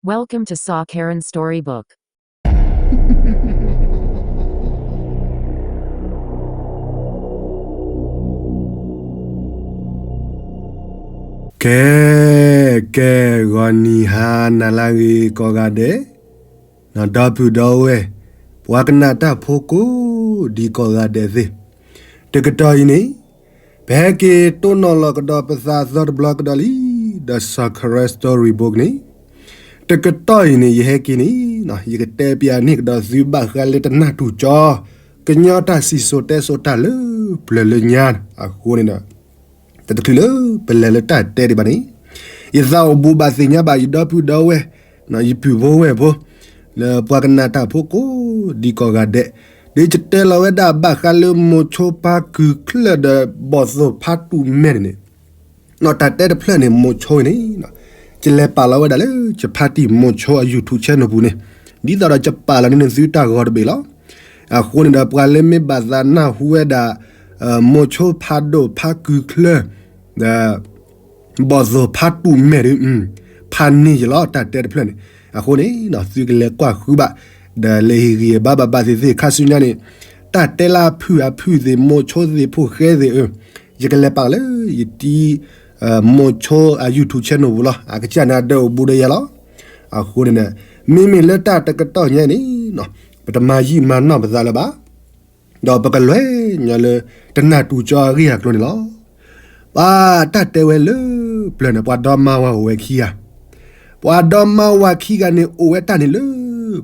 Welcome to Saw Karen Storybook. ကဲ, ကဲ, ဂီၤနံၤဟါနၤလၢအဂ့ၤကိးဂၤဒဲး, ဒီပုၢ်ဒီဝဲၢ်, ပှၤကနၣ်တၢ်ဖိကိးဒံးကိးဂၤဒဲးသ့ၣ်, တကတီၢ်အံၤန့ၣ် ပဟဲက့ၤတိၢ်နီၣ်လီၤကဒီးပသးအသီတဘျီကဒီးလံ, ဒီး Saw Karen Storybook န့ၣ် တကတီၢ်အံၤန့ၣ် ယဟဲက့ၤန့ၣ် ယကတဲပျးန့ၢ်ကဒီးသုဘၣ်ဃးလၢတနၢ်တူၢ်ကၠီ ကညီတၢ်စံၣ်စိၤတဲစိၤတၢ်လၢပျၢၤလၢညါအဃိန့ၣ်ဒီး တချုးလၢပလဲၤလၢတၢ်တဲဒံးဘၣ်န့ၣ်, ယသးအိၣ်ဘူးဘၣ်သ့ၣ်ညါဘၣ်ယဒီပုၢ်ဒီဝဲၢ်, ယပုၢ်ဖိဝဲၢ်ဖိ, လၢပှၤကနၣ်တၢ်ဖိကိးဒံးကိးဂၤဒဲး, ဒီးယတဲလီၤဝဲဒၣ်ဘၣ်ဃးလၢမိၤဆိဖါကုၢ်ချၢၣ်ဒီးဘီၣ်သိၣ်ဖါတူၣ်မဲာ်န့ၣ်န့ၣ်, တၢ်တဲတဖျၢၣ်န့ၣ် မိၤဆိန့ၣ် ယလဲၤပာ်လီၤဝဲဒၣ်လၢ ယဖါတံၢ်မိၤဆိအ YouTube channel ပူၤန့ၣ်, ဒ်သိးဒီးယပာ်လီၤန့ၢ်သုတၢ်ဂီၤတဘ့ၣ်လီၤ. အဃိန့ၣ်ဒီး ပှၤလၢမ့ၢ်ဘၣ်သးနၢ်ဟူဝဲဒၣ် မိၤဆိဖးဒိၣ်ဖါကုၢ်ချၢၣ် ဒီး ဘီၣ်သိၣ်ဖါတူၣ်မဲာ်ဒီး ဖးန့ၢ်ယလီၤ တၢ်တဲတဖျၢၣ်န့ၣ်. အဃိန့ၣ် သုကလဲၤကွၢ်ဃုဘၣ် ဒီးလဲၤဟ့ၣ်ဂံၢ်ဘါဘၣ်ဘၣ်သ့ၣ်သ့ၣ် ခါဆူညါန့ၣ် တၢ်တဲလၢအဖုၣ်အဖုၣ်သ့ၣ် မိၤဆိသ့ၣ်ဖိဃဲသ့ၣ်ဧၢ, ယကလဲၤပာ်လၢယတံၤ မိၤဆိအ YouTube channel ပူၤလီၤ. အကစၢ်န့ၣ်အဒၢးအိၣ်ဘူးဒီးယၤလီၤ. အဃိန့ၣ် မ့မ့ၢ်လၢတၢ်တကတီၢ်ညါန့ၣ် ပတမၤယံာ်မၤနီၢ်ပသးလၢၤဘၣ်. ဒီးပကလဲၤညီလၢ တနၢ်တူၢ်ကၠီအဂ့ၢ်အကျိၤန့ၣ်လီၤ. ပှၤတၢ်တဲဝဲလၢပျၢၤန့ၣ် ပှၤဒီမါဝၤအိၣ်ဝဲခံဂၤ, ပှၤဒီမါဝၤခံဂၤန့ၣ် အိၣ်ဝဲတၢ်န့ၣ်လၢ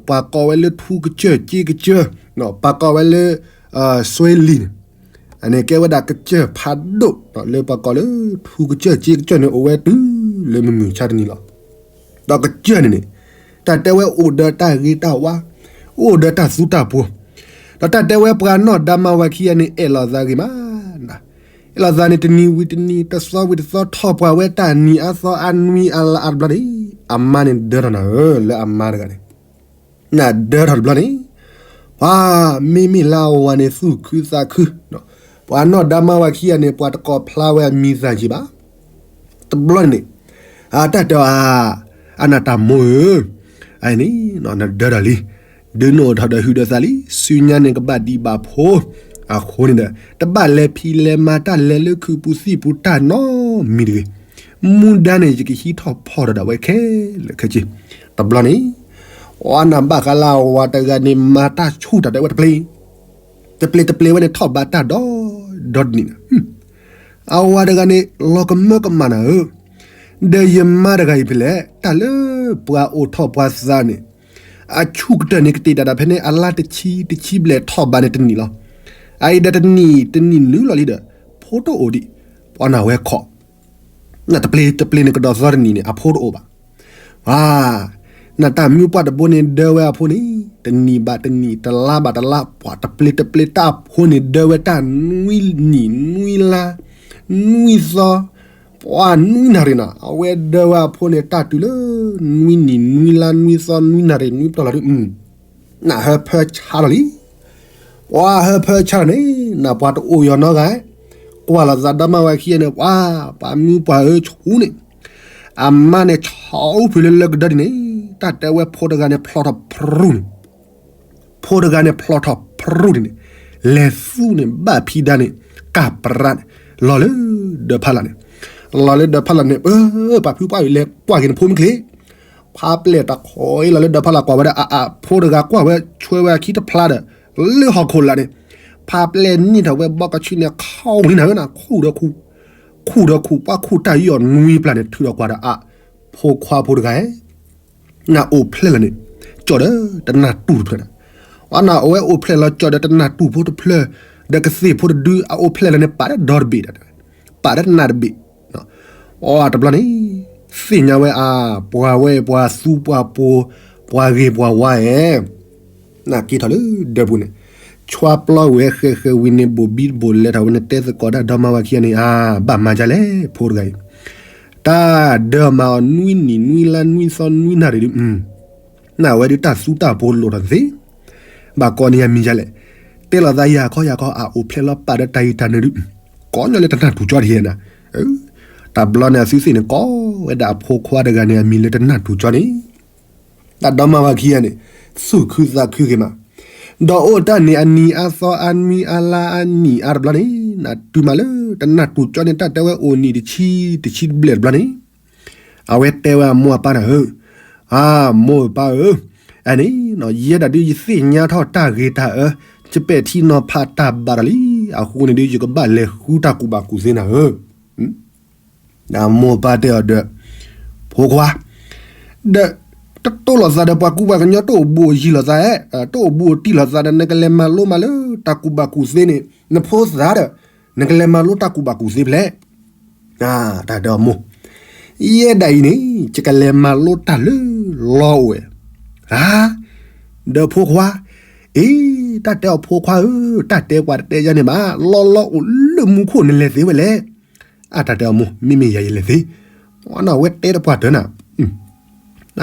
ပှၤကိးဝဲလၢထူကစၢၢ်က့ကစၢၢ်, ပှၤကိးဝဲလၢ စွဲလံၤန့ၣ်, အန့ၣ်ကဲဝဲဒၣ်ကစၢၢ်ဖးဒိၣ် လၢပှၤကိးလၢထူကစၢၢ်က့ကစၢၢ်န့ၣ် အိၣ်ဝဲတုၤလၢမုၢ်မုၢ်ဆါတနံၤလီၤ. ဒီးကစၢၢ်န့ၣ်န့ၣ် တၢ်တဲဝဲအိၣ်ဒီးတၢ်ဂ့ၤတၢ်ဝါ, အိၣ်ဒီးတၢ်သူတၢ်ပှီၤ, ဒီးတၢ်တဲဝဲပှၤနီၢ်ဒါမါဝၤခံဂၤန့ၣ် အဲၣ်လိာ်သးဂ့ၤမး, အဲၣ်လိာ်သးန့ၣ်တနံၤဝံၤတနံၤ တသီဝံၤတသီ ထီၣ်ပှၤဝဲတၢ်နံၤအါသီအါနွံအါလါအါတဘျီန့ၣ် အမါန့ၣ်ဒၢထီၣ်နၤဧၢ လၢအမါတဂၤန့ၣ် နဒၢထီၣ်တဘျီန့ၣ်, ပှၤမ့မ့ၢ်လၢအဝၤန့ၣ်သူၣ်ခုသးခု, ပှၤနီၢ်ဒါမါဝၤခံဂၤန့ၣ် ပှၤတကိးဖျါဝဲအမံၤသၣ်က့ဘၣ်. တဘျီန့ၣ်န့ၣ်, အတၢ်တဲအီၤ, အနၢ်တၢ်မိၢ်ဧၢ, အအံၤန့ၣ် နဒၢထီၣ်လံ, ဒုးနအိၣ်ထီၣ်ဒီးဟုးဒီးသးလံ, ဆူညါန့ၣ်ကဘၣ်ဒံးဘၣ်ဖိ, အဃိန့ၣ်ဒီး တဘၣ်လဲၤဖံးလဲၤမၤတၢ်လဲၤလၢခုးပူၤသံၣ်ပူၤတၢ်နီတမံၤတဂ့ၤ. မူဒါန့ၣ် ယကဟံးထီၣ်ဖီၣ်ဒီးဒၣ်ဝဲခဲလၢာ်ခဲဆ့. တဘျီန့ၣ်, အနၢ်ဘၣ်ဃးလၢအဝၤတဂၤန့ၣ် မၤတၢ်ဆူၣ်တၢ်ဒဲးဝဲတပျ့ၤ, တပျ့ၤတပျ့ၤဝဲန့ၣ်ထီၣ်ဘးတၢ်ဒီး, ဒီတနံၤန့ၣ်, အဝၤတဂၤန့ၣ် လီၤကမၢကမၣ်နၤဧၢ, ဒီးယမါတဂၤအံၤဖဲလဲၣ် တၢ်လၢပှၤအိၣ်ထီၣ်ပှၤသးန့ၣ်, အဆူၣ်ကတၢၢ်န့ၣ် ကတ့ၢ်တၢ်ဒၣ်ဖဲန့ၣ် အလါတဆံတဆံဘျဲၣ်ထီၣ်ဘးန့ၣ်တနံၤလီၤ. အအံၤဒီးတနံၤတနံၤနုာ်လီၤလံဒီး ဖိတအိၣ်ဒံး, ပှၤနၢ်ဝဲခီၣ် နတပျ့ၤတပျ့ၤန့ၣ်ကဒီးသီတနံၤန့ၣ် အဖိတအိၣ်ဘၣ်. ပှၤ, နတၢ်မံပှၢ်တဘိန့ၣ်ဒၢဝဲအဖိန့ၣ် တနံၤဘၣ်တနံၤ တလါဘၣ်တလါ ပှၤတပျ့ၤတပျ့ၤတၢ်အဖိန့ၣ် ဒၢဝဲတၢ်နွံနံၣ်နွံလါ နွံသီ, ပှၤနွံနၣ်ရံၣ်နၤ အဝဲဒၢဝဲအဖိန့ၣ် တၢ်တုၤလၢ နွံနံၣ်နွံလါနွံသီနွံနၣ်ရံၣ်နွံပတီၢ်လီၤဒုး နဟၢဖၢဆါလီၤလံ. ပှၤဟၢဖၢဆါလီၤန့ၣ် နပှၤတအိၣ်ယီၤနီတဂၤ, ကွၢ်လိာ်သးဒီမါဝၤခံဂၤန့ၣ် ပှၤ, ပှၤမံပှၢ်ဧၢဆူန့ၣ်, အမါန့ၣ်ဆီအိၣ်ဖုးလၢလၢကဒၢဒ်န့ၣ်, တၢ်တဲဝဲဖိတဂၤန့ၣ်ဖျီထီၣ်ဖရူန့ၣ်, ဖိတဂၤန့ၣ်ဖျီထီၣ်ဖရူန့ၣ်န့ၣ်, လဲၤသူန့ၣ်ဘၣ်ဖံးဒါန့ၣ်, ကၢ်ပြးန့ၣ်, လီၤလၢဒၢးဖးလၢ်န့ၣ်, လီၤလၢဒၢးဖးလၢ်န့ၣ်, ပှၤဖုပှၢ်လဲၤကွၢ်က့ၤနဖိမုၢ်ချ့ ဖးပျဲၢ်တခီအံၤလီၤလၢဒၢးဖးလၢ်ကွၢ်ဝဲဒၣ်အအဖိတဂၤကွၢ်ဝဲဆွဲဝဲအခံတဖျါဒီး, လၢဟီၣ်ခိၣ်လာ်န့ၣ်, ဖးပျဲၢ်နံၣ်ထီၣ်ဝဲဘီကဆံန့ၣ် ခီၣ်လံနၤဧၢနၤ, ခူၣ်ဒီးခူၣ်ပှၢ်ခူၣ်တၢ်ယီၢ်နွံပျၢ်န့ၣ် ထုးဒီးကွၢ်ဒီးအဖိခွါဖိတဂၤဧၢ နအိၣ်ဖျဲၣ်လီၤန့ၣ်, ကၠီၣ်ဒီးတနၢ်တူၢ်တဖျၢၣ်န့ၣ်, အဝဲအိၣ်ဖျဲၣ်လီၤကၠီၣ်ဒီးတနၢ်တူၢ်ဖိတဖျၢၣ်, ဒီးကသ့ၣ်ဖိတဒု အအိၣ်ဖျဲၣ်လီၤန့ၣ် ပာ်ဒီးဒီတဘ့ၣ်ဒီး, ပာ်ဒီးတနၢ်တဘ့ၣ်, အတဘျီန့ၣ်, သ့ၣ်ညါဝဲအါ, ပှၤဝဲပှၤသူပှၤပိၤ, ပှၤဂ့ၤပှၤဝါဧၢ နက့ၤထီၣ်လၢဒၢးပူၤန့ၣ်, ဆွါပျီဝဲဃဲးဃဲးဝံၤန့ၣ် ဘိၣ်ဘံတဘိၣ်လဲၤထီၣ်ဝဲန့ၣ် တဲသကိးတၢ်ဒီမါဝၤခံဂၤန့ၣ် အါ, ဘၣ်မၤဒ်လဲၣ်ဖိတဂၤအံၤ, တၢ်ဒၢမၤအီၤနွံနံၣ်နွံလါနွံသီနွံနၣ်ရံၣ်ဒုး, နဝဲဒုးတၢ်သူတၢ်ပိၤလိာ်ထီၣ်သ့, ဘၣ်ကိးန့ၢ်ယၤမံၤဒ်လဲၣ်, တဲလိာ်သးယၤခီယၤခီ အအိၣ်ဖျဲၣ်လီၤပာ်ဒီးတၢ်အံၤတၢ်နုၤဒုး, ကိးညီလၢတနၢ်တူၢ်ကၠီတဟ့ၣ်နၤ, တၢ်ဘျီန့ၣ်အသုသ့ၣ်န့ၣ် ကိးဝဲဒၣ်အဖိခွါတဂၤန့ၣ် အမံၤလၢတနၢ်တူၢ်ကၠီန့ၣ် တၢ်ဒီမါဝၤခံဂၤန့ၣ် သူၣ်ခုသးခုဂ့ၤမး, ဒီးအိၣ်တၢ်န့ၣ်အနံၤအါသီအါနွံအါလါအါနံၤအါတဘျီန့ၣ် နတုၤမးလၢတနၢ်တူၢ်ကၠီန့ၣ်တၢ်တဲဝဲအိၣ်နံၤတဆံတဆံတဘျဲၣ်တဘျီန့ၣ် အဝဲတဲဝဲအမိၢ်အပၢ်နၤဧၢ, အမိၢ်အပၢ်ဧၢ, အန့ၣ် ယဲဒၣ်ဒုးယသ့ၣ်ညါထီၣ်တၢ်ဂ့ၤတၢ်အၢ, ယပဲာ်ထံနီၤဖးတၢ်ဘၣ်ဒီးလံ, အဃိန့ၣ်ဒုးယကဘၣ်လဲၤဃုတၢ်ကူၣ်ဘၣ်ကူၣ်သ့နၤဧၢ. အမိၢ်အပၢ်တဲအီၤဒီး ဖိခွါ, ဒီး တတိၢ်လိာ်သးဒီးပှၤကူပှၤကညီ တအိၣ်ဘူးအိၣ်ယံၤလိာ်သး, တအိၣ်ဘူးအိၣ်တံၢ်လိာ်သးဒီး နကလဲၤမၤလိမးလၢတၢ်ကူၣ်ဘၣ်ကူၣ်သ့န့ၣ် နဖိသၣ်ဒီး နကလဲၤမၤလိတၢ်ကူၣ်ဘၣ်ကူၣ်သ့ဖဲလဲၣ်. တၢ်တဲအီၤမိၢ်, ယဲဒၣ်အံၤန့ၣ် ယကလဲၤမၤလိတၢ်လၢလီအိၣ်ဝဲ. ဧါ, ဒီးဖိခွါ, အ့ တၢ်တဲအီၤဖိခွါဧၢ, တၢ်တဲပှၤတတဲယါန့ၣ်ဘၣ်, လီလီအိၣ်လၢမူခိၣ်နလဲၤသ့ဝဲလဲၣ်. အတၢ်တဲအီၤမိၢ် မ့မ့ၢ်ယၤယလဲၤသ့, ဝဲန့ၣ်ဝဲတဲတပှၢ်တၢၢ်နၤ,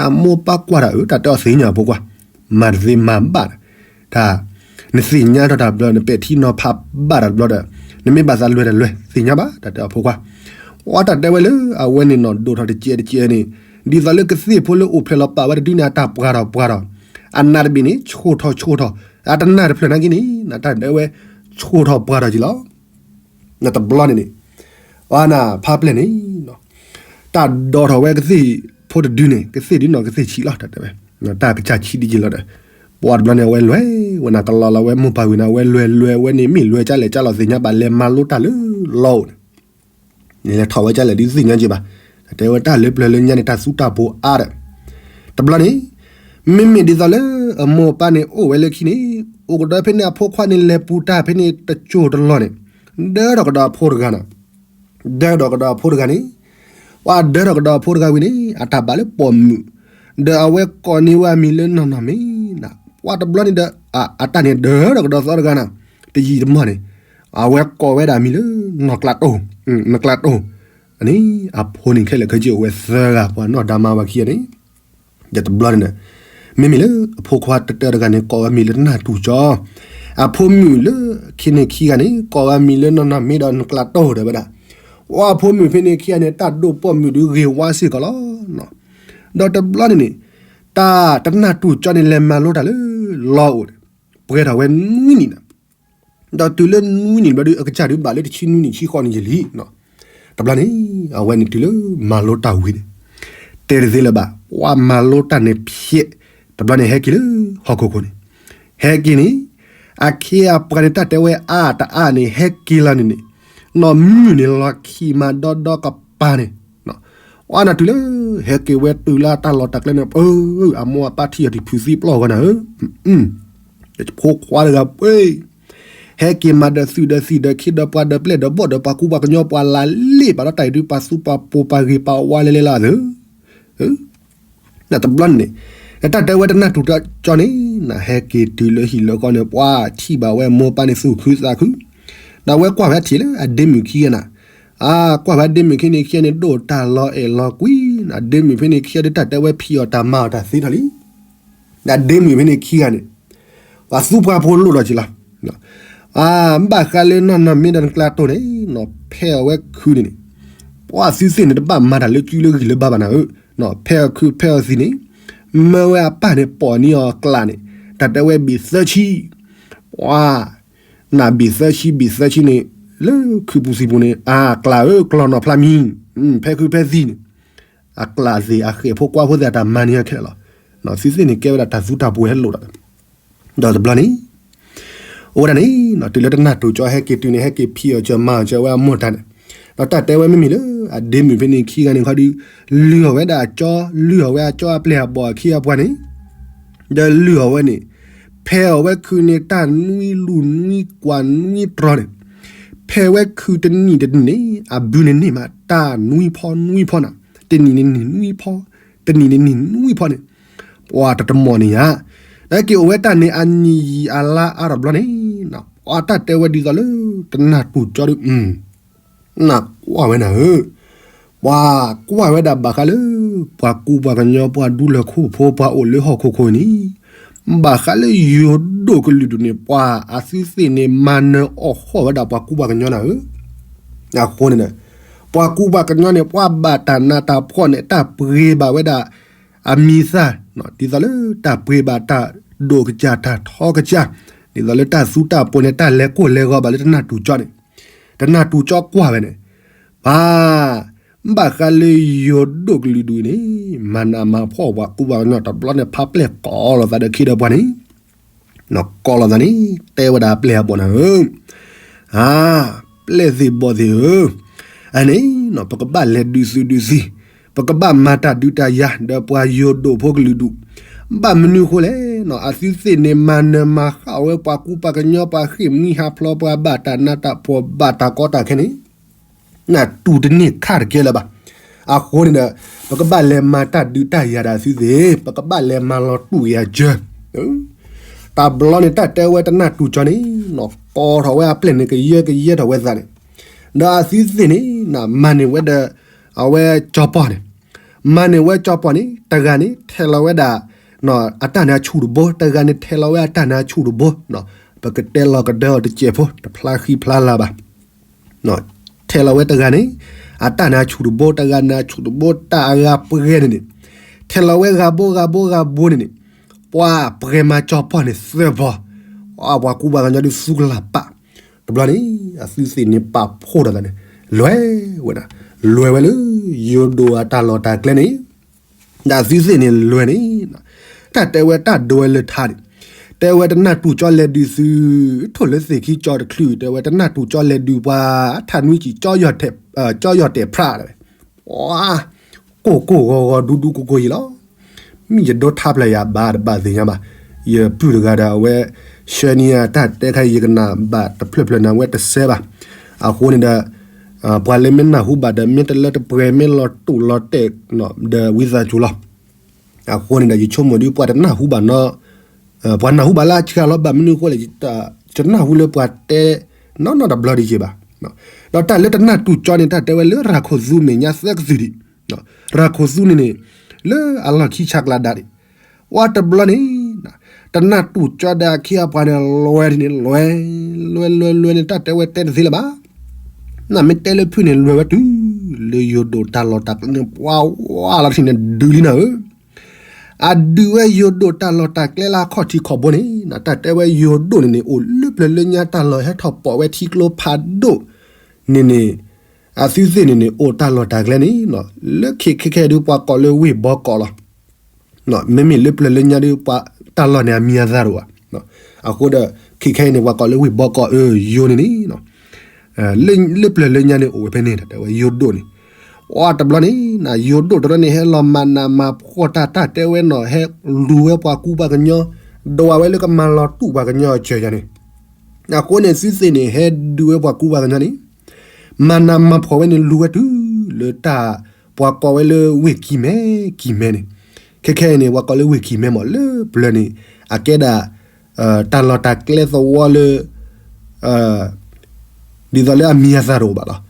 အမိၢ်ပၢ်ကွၢ်တၢ်အၢ တၢ်တဲအီၤသ့ၣ်ညါဖိခွါ, မၤတသ့မၤဘၣ်, တၢ် နသ့ၣ်ညါထီၣ်တၢ်ဘျီ နပဲာ်ထံနီၤဖးဘၣ်တၢ်တဘျီဒီး နမ့ၢ်ဘၣ်သးလွဲၢ်တလွဲၢ် သ့ၣ်ညါဘၣ် တၢ်တဲအီၤဖိခွါ, ဝဲတၢ်တဲဝဲလၢအဝဲန့ၣ်နီၢ်ဒိၣ်ထီၣ်တကဲးတကဲးန့ၣ်, ဒ်သိးလၢကသ့ၣ်ဖိလၢအိၣ်ဖျဲၣ်လီၤပာ်ဝဲတဒုန့ၣ် အတၢ်ပှၢ်ထီၣ်ပှၢ်ထီၣ်, အနးတဘ့ၣ်န့ၣ် ဆိၣ်ထီၣ်ဆိၣ်ထီၣ်, အတနၢ်တဖျၢၣ်နာ်က့န့ၣ် နတၢ်တဲဝဲ ဆိၣ်ထီၣ်ပှၢ်ထီၣ်က့ၤလီၤ. နတဘျီန့ၣ်န့ၣ်, အနဖးပျဲၢ်န့ၣ်, တၢ်ဒိးထီၣ်ဝဲကသ့ၣ်ဖိတဒုန့ၣ် ကသ့ၣ်ဒုနီၢ်ကသ့ၣ်ဆံးလီၤ တၢ်တဲဝဲ, တၢ်ကစၢ်ဆံးဒ်က့ၤလီၤဒီး, ပှၤတဘျီန့ၣ် အဝဲလွဲၢ်ဝဲနၤကလီလီၤဝဲမိၢ်ပၢ်ဝံၤန့ၣ် အဝဲလွဲၢ်လွဲၢ်ဝဲန့ၣ် မ့ၢ်လွဲၢ်ကၢ်လဲၣ်ကၢ်လီၤသ့ၣ်ညါဘၣ် လဲၤမၤလိတၢ်လၢလီအိၣ်န့ၣ် နလဲၤထီၣ်ဝဲကၢ်လဲၣ်ဒ်သ့ၣ်ညါက့ၤဘၣ်, တၢ်တဲဝဲတၢ်လၢပျၢၤလၢညါန့ၣ် တၢ်သူတၢ်ပိၤအါဒီး, တဘျီန့ၣ်, မ့မ့ၢ်ဒ်သိးလၢအမိၢ်အပၢ်န့ၣ်အိၣ်ဝဲလၢခံန့ၣ်, အိၣ်ကဒီးဖဲန့ၣ် အဖိခွါန့ၣ်လဲၤပူၤတၢ်ဖဲန့ၣ်တစိၢ်တလီၢ်န့ၣ်, ဒၢထီၣ်ကဒီးအဖိတဂၤနၤ, ဒၢထီၣ်ကဒီးအဖိတဂၤန့ၣ်, ပှၤဒၢထီၣ်ကဒီးအဖိတဂၤဝံၤန့ၣ် အတၢ်ဘၣ်လၢပိာ်မုၣ်, ဒီးအဝဲကိးန့ၢ်ဝဲအမံၤလၢနီၢ်နီၢ်မ့ၢ်နၤ, ပှၤတဘျီန့ၣ်ဒီး, အတၢ်န့ၣ်ဒၢထီၣ်ကဒီးသီတဂၤနၤ, တယံာ်တမီၢ်န့ၣ်, အဝဲကိးဝဲဒၣ်အမံၤလၢနီၢ်ကျးတိၢ်, နီၢ်ကျးတိၢ်, န့ၣ် အဖိန့ၣ်ခဲလၢာ်ခဲဆ့အိၣ်ဝဲသၢဂၤ ပှၤနီၢ်ဒါမါဝၤခံဂၤန့ၣ် ဒီးတဘျီန့ၣ်, မ့မ့ၢ်လၢအဖိခွါတတၢတဂၤန့ၣ် ကိးဝဲမံၤလၢတနၢ်တူၢ်ကၠီ, အဖိမုၣ်လၢခံန့ၣ်ခံဂၤန့ၣ် ကိးဝဲမံၤလၢနီၢ်နီၢ်မ့ၢ်ဒီးနကျးတိၢ်ဒီးဝဲဒၣ်, ဝဲအဖိမုၣ်ဖဲန့ၣ်ခံဂၤန့ၣ် တၢ်ဒိၣ်ပိာ်မုၣ်ဒုးဂ့ၤဝါစ့ၢ်ကီးလီၤ. ဒီးတဘျီန့ၣ်န့ၣ်, တၢ်တနၢ်တူၢ်ကၠီန့ၣ် လဲၤမၤလိတၢ်လၢလီအိၣ်န့ၣ်, ပှဲၤထီၣ်ဝဲနွံနံၣ်နၤ ဒီးတုၤလၢနွံနံၣ်ဘျီဒုး အကစၢ်ဒုးဘၣ်လၢတဆံနွံနံၣ်ဆံဃိးနံၣ်ယံာ်လံ. တဘျီန့ၣ် အဝဲန့ၣ်တုၤလၢမၤလိတၢ်ဝံၤန့ၣ်, တဲတသ့လၢၤဘၣ် ပှၤမၤလိတၢ်န့ၣ်ဖျဲး, တဘျီန့ၣ်ဟဲက့ၤလၢဟီၣ်ခိၣ်ခိၣ်န့ၣ်, ဟဲက့ၤန့ၣ်, အခ့အပှၤန့ၣ် တၢ်တဲဝဲအါတအါန့ၣ် ဟဲက့ၤလီၤန့ၣ်န့ၣ်, နီၢ်မုၢ်န့ၣ်လီၤခံမးဒီဒီကပၤန့ၣ် အနၤတုၤလၢ ဟဲက့ၤဝဲတုၤလၢတၢ်လီၢ်တၢ်ကျဲန့ၣ် ပၢ အမိၢ်အပၢ်ထံၣ်အီၤတဖုးသံပျီၢ်ဂီၢ်နၤဧၢ, ဖိခွါတဂၤပှ့ၤ, ဟဲက့ၤမးဒီးသုးဒီးသံၣ်ဒီးခ့ဒီးပှၤဒီးပျဲၢ်ဒီးဘီၣ်ဒီးပှၤကူပှၤကညီ ပှၤလၢလ့ၣ်ဘၣ်ဒီးတၢ်အံၤဒုး ပှၤသူပှၤပိၤပှၤဂ့ၤပှၤဝါလဲလဲလၢအသၢ နတဘျီန့ၣ်, နတၢ်တဲဝဲတနၢ်တူၢ်ကၠီန့ၣ်, နဟဲက့ၤတုၤလၢဟံၣ်လၢဃီန့ၣ် ပှၤထံၣ်ဘၣ်ဝဲမိၢ်ပၢ်န့ၣ်သူၣ်ခုသးခု, ဒီးအဝဲကွၢ်ဝဲထံၣ်လၢအဒ့မုၣ်ခံဂၤနၤ, အကွၢ်ဝဲဒ့မုၣ်ခံန့ၣ်ခံဂၤန့ၣ် ဒိၣ်တၢ်လီၤအဲၣ်လီၤကွံ, အဒ့မုၣ်ဖဲန့ၣ်ခံဂၤဒုး တၢ်တဲဝဲဖံးအီၣ်တၢ်မၤအီၣ်တၢ်သ့ထီၣ်လံ အဒ့မုၣ်ဖဲန့ၣ်ခံဂၤန့ၣ်, ပှၤသူပှၤပိၤလိၣ်ဒီးက့ၤလီၤ, ဘၣ်ဃးလၢနီၢ်နီၢ်မ့ၢ်ဒီးနကျးတိၢ်န့ၣ်, ဖဲအီၣ်ဝဲခုန့ၣ်န့ၣ်, ပှၤသုသ့ၣ်န့ၣ်တဘၣ်မၤတၢ်လၢကုလၢဂံၢ်လၢဘါဘၣ်နၤဧၢ, ဖဲအီၣ်ခုဖဲအီၣ်သံးန့ၣ်, မၢဝဲအပၢ်န့ၣ်ပိာ်န့ၢ်အီၤကျးန့ၣ်, တၢ်တဲဝဲဘ့ၣ်သၢဆံ, ပှၤ နဘ့ၣ်သၢဆံဘ့ၣ်သၢဆံန့ၣ်, လၢခုပူၤသံၣ်ပူၤန့ၣ် အကျးဧၢ ကျီၢ်နီၢ်ဖျါမံၤ, ဖဲခုဖဲသံးန့ၣ်, အကျးသ့ၣ်အဃဲၣ်ဖိကွၢ်ဖိသ့ၣ်အတၢ်မၤန့ၢ်အီၤခဲလၢာ်လီၤ, သုသ့ၣ်န့ၣ်ကဲဝဲဒၣ်တၢ်သူတၢ်ပှဲၤဟဲလိာ်ဒီး, ဒီးတဘျီန့ၣ် အိၣ်ဝဲဒၣ်န့ၣ်, တုၤလၢတနၢ်တူၢ်ကၠီဟဲက့ၤတုၤန့ၣ် ဟဲက့ၤဖံးအီၣ်စၢၤမၤအီၣ်စၢၤဝဲအမိၢ်တၢ်န့ၣ်, ဒီးတၢ်တဲဝဲမ့မ့ၢ်လၢ အဒ့မုၣ်ဖဲန့ၣ်ခံဂၤန့ၣ်ခီဒုး, လုၢ်အီၣ်ဝဲဒၣ်အကၠီ, လုၢ်အီၣ်ဝဲအကၠီအပျဲၢ်အဘီၣ်အခ့အပှၤန့ၣ်, ဒီးလုၢ်အီၣ်ဝဲန့ၣ်, ဖဲအီၣ်ဝဲခုန့ၣ်တၢ်နွံလူၢ်နွံကွၢ်နွံတြီၤန့ၣ်, ဖဲဝဲခုတနံၣ်တနံၣ်န့ၣ် အဘုန့ၣ်န့ၢ်မးတၢ်နွံဖီနွံဖီနၤ, တနံၣ်န့ၣ်န့ၢ်နွံဖီ, တနံၣ်န့ၣ်န့ၢ်နွံဖီန့ၣ်, ပှၤတတမီၢ်န့ၣ်ဧါ, ဒီးက့ၤအိၣ်ဝဲတၢ်န့ၣ်အနံၣ်ယံာ်အလါအါတဘျီန့ၣ်, ပှၤတၢ်တဲဝဲဒ်သိးလၢ တနၢ်တူၢ်ကၠီဒုး နကွၢ်ဝဲနၤဧၢ, ပှၤကွၢ်ဝဲဒၣ်ဘၣ်ဃးလၢ ပှၤကူပှၤကညီ ပှၤဒူလၢၢ်ခိၣ်ဖိ ပှၤအိၣ်လၢဟီၣ်ခိၣ်ခိၣ်န့ၣ်, ဘၣ်ဃးလၢယိၤဒိၣ်ကလုာ်ဒူၣ်န့ၣ် ပှၤအသုသ့ၣ်န့ၣ် မၤနၢၤအီၣ်ဃီၣ်ဝဲဒၣ်ပှၤကူပှၤကညီနၤဧၢ, အဃိန့ၣ်ဒီး, ပှၤကူပှၤကညီန့ၣ် ပှၤဘၣ်တၢ်နးတၢ်ဖှီၣ်န့ၣ် တၢ်ပှ့ၤဘၣ်ဝဲဒၣ် အမံၤသၣ် ဒ်သိးလၢတၢ်ပှ့ၤဘၣ်တၢ်ဒိၣ်ကစၢ်တၢ်ထီကစၢ်, ဒ်သိးလၢတၢ်သူတၢ်ပိာ်န့ၣ် တၢ်လဲၤကိၢ်လဲၤဂီၤဘၣ်လၢတနၢ်တူၢ်ကၠီန့ၣ်, တနၢ်တူၢ်ကၠီကွၢ်ဝဲန့ၣ်, ပှၤ ဘၣ်ဃးလၢယိၤဒိၣ်ကလုာ်ဒူၣ်အံၤန့ၣ်, မၤနးမၤဖှီၣ်ပှၤကူပှၤကညီတဘျီန့ၣ် ဖးပျဲၢ်ကိးလိာ်သးဒီးခ့ဒီးပှၤန့ၣ်, ကိးလိာ်သးန့ၣ်, တဲဝဲဒၣ်ပျဲၢ်အဘီၣ်နၤဧၢ, အါ, ပျဲၢ်သ့ၣ်ဘီၣ်သ့ၣ်ဧၢ, အန့ၣ် ပကဘၣ်လဲၤဒုးသုးဒုးသံ, ပကဘၣ်မၤတၢ်ဒုးတၢ်ယၤဒီးပှၤယိၤဒိၣ်ဖိကလုာ်ဒူၣ်, ဘၣ်မနုၤဃိလဲၣ်, အသုသ့ၣ်န့ၣ် မၤနၢၤမၤဃၣ်ဝဲပှၤကူပှၤကညီ ပှၤဃ့ၢ်မှံဟးဖျိး ပှၤဘၣ်တၢ်နးတၢ်ဖှီၣ် ဘၣ်တၢ်ကီတၢ်ခဲန့ၣ် နတူၢ်တန့ၢ်ခါတကဲလၢၤဘၣ်. အဃိန့ၣ်ဒီး, ပကဘၣ်လဲၤမၤတၢ်ဒုးတၢ်ယၤဒီးအသုသ့ၣ်, ပကဘၣ်လဲၤမၤလီၤတူၢ်ယၤစၢၤ, တဘျီန့ၣ် တၢ်တဲဝဲတနၢ်တူၢ်ကၠီန့ၣ်, ကိးထီၣ်ဝဲအပျဲၢ်န့ၣ် ကယၢကယဲထီၣ်ဝဲသးန့ၣ်, ဒီးအသုသ့ၣ်န့ၣ် မၤန့ၢ်ဝဲဒီး အဝဲကၠီပီၢ်န့ၣ်, မၤန့ၢ်ဝဲကၠီပီၢ်န့ၣ် တဂၤန့ၣ် ထဲးလီၤဝဲဒၣ် အတၢ်န့ၣ်အဆူၣ်တဘိ, တဂၤန့ၣ် ထဲးလီၤဝဲအတၢ်န့ၣ်အဆူၣ်တဘိ, ပကတဲလီၤကဒၢအီၤတစဲးဖိ တဖျါဃံဖျါလၤဘၣ်. ထဲးလီၤဝဲတဂၤန့ၣ် အတၢ်န့ၣ်အဆူၣ်တဘိ, တဂၤန့ၣ်အဆူၣ်တဘိ, တၢ်အဂၤပှဲၤန့ၣ်န့ၣ်, ထဲးလီၤဝဲဂၤဘိဂၤဘိဂၤဘိန့ၣ်န့ၣ်, ပှၤပှဲၤမၤကၠီပီၢ်န့ၣ်သၢဘီ, ပှၤကူပှၤကညီဒုးသူကလၤပာ်, တဘျီန့ၣ် အသုသ့ၣ်န့ၣ်ပာ်ဖှိၣ်ထီၣ်သးန့ၣ်, လဲၤဝဲဒၣ်, လဲၤဝဲလၢ ယိၤဒိၣ်အတၢ်လီၢ်တၢ်ကျဲန့ၣ်, ဒီးအသုသ့ၣ်န့ၣ်လဲၤန့ၣ်, တၢ်တဲဝဲတၢ်ဒိဝဲလၢထါန့ၣ်, တဲဝဲတနၢ်တူၢ်ကၠီလဲၤဒုးသုး, ထိၣ်လၢသ့ၣ်ခံကၠီတချုး, တဲဝဲတနၢ်တူၢ်ကၠီလဲၤဒုးပှၤ, ထၣ်နွံကံၣ်, ကၠီယီၢ်တဲာ်ဖြးတဲဝဲ, ကိၢ်ကိၢ်ဂီၤဂီၤဒူဒူကိၢ်ကိၢ်ယံၤလီၤ. မ့ၢ်ယဒိထါဖျၢၣ်ယၤဘၣ်တဘၣ်သ့ၣ်ညါဘၣ်, ယပုၢ်တဂၤဒီးအဝဲ ဆှၢန့ၢ်ယၤတၢ်တဲခါအံၤ ယကနၣ်ဘၣ်တဖျၢၣ်ဖျၢၣ်န့ၣ် အဝဲတဆဲးဘၣ်. အဃိန့ၣ်ဒီး ပှၤလၢမ့ၢ်နၢ်ဟူဘၣ်ဒီး မ့ၢ်တလၢတပှဲၤ မ့ၢ်လီၤတူာ်လီၤတဲာ်ဒီးဝံသးစူၤလီၤ. အဃိန့ၣ်ဒီး ယဆိကမိၣ်ဒ်ပှၤတနၢ်ဟူဘၣ်နီၤ, ပှၤနၢ်ဟူဘၣ်လၢအစှၤလီၤ ဘၣ်မနုၤအဃိလဲၣ်, တနၢ်ဟူလၢပှၤတဲနီၢ်နီၢ်တဘျီဒံးက့ၤဘၣ်. ဒီးတၢ်လၢတနၢ်တူၢ်ကၠီန့ၣ် တၢ်တဲဝဲလၢရၤခိၣ်သူမဲာ်ညါသၢကသုၣ်ဒံး, ရၤခိၣ်သူန့ၣ်န့ၣ် လၢအလီၢ်ခံဆးကျးဒၣ်ဒံး, ပှၤတဘျီန့ၣ် တနၢ်တူၢ်ကၠီဒီးအခ့အပှၤန့ၣ် လဲၤဒ်န့ၣ် လဲၤ, လဲၤလဲၤလဲၤန့ၣ် တၢ်တဲဝဲတဲတသ့လၢၤဘၣ်. နမ့ၢ်တဲလၢဖုၣ်န့ၣ် လဲၤဝဲတုၤလၢယိၤဒိၣ်တၢ်လီၢ်တၢ်ကျဲန့ၣ် ပှၤဝါလီၤတထံၣ်န့ၣ် ဒုးလံနၤဧၢ. အဒုးဝဲယိၤဒိၣ်တၢ်လီၢ်တၢ်ကျဲလၢအခီၣ်ထံးခီၣ်ဘိန့ၣ် တၢ်တဲဝဲယိၤဒိၣ်န့ၣ်န့ၣ် အိၣ်လၢပျၢၤလၢညါ တၢ်လီၢ်ဟဲထီၣ်ပိာ်ဝဲထံကျိဖးဒိၣ်န့ၣ်န့ၣ်, အသုသ့ၣ်န့ၣ်န့ၣ် အိၣ်တၢ်လီၢ်တၢ်ကျဲန့ၣ် လၢခံခဲခဲဒုးပှၤကိးလၢဝ့ၢ်ဘီကီးလီၤ. မ့မ့ၢ်လၢပျၢၤလၢညါဒုး ပှၤတၢ်လီၢ်န့ၣ် အမံၤအသၣ်တအိၣ်ဘၣ်. အဃိဒီး ခံခဲအံၤန့ၣ် ပှၤကိးလၢဝ့ၢ်ဘီကီး အၢ ယိၤန့ၣ်န့ၣ် လၢပျၢၤလၢညါန့ၣ် အိၣ်ဝဲဖဲန့ၣ် တၢ်တဲဝဲယိၤဒိၣ်န့ၣ်, ပှၤတဘျီန့ၣ် ယိၤဒိၣ်တရၢန့ၣ် ဟဲလီၤမၤနးမၤဖှီၣ်တၢ် တၢ်တဲဝဲနီၤ ဟဲလူၤဝဲပှၤကူပှၤကညီ, ဒွးဝဲလၢကမၤလီၤတူာ်ပှၤကညီအစၢၤယၤန့ၣ်, အဃိန့ၣ် သုသ့ၣ်န့ၣ် ဟဲဒုးဝဲပှၤကူပှၤကညီန့ၣ် မၤနးမၤဖှီၣ်ဝဲန့ၣ် လူၤဝဲတုၤလၢတၢ် ပှၤကိးဝဲလၢဝ့ၢ်ကံၤမဲ ကံၤမဲန့ၣ်, ခဲခဲအံၤန့ၣ် ပှၤကိးလၢဝ့ၢ်ကံၤမဲမး လၢပျၢၤန့ၣ် အကဲဒၣ် တၢ်လီၢ်တၢ်ကျဲသဝီလၢ ဒ်သိးလၢအမံၤအသၣ်တအိၣ်ဘၣ်လီၤ.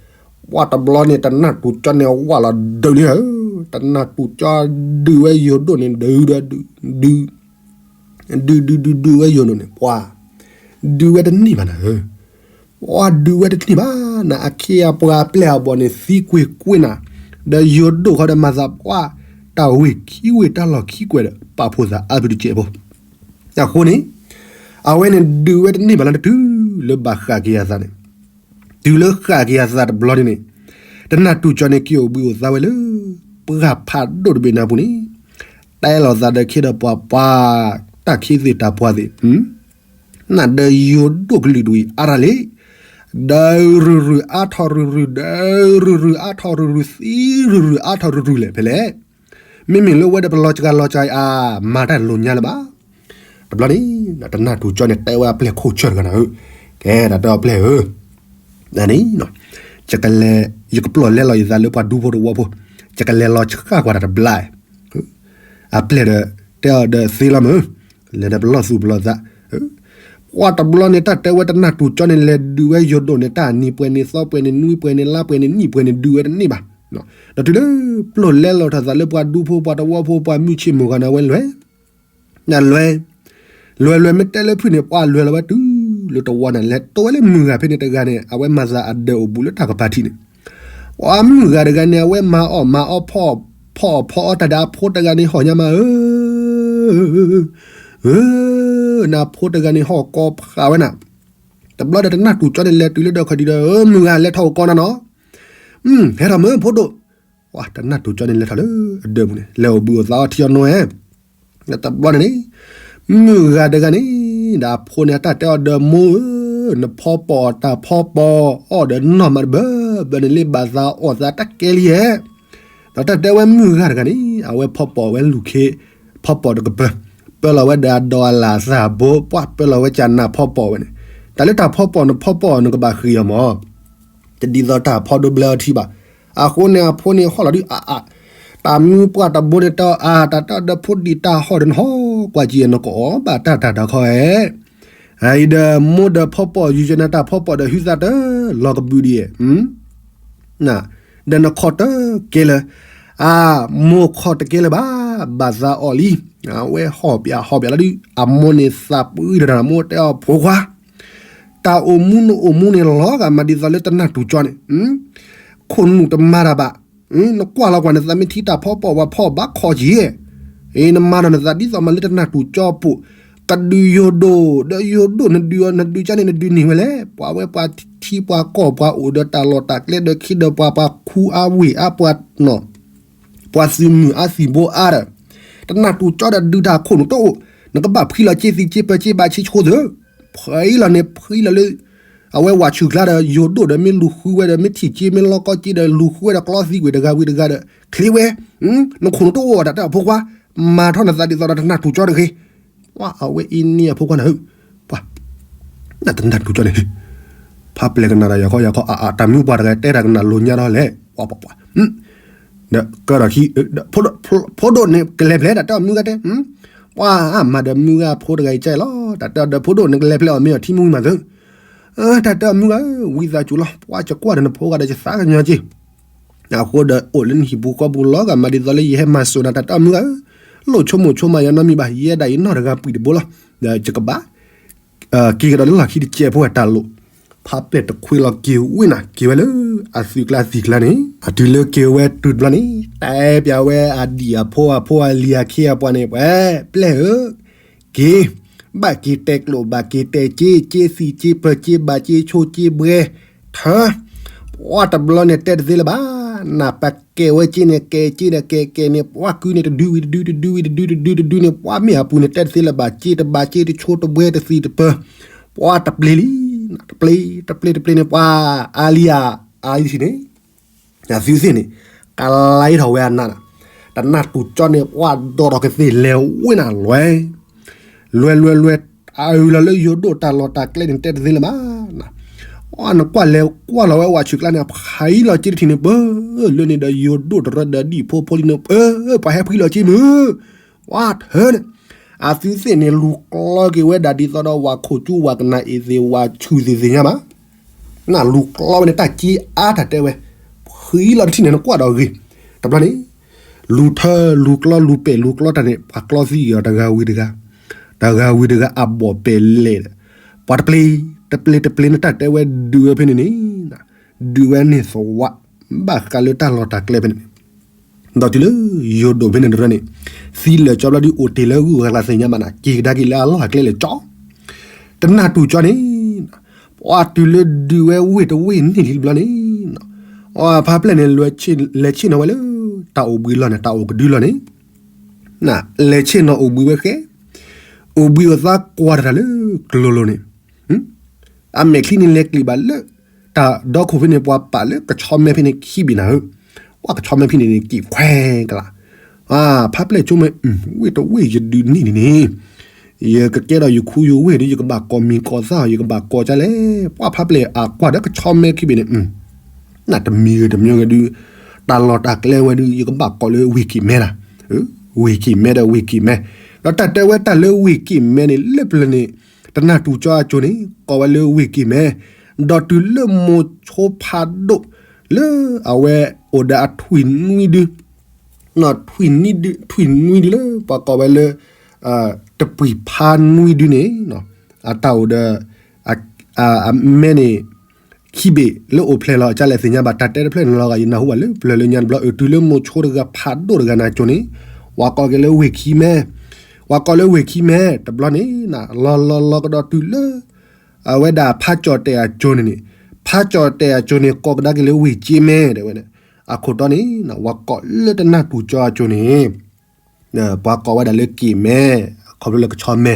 ပှၤတဘျီန့ၣ် တနၢ်တူၢ်ကၠီန့ၣ် ဝးလီၤဒုးလံဧၢ, တနၢ်တူၢ်ကၠီဒုးဝဲယိၤဒိၣ်န့ၣ် ဒုးဒုး ဒုးဒုးဒုးဒုးဝဲယိၤဒိၣ်န့ၣ် ပှၤ ဒုးဝဲတန့ၢ်ဘၣ်နၤဧၢ, ပှၤဒုးဝဲတန့ၢ်ဘၣ်နၤ, အခ့အပှၤအပျဲၢ်အဘီၣ်န့ၣ် သံကွ့ၢ်ကွ့ၢ်နၤ, ဒီးယိၤဒိၣ်ဃီဒီးမၤသးပှၢ် တၢ်ဝ့ၢ်ခံဝ့ၢ်တၢ်လီၢ်ခံကွဲးဒီး ပာ်ဖှိၣ်သးအါပတစဲးဖိ, အဃိန့ၣ် အဝဲန့ၣ်ဒုးဝဲတန့ၢ်ဘၣ်လၢတတုၤလၢဘၣ်ဃၣ်က့ၤအသးန့ၣ်, တုၤလၢဃၣ်က့ၤအသးတဘျီန့ၣ်န့ၣ်, တနၢ်တူၢ်ကၠီန့ၣ် က့ၤအိၣ်ဘှံးအိၣ်သါဝဲလၢ ပှၢ်ဖးဒိၣ်တဘ့ၣ်နၤပူၤန့ၣ်, တဲလီၤသးဒီးခ့ဒီးပှၤပှၤ တၢ်ခ့သ့ၣ်တၢ်ပှၢ်သ့ၣ် နဒီးယိၤဒိၣ်ကလုာ်ဒူၣ်အံၤအါရၤလံ, ဒီးရုၢ်ရုၢ်အါထီၣ်ရုၢ်ရုၢ် ဒီးရုၢ်ရုၢ်အါထီၣ်ရုၢ်ရုၢ် သံရုၢ်ရုၢ်အါထီၣ်ရုၢ်ရုၢ်လဲၣ်ဖဲလဲၣ်, မ့မ့ၢ်လၢဝဲဒီးပလီၤစှၤလီၤစှၤအံၤ အါ မၤတၢ်လိာ်ညါလၢၤဘၣ်. တဘျီန့ၣ် တနၢ်တူၢ်ကၠီန့ၣ် တဲဝဲအပျဲၢ်ခိၣ်ဆၢၣ်တဂၤနၤဧၢ, ကဲ တၢ်တဲအပျဲၢ်ဧၢ န့ၣ် ယကလဲၤ ယကပျီၢ်လဲလီၤယသးလၢပှၤဒူဖိတဝီဖိ, ယကလဲၤလီၤဆှၣ်ကွၢ်တၢ်တဘျီ, အပျဲၢ်ဒီး တဲအီၤဒီးသ့လီၤမုၢ်, လဲၤဒီးပလီၢ်သူၣ်ပလီၢ်သး, ပှၤတဘျီန့ၣ် တၢ်တဲဝဲတနၢ်တူၢ်ကၠီန့ၣ် လဲၤဒုးဝဲယိၤဒိၣ်န့ၣ် တၢ်နံၤပှဲၤန့ၣ်သီပှဲၤန့ၣ်နွံပှဲၤန့ၣ်လါပှဲၤန့ၣ်နံၣ်ပှဲၤန့ၣ် ဒုးဝဲတန့ၢ်ဘၣ်, ဒီးတုၤလၢ ပျီၢ်လဲလီၤထီၣ်သးလၢပှၤဒူဖိပှၤတဝီဖိပှၤမုၢ်ဆ့ၣ်မိၢ်ဂၤန့ၣ် အဝဲလဲၤ နလဲၤ, လဲၤလဲၤမ့ၢ်တဲလၢဖုၣ်န့ၣ် ပှၤလဲၤလီၤဝဲတုၤလၢတဝီန့ၣ် လဲၤတိဝဲလၢမုၢ်ဂၤဖဲန့ၣ်တဂၤန့ၣ် အဝဲမၤသးအဒၢးအိၣ်ဘူးလၢတၢ်ကပၤထံးန့ၣ်, ပှၤမုၢ်ဂၤတဂၤန့ၣ် အဝဲမၤအီၣ်မၤအီဖီအီၣ်ဖီအီၣ်တၢ်ဒီးအဖိတဂၤန့ၣ် ဟီၣ်ညါမးဧၢ နဖိတဂၤန့ၣ်ဟီၣ်ကိးဖးဝဲနၤ, တဘျီဒီးတနၢ်တူၢ်ကၠီန့ၣ် လဲၤတုၤလၢဒီးခီၣ်ဒံးဒီး မုၢ်ဂၤလဲၤထီၣ်အိၣ်ကိးနၤနီၤ, ဟဲထီၣ်မုၢ်ဖိဒိၣ်, တနၢ်တူၢ်ကၠီန့ၣ် လဲၤထီၣ်လၢအဒၢးပူၤန့ၣ် လဲၤအိၣ်ဘှံးအိၣ်သါအီထံအီနိဝဲ တဘျီန့ၣ်န့ၣ် မုၢ်ဂၤတဂၤန့ၣ် ဒီးအဖိန့ၣ် အတၢ်တဲအီၤဒီး မိၢ်ဧၢ, နဖီပိာ်အီၣ်တၢ်ဖီပိာ်အီၣ်ဒီးနီၢ်မးတဘၢဘၢန့ၣ် လၢဘၣ်သးအီၣ်သးတၢ်ကဲလံဧါ. ဒီးတၢ်တဲဝဲမုၢ်ဂၤတဂၤန့ၣ် အဝဲဖီပိာ်ဝဲလူၤခ့ ဖီပိာ်တကပၢၢ်, ပၢလီၤဝဲဒီးအဒီးအလၣ်အသၢဘိ ပှၢ်ပၢလီၤဝဲကနၣ်ဖီပိာ်ဝဲန့ၣ်, တၢ်လၢတၢ်ဖီပိာ်နဖီပိာ်နကဘၣ်ဃ့အီၤမး တဒ်သိးတၢ်ဖီဒိဘျၢအီထံဘၣ်. အဃိန့ၣ်အဖိန့ၣ်ဟီၣ်လီၤဒုးအါအါ, တၢ်မုၢ်ပှၢ်တဘိန့ၣ်တၢ်အါ, တၢ်တၢ်ဒီးဖိဒံးတၢ်ဟီၣ်ဒီးနဟီၣ်ကွၢ်ကံနကအီၣ်ဘၣ်တၢ်တၢ်တခီဧဲ, အံၤဒီးမိၢ်ဒီးဖီပိာ်ယူၤယနၤတၢ်ဖီပိာ်ဒီးဟုသးတၢ်လီၤကဘုးဒံးဧဲ ဒီးနခီၣ်တကဲလၢၤ, အါ, မိၢ်ခီၣ်တကဲလၢၤဘၣ်, ဘၣ်သးအီၣ်လံ, အဝဲဟီၣ်ပၠးဟီၣ်ပၠးလီၤဒုး အမိၢ်န့ၣ်သးပှံတဒၣ် မိၢ်တဲအီၤဖိခွါ တၢ်အိၣ်မူနအိၣ်မူန့ၣ်လီၤဂာ်မးဒ်သိးလၢတနၢ်တူၢ်ကၠီန့ၣ်, ခိၣ်နူာ်တမၤတၢ်ဘၣ်, နကွၢ်လီၤကွၢ်နသးမ့ၢ်ထံတၢ်ဖီပိာ်ပှၤဖီၣ်ဘၣ်ခီၣ်က့ၤ, နမၤဒီးနသးဒ်သိးမးလၢတနၢ်တူၢ်ကၠီအပူၤ, ကဒုးယိၤဒိၣ်, ဒီးယိၤဒိၣ်နဒုးအီၤ နဒုးကၠီန့ၣ် နဒုးန့ၢ်ဝဲလဲၣ်, ပှၤဝဲပှၤထံပှၤကီၢ်ပှၤအိၣ်ဒီးတၢ်လီၢ်တၢ်ကျဲဒီးခ့ဒီးပှၤ ပှၤခူအါဝ့ၢ်အါပှၤနီၢ် ပှၤသုးမုၢ်အါသံၣ်ဘိအါဒီး, တနၢ်တူၢ်ကၠီဒီးဒုးတၢ်ခိၣ်နူာ်တအိၣ်, နကဘၣ်ဖှံလီၤက့သံၣ်က့ပၢၤက့ဘးက့ဆိသၢ, ဖှံလီၤန့ၣ်ဖှံလီၤလၢ အဝဲဝးဆူၣ်ကျါဒီးယိၤဒိၣ်ဒီးမ့ၢ်လူၤဃုဝဲဒီး မ့ၢ်ထံၣ်က့မ့ၢ်လီကီက့ဒီးလူၤဃုဝဲဒီးကျီသံကွံာ်တဂၤဝံၤတဂၤဒီး ချ့ဝဲ, နခိၣ်နူာ်တအိၣ်အတၢ်တဲအဖိခွါ, မၤထီၣ်နသးဒ်သိးဒီးတနၢ်တူၢ်ကၠီတဂ့ၤ, ပှၤအဝဲအံၤန့ၣ်အဖိခွါန့ၣ် ပှၤ တနၢ်တူၢ်ကၠီန့ၣ်, ဖးပျဲၢ်ကနၣ်ဒီးယၤခီယၤခီ အတၢ်မုၢ်ပှၢ်တဂၤတဲတၢ်ကနၣ်လိာ်ညါဒီးလဲၣ်, ပှၤပှၤပှၤ, ဒီးကဒီးခံ, ဖိဒိၣ်န့ၣ်ကလဲၤဖျဲးတၢ်တဲအီၤမုၢ်ဂၤတဲ, ပှၤမၤဒီးမုၢ်ဂၤဖိတဂၤအံၤကဲလီၤ, တၢ်တဲအီၤဒီးဖိဒိၣ်န့ၣ်ကလဲၤဖျဲးအီၣ်မ့ၤအီၣ်ထံမုၢ်ဝံၤမးသု, တၢ်တဲအီၤမုၢ်ဂၤဧၢ, ဝံသးစူၤလီၤ, ပှၤကကွၢ်ဒီးနဖိဂၤဒီးယသးကညီၤက့ၤ အဃိဒီးအိၣ်လၢနဟံၣ်ပူၤဃီပူၤလီၤဂာ်မးဒ်သိးလၢယဟဲမၤစိာ်နၤတၢ်တဲအီၤမုၢ်ဂၤဧၢ, လိၣ်ဆိကမိၣ်ဆိကမးယၤနီတမံၤဘၣ်, ယဲဒၣ်အံၤနီၢ်တဂၤပှံၤတဘိလီၤ, ဒီးယကဘၣ် က့ၤကဒီးလၢလီၢ်ခံတကဲးဖိအတၢ်လိၣ်, ဖးပျဲၢ်တခွ့လီၤက့ၤဝ့ၢ်နၤ က့ၤဝဲလၢအသုးကျါသံၣ်ကျါန့ၣ်, အတုၤလၢက့ၤဝဲတုၤတဘျီန့ၣ် တဲပၠးဝဲအဒံၣ်အဖိအဖိအလံၤအခ့အပှၤန့ၣ် ပှၤပျဲၢ်ဧၢ က့ၤ, ဘၣ်က့ၤတဲကျိာ် ဘၣ်က့ၤတဲက့ၤ က့ၤသံၣ်က့ၤပၢၤ က့ၤဘးက့ၤဆိက့ၤဘှဲ ထၢ, ပှၤတဘျီန့ၣ်တဲတသ့လၢၤဘၣ်, နၢ်ပကဲဝဲက့ၤန့ၣ် ကဲက့ၤဒီးကဲကဲန့ၣ် ပှၤကုန့ၣ်တဒုဝံၤတဒု တဒုဝံၤတဒု တဒုတဒုန့ၣ် ပှၤမ့ၢ်အပူၤန့ၣ် တဲတသ့လၢၤဘၣ် က့ၤတဘးက့ၤတဆိတဘှဲတသံၣ်တပၢၤ, ပှၤတပျ့ၤလံ, တပျ့ၤ တပျ့ၤ တပျ့ၤန့ၣ် ပှၤအါလံဧါ, အါလံထံၣ်န့ၣ် အသုသ့ၣ်န့ၣ် ကလါထီၣ်ဝဲအနးနၤ, တနၢ်တူၢ်ကၠီန့ၣ် ပှၤဒိးထီၣ်ကသ့ၣ်လဲၤဝဲနၤလွဲ, လွဲလွဲလွဲ, အအုၣ်လီၤလၢယိၤဒိၣ်တၢ်လီၢ်တၢ်ကျဲန့ၣ် တဲတသ့လၢၤဘၣ်, နကွၢ်လဲၤကွၢ်လီၤဝဲဝးဆူၣ်ကျါန့ၣ် အဖးအံၤလီၤက့တထံၣ်န့ၣ် ပၢၤ, လၢန့ၣ်ဒီးယိၤဒိၣ်တရၢဒီးဒံၣ်ဖိဖိလံန့ၣ် ပၢၤ, ပှၤဟဲဖှံလီၤက့မုၢ် ပှၤထၢန့ၣ်, အသုသ့ၣ်န့ၣ် လူၤကျီက့ၤဝဲဒၣ်ဒ်သိးဒီးဝၤခိၣ်ကၠူဝၤကနၣ်အ့ၣ်သ့ၣ် ဝၤဆူၣ်သ့ၣ်သ့ၣ်ညါဘၣ်, နလူၤကျီဝဲန့ၣ် တၢ်က့အါတၢ်တဲဝဲ, ဖှံလီၤတထံၣ်န့ၣ် နကွၢ်ဒီးဂ့ၤ, တဘျီန့ၣ် လူၤထၢလူၤကျီလူၤပဲာ်လူၤကျီတၢ်န့ၣ် ပှၤကျီသံအီၤတဂၤဝံၤတဂၤ, တဂၤဝံၤတဂၤအဘီၣ်ပဲာ်လဲၣ်ဒီး, ပှၤတပျ့ၤ တပျ့ၤတပျ့ၤန့ၣ် တၢ်တဲဝဲဒုးဝဲဖဲန့ၣ်န့ၣ် ဒုးဝဲန့ၢ်သဝး, ဘၣ်ဃးလၢတၢ်လီၢ်တၢ်ကျဲဖဲန့ၣ်န့ၣ်, ဒီးတုၤလၢယိၤဒိၣ်ဖဲန့ၣ်တရၢန့ၣ်, သံလၢာ်ကၠီဘျီဒုးအိၣ်တ့ၢ်လၢဂုၢ်ဂၤကျါသ့ၣ်ညါဘၣ်နၤ က့ၤကဒါက့ၤလၢအလီၢ်အကျဲလၢာ်ကၠီ, တနၢ်တူၢ်ကၠီန့ၣ်, ပှၤတုၤလၢဒုးဝဲဝ့ၢ်တဝ့ၢ်န့ၣ်လံတဘျီန့ၣ်, အဖါပျဲၢ်န့ၣ် လဲၤဆ့ၣ်နီၤဝဲလၢ တၢ်အိၣ်ဘှံးလီၢ်န့ၣ် တၢ်အိၣ်ကဒုလီၢ်န့ၣ် လဲၤဆ့ၣ်နီၤအိၣ်ဘှံးဝဲဃဲ, အိၣ်ဘှံးအိၣ်သါကွၢ်တၢ်လၢကျိၤလိၤန့ၣ်, အမဲာ်ချံန့ၣ်လဲၤကျံးဘၣ်လၢ တၢ်ဒီခိၣ်ဖဲန့ၣ် ပှၤပာ်လၢကဆီမဲဖဲန့ၣ်ခံဘ့ၣ်နၤဧၢ, ပှၤကဆီမဲဖဲန့ၣ်န့ၣ် က့ၤခွဲကလး, ဖါပျဲၢ်ဆိကမိၣ် ဝ့ၢ်တဝ့ၢ်ယဒုးန့ၢ်န့ၣ်န့ၣ် ယကကဲဒီးယခူယဝ့ၢ်ဒီး ယကဘၣ်ကိးမံၤကိးသၣ် ယကဘၣ်ကိးကလဲၣ်, ပှၤဖါပျဲၢ်အကွၢ်ဒီးကဆီမဲခံဘ့ၣ်န့ၣ် နတမံၤဂ့ၤတမံၤဂ့ၤဒုး, တၢ်လီၢ်တၢ်ကျဲဝဲဒုး ယကဘၣ်ကိးလၢဝ့ၢ်က့ၤမဲနၤ, ဝ့ၢ်က့ၤမဲဒီးဝ့ၢ်က့ၤမဲ, ဒီးတၢ်တဲဝဲတၢ်လၢဝ့ၢ်က့ၤမဲန့ၣ် လၢပျၢၤန့ၣ် တနၢ်တူၢ်ကၠီအစိၤန့ၣ် ကိးဝဲလၢဝ့ၢ်က့ၤမဲ, ဒီးတုၤလၢမိၤဆိဖးဒိၣ် လၢအဝဲအိၣ်ဒီးအထွံၣ်နွံဒု ထွံၣ်နွံဒု ထွံၣ်နွံဒုလၢပှၤကိးဝဲလၢ တပှံၤဖးနွံဒုန့ၣ် အတၢ်အိၣ်ဒီး အမဲန့ၣ် ခံဘ့ၣ်လၢအိၣ်ဖျဲၣ်လီၤ ကလဲၣ်သ့ၣ်ညါဘၣ် တၢ်တဲတဖျၢၣ်န့ၣ်လီၤဂာ် ယနၢ်ဟူဘၣ်လၢပျၢၤလၢညါတဘျီ အတုၤလၢမိၤဆိတဂၤဖးဒိၣ်တဂၤန့ၣ်အစိၤန့ၣ် ပှၤကိးက့ၤလၢဝ့ၢ်ခံမဲ, ပှၤကိးလၢဝ့ၢ်ခံမဲ တဘျီန့ၣ် လီၤလီၤလီၤကဒီးတုၤလၢ အဝဲဒၣ်ဖးကၠီၣ်တဲၣ်အကၠိၤန့ၣ်န့ၣ်, ဖးကၠီၣ်တဲၣ်အကၠိၤန့ၣ် ကိးကဒါက့ၤလၢဝ့ၢ်ကၠ့မဲ တဲဝဲန့ၣ်, အခိၣ်တီန့ၣ် ပှၤကိးလၢတနၢ်တူၢ်ကၠီအကၠိၤန့ၣ် ပှၤကိးဝဲဒၣ်လၢက့ၣ်မဲ, ခီဖျိလၢကဆီမဲ,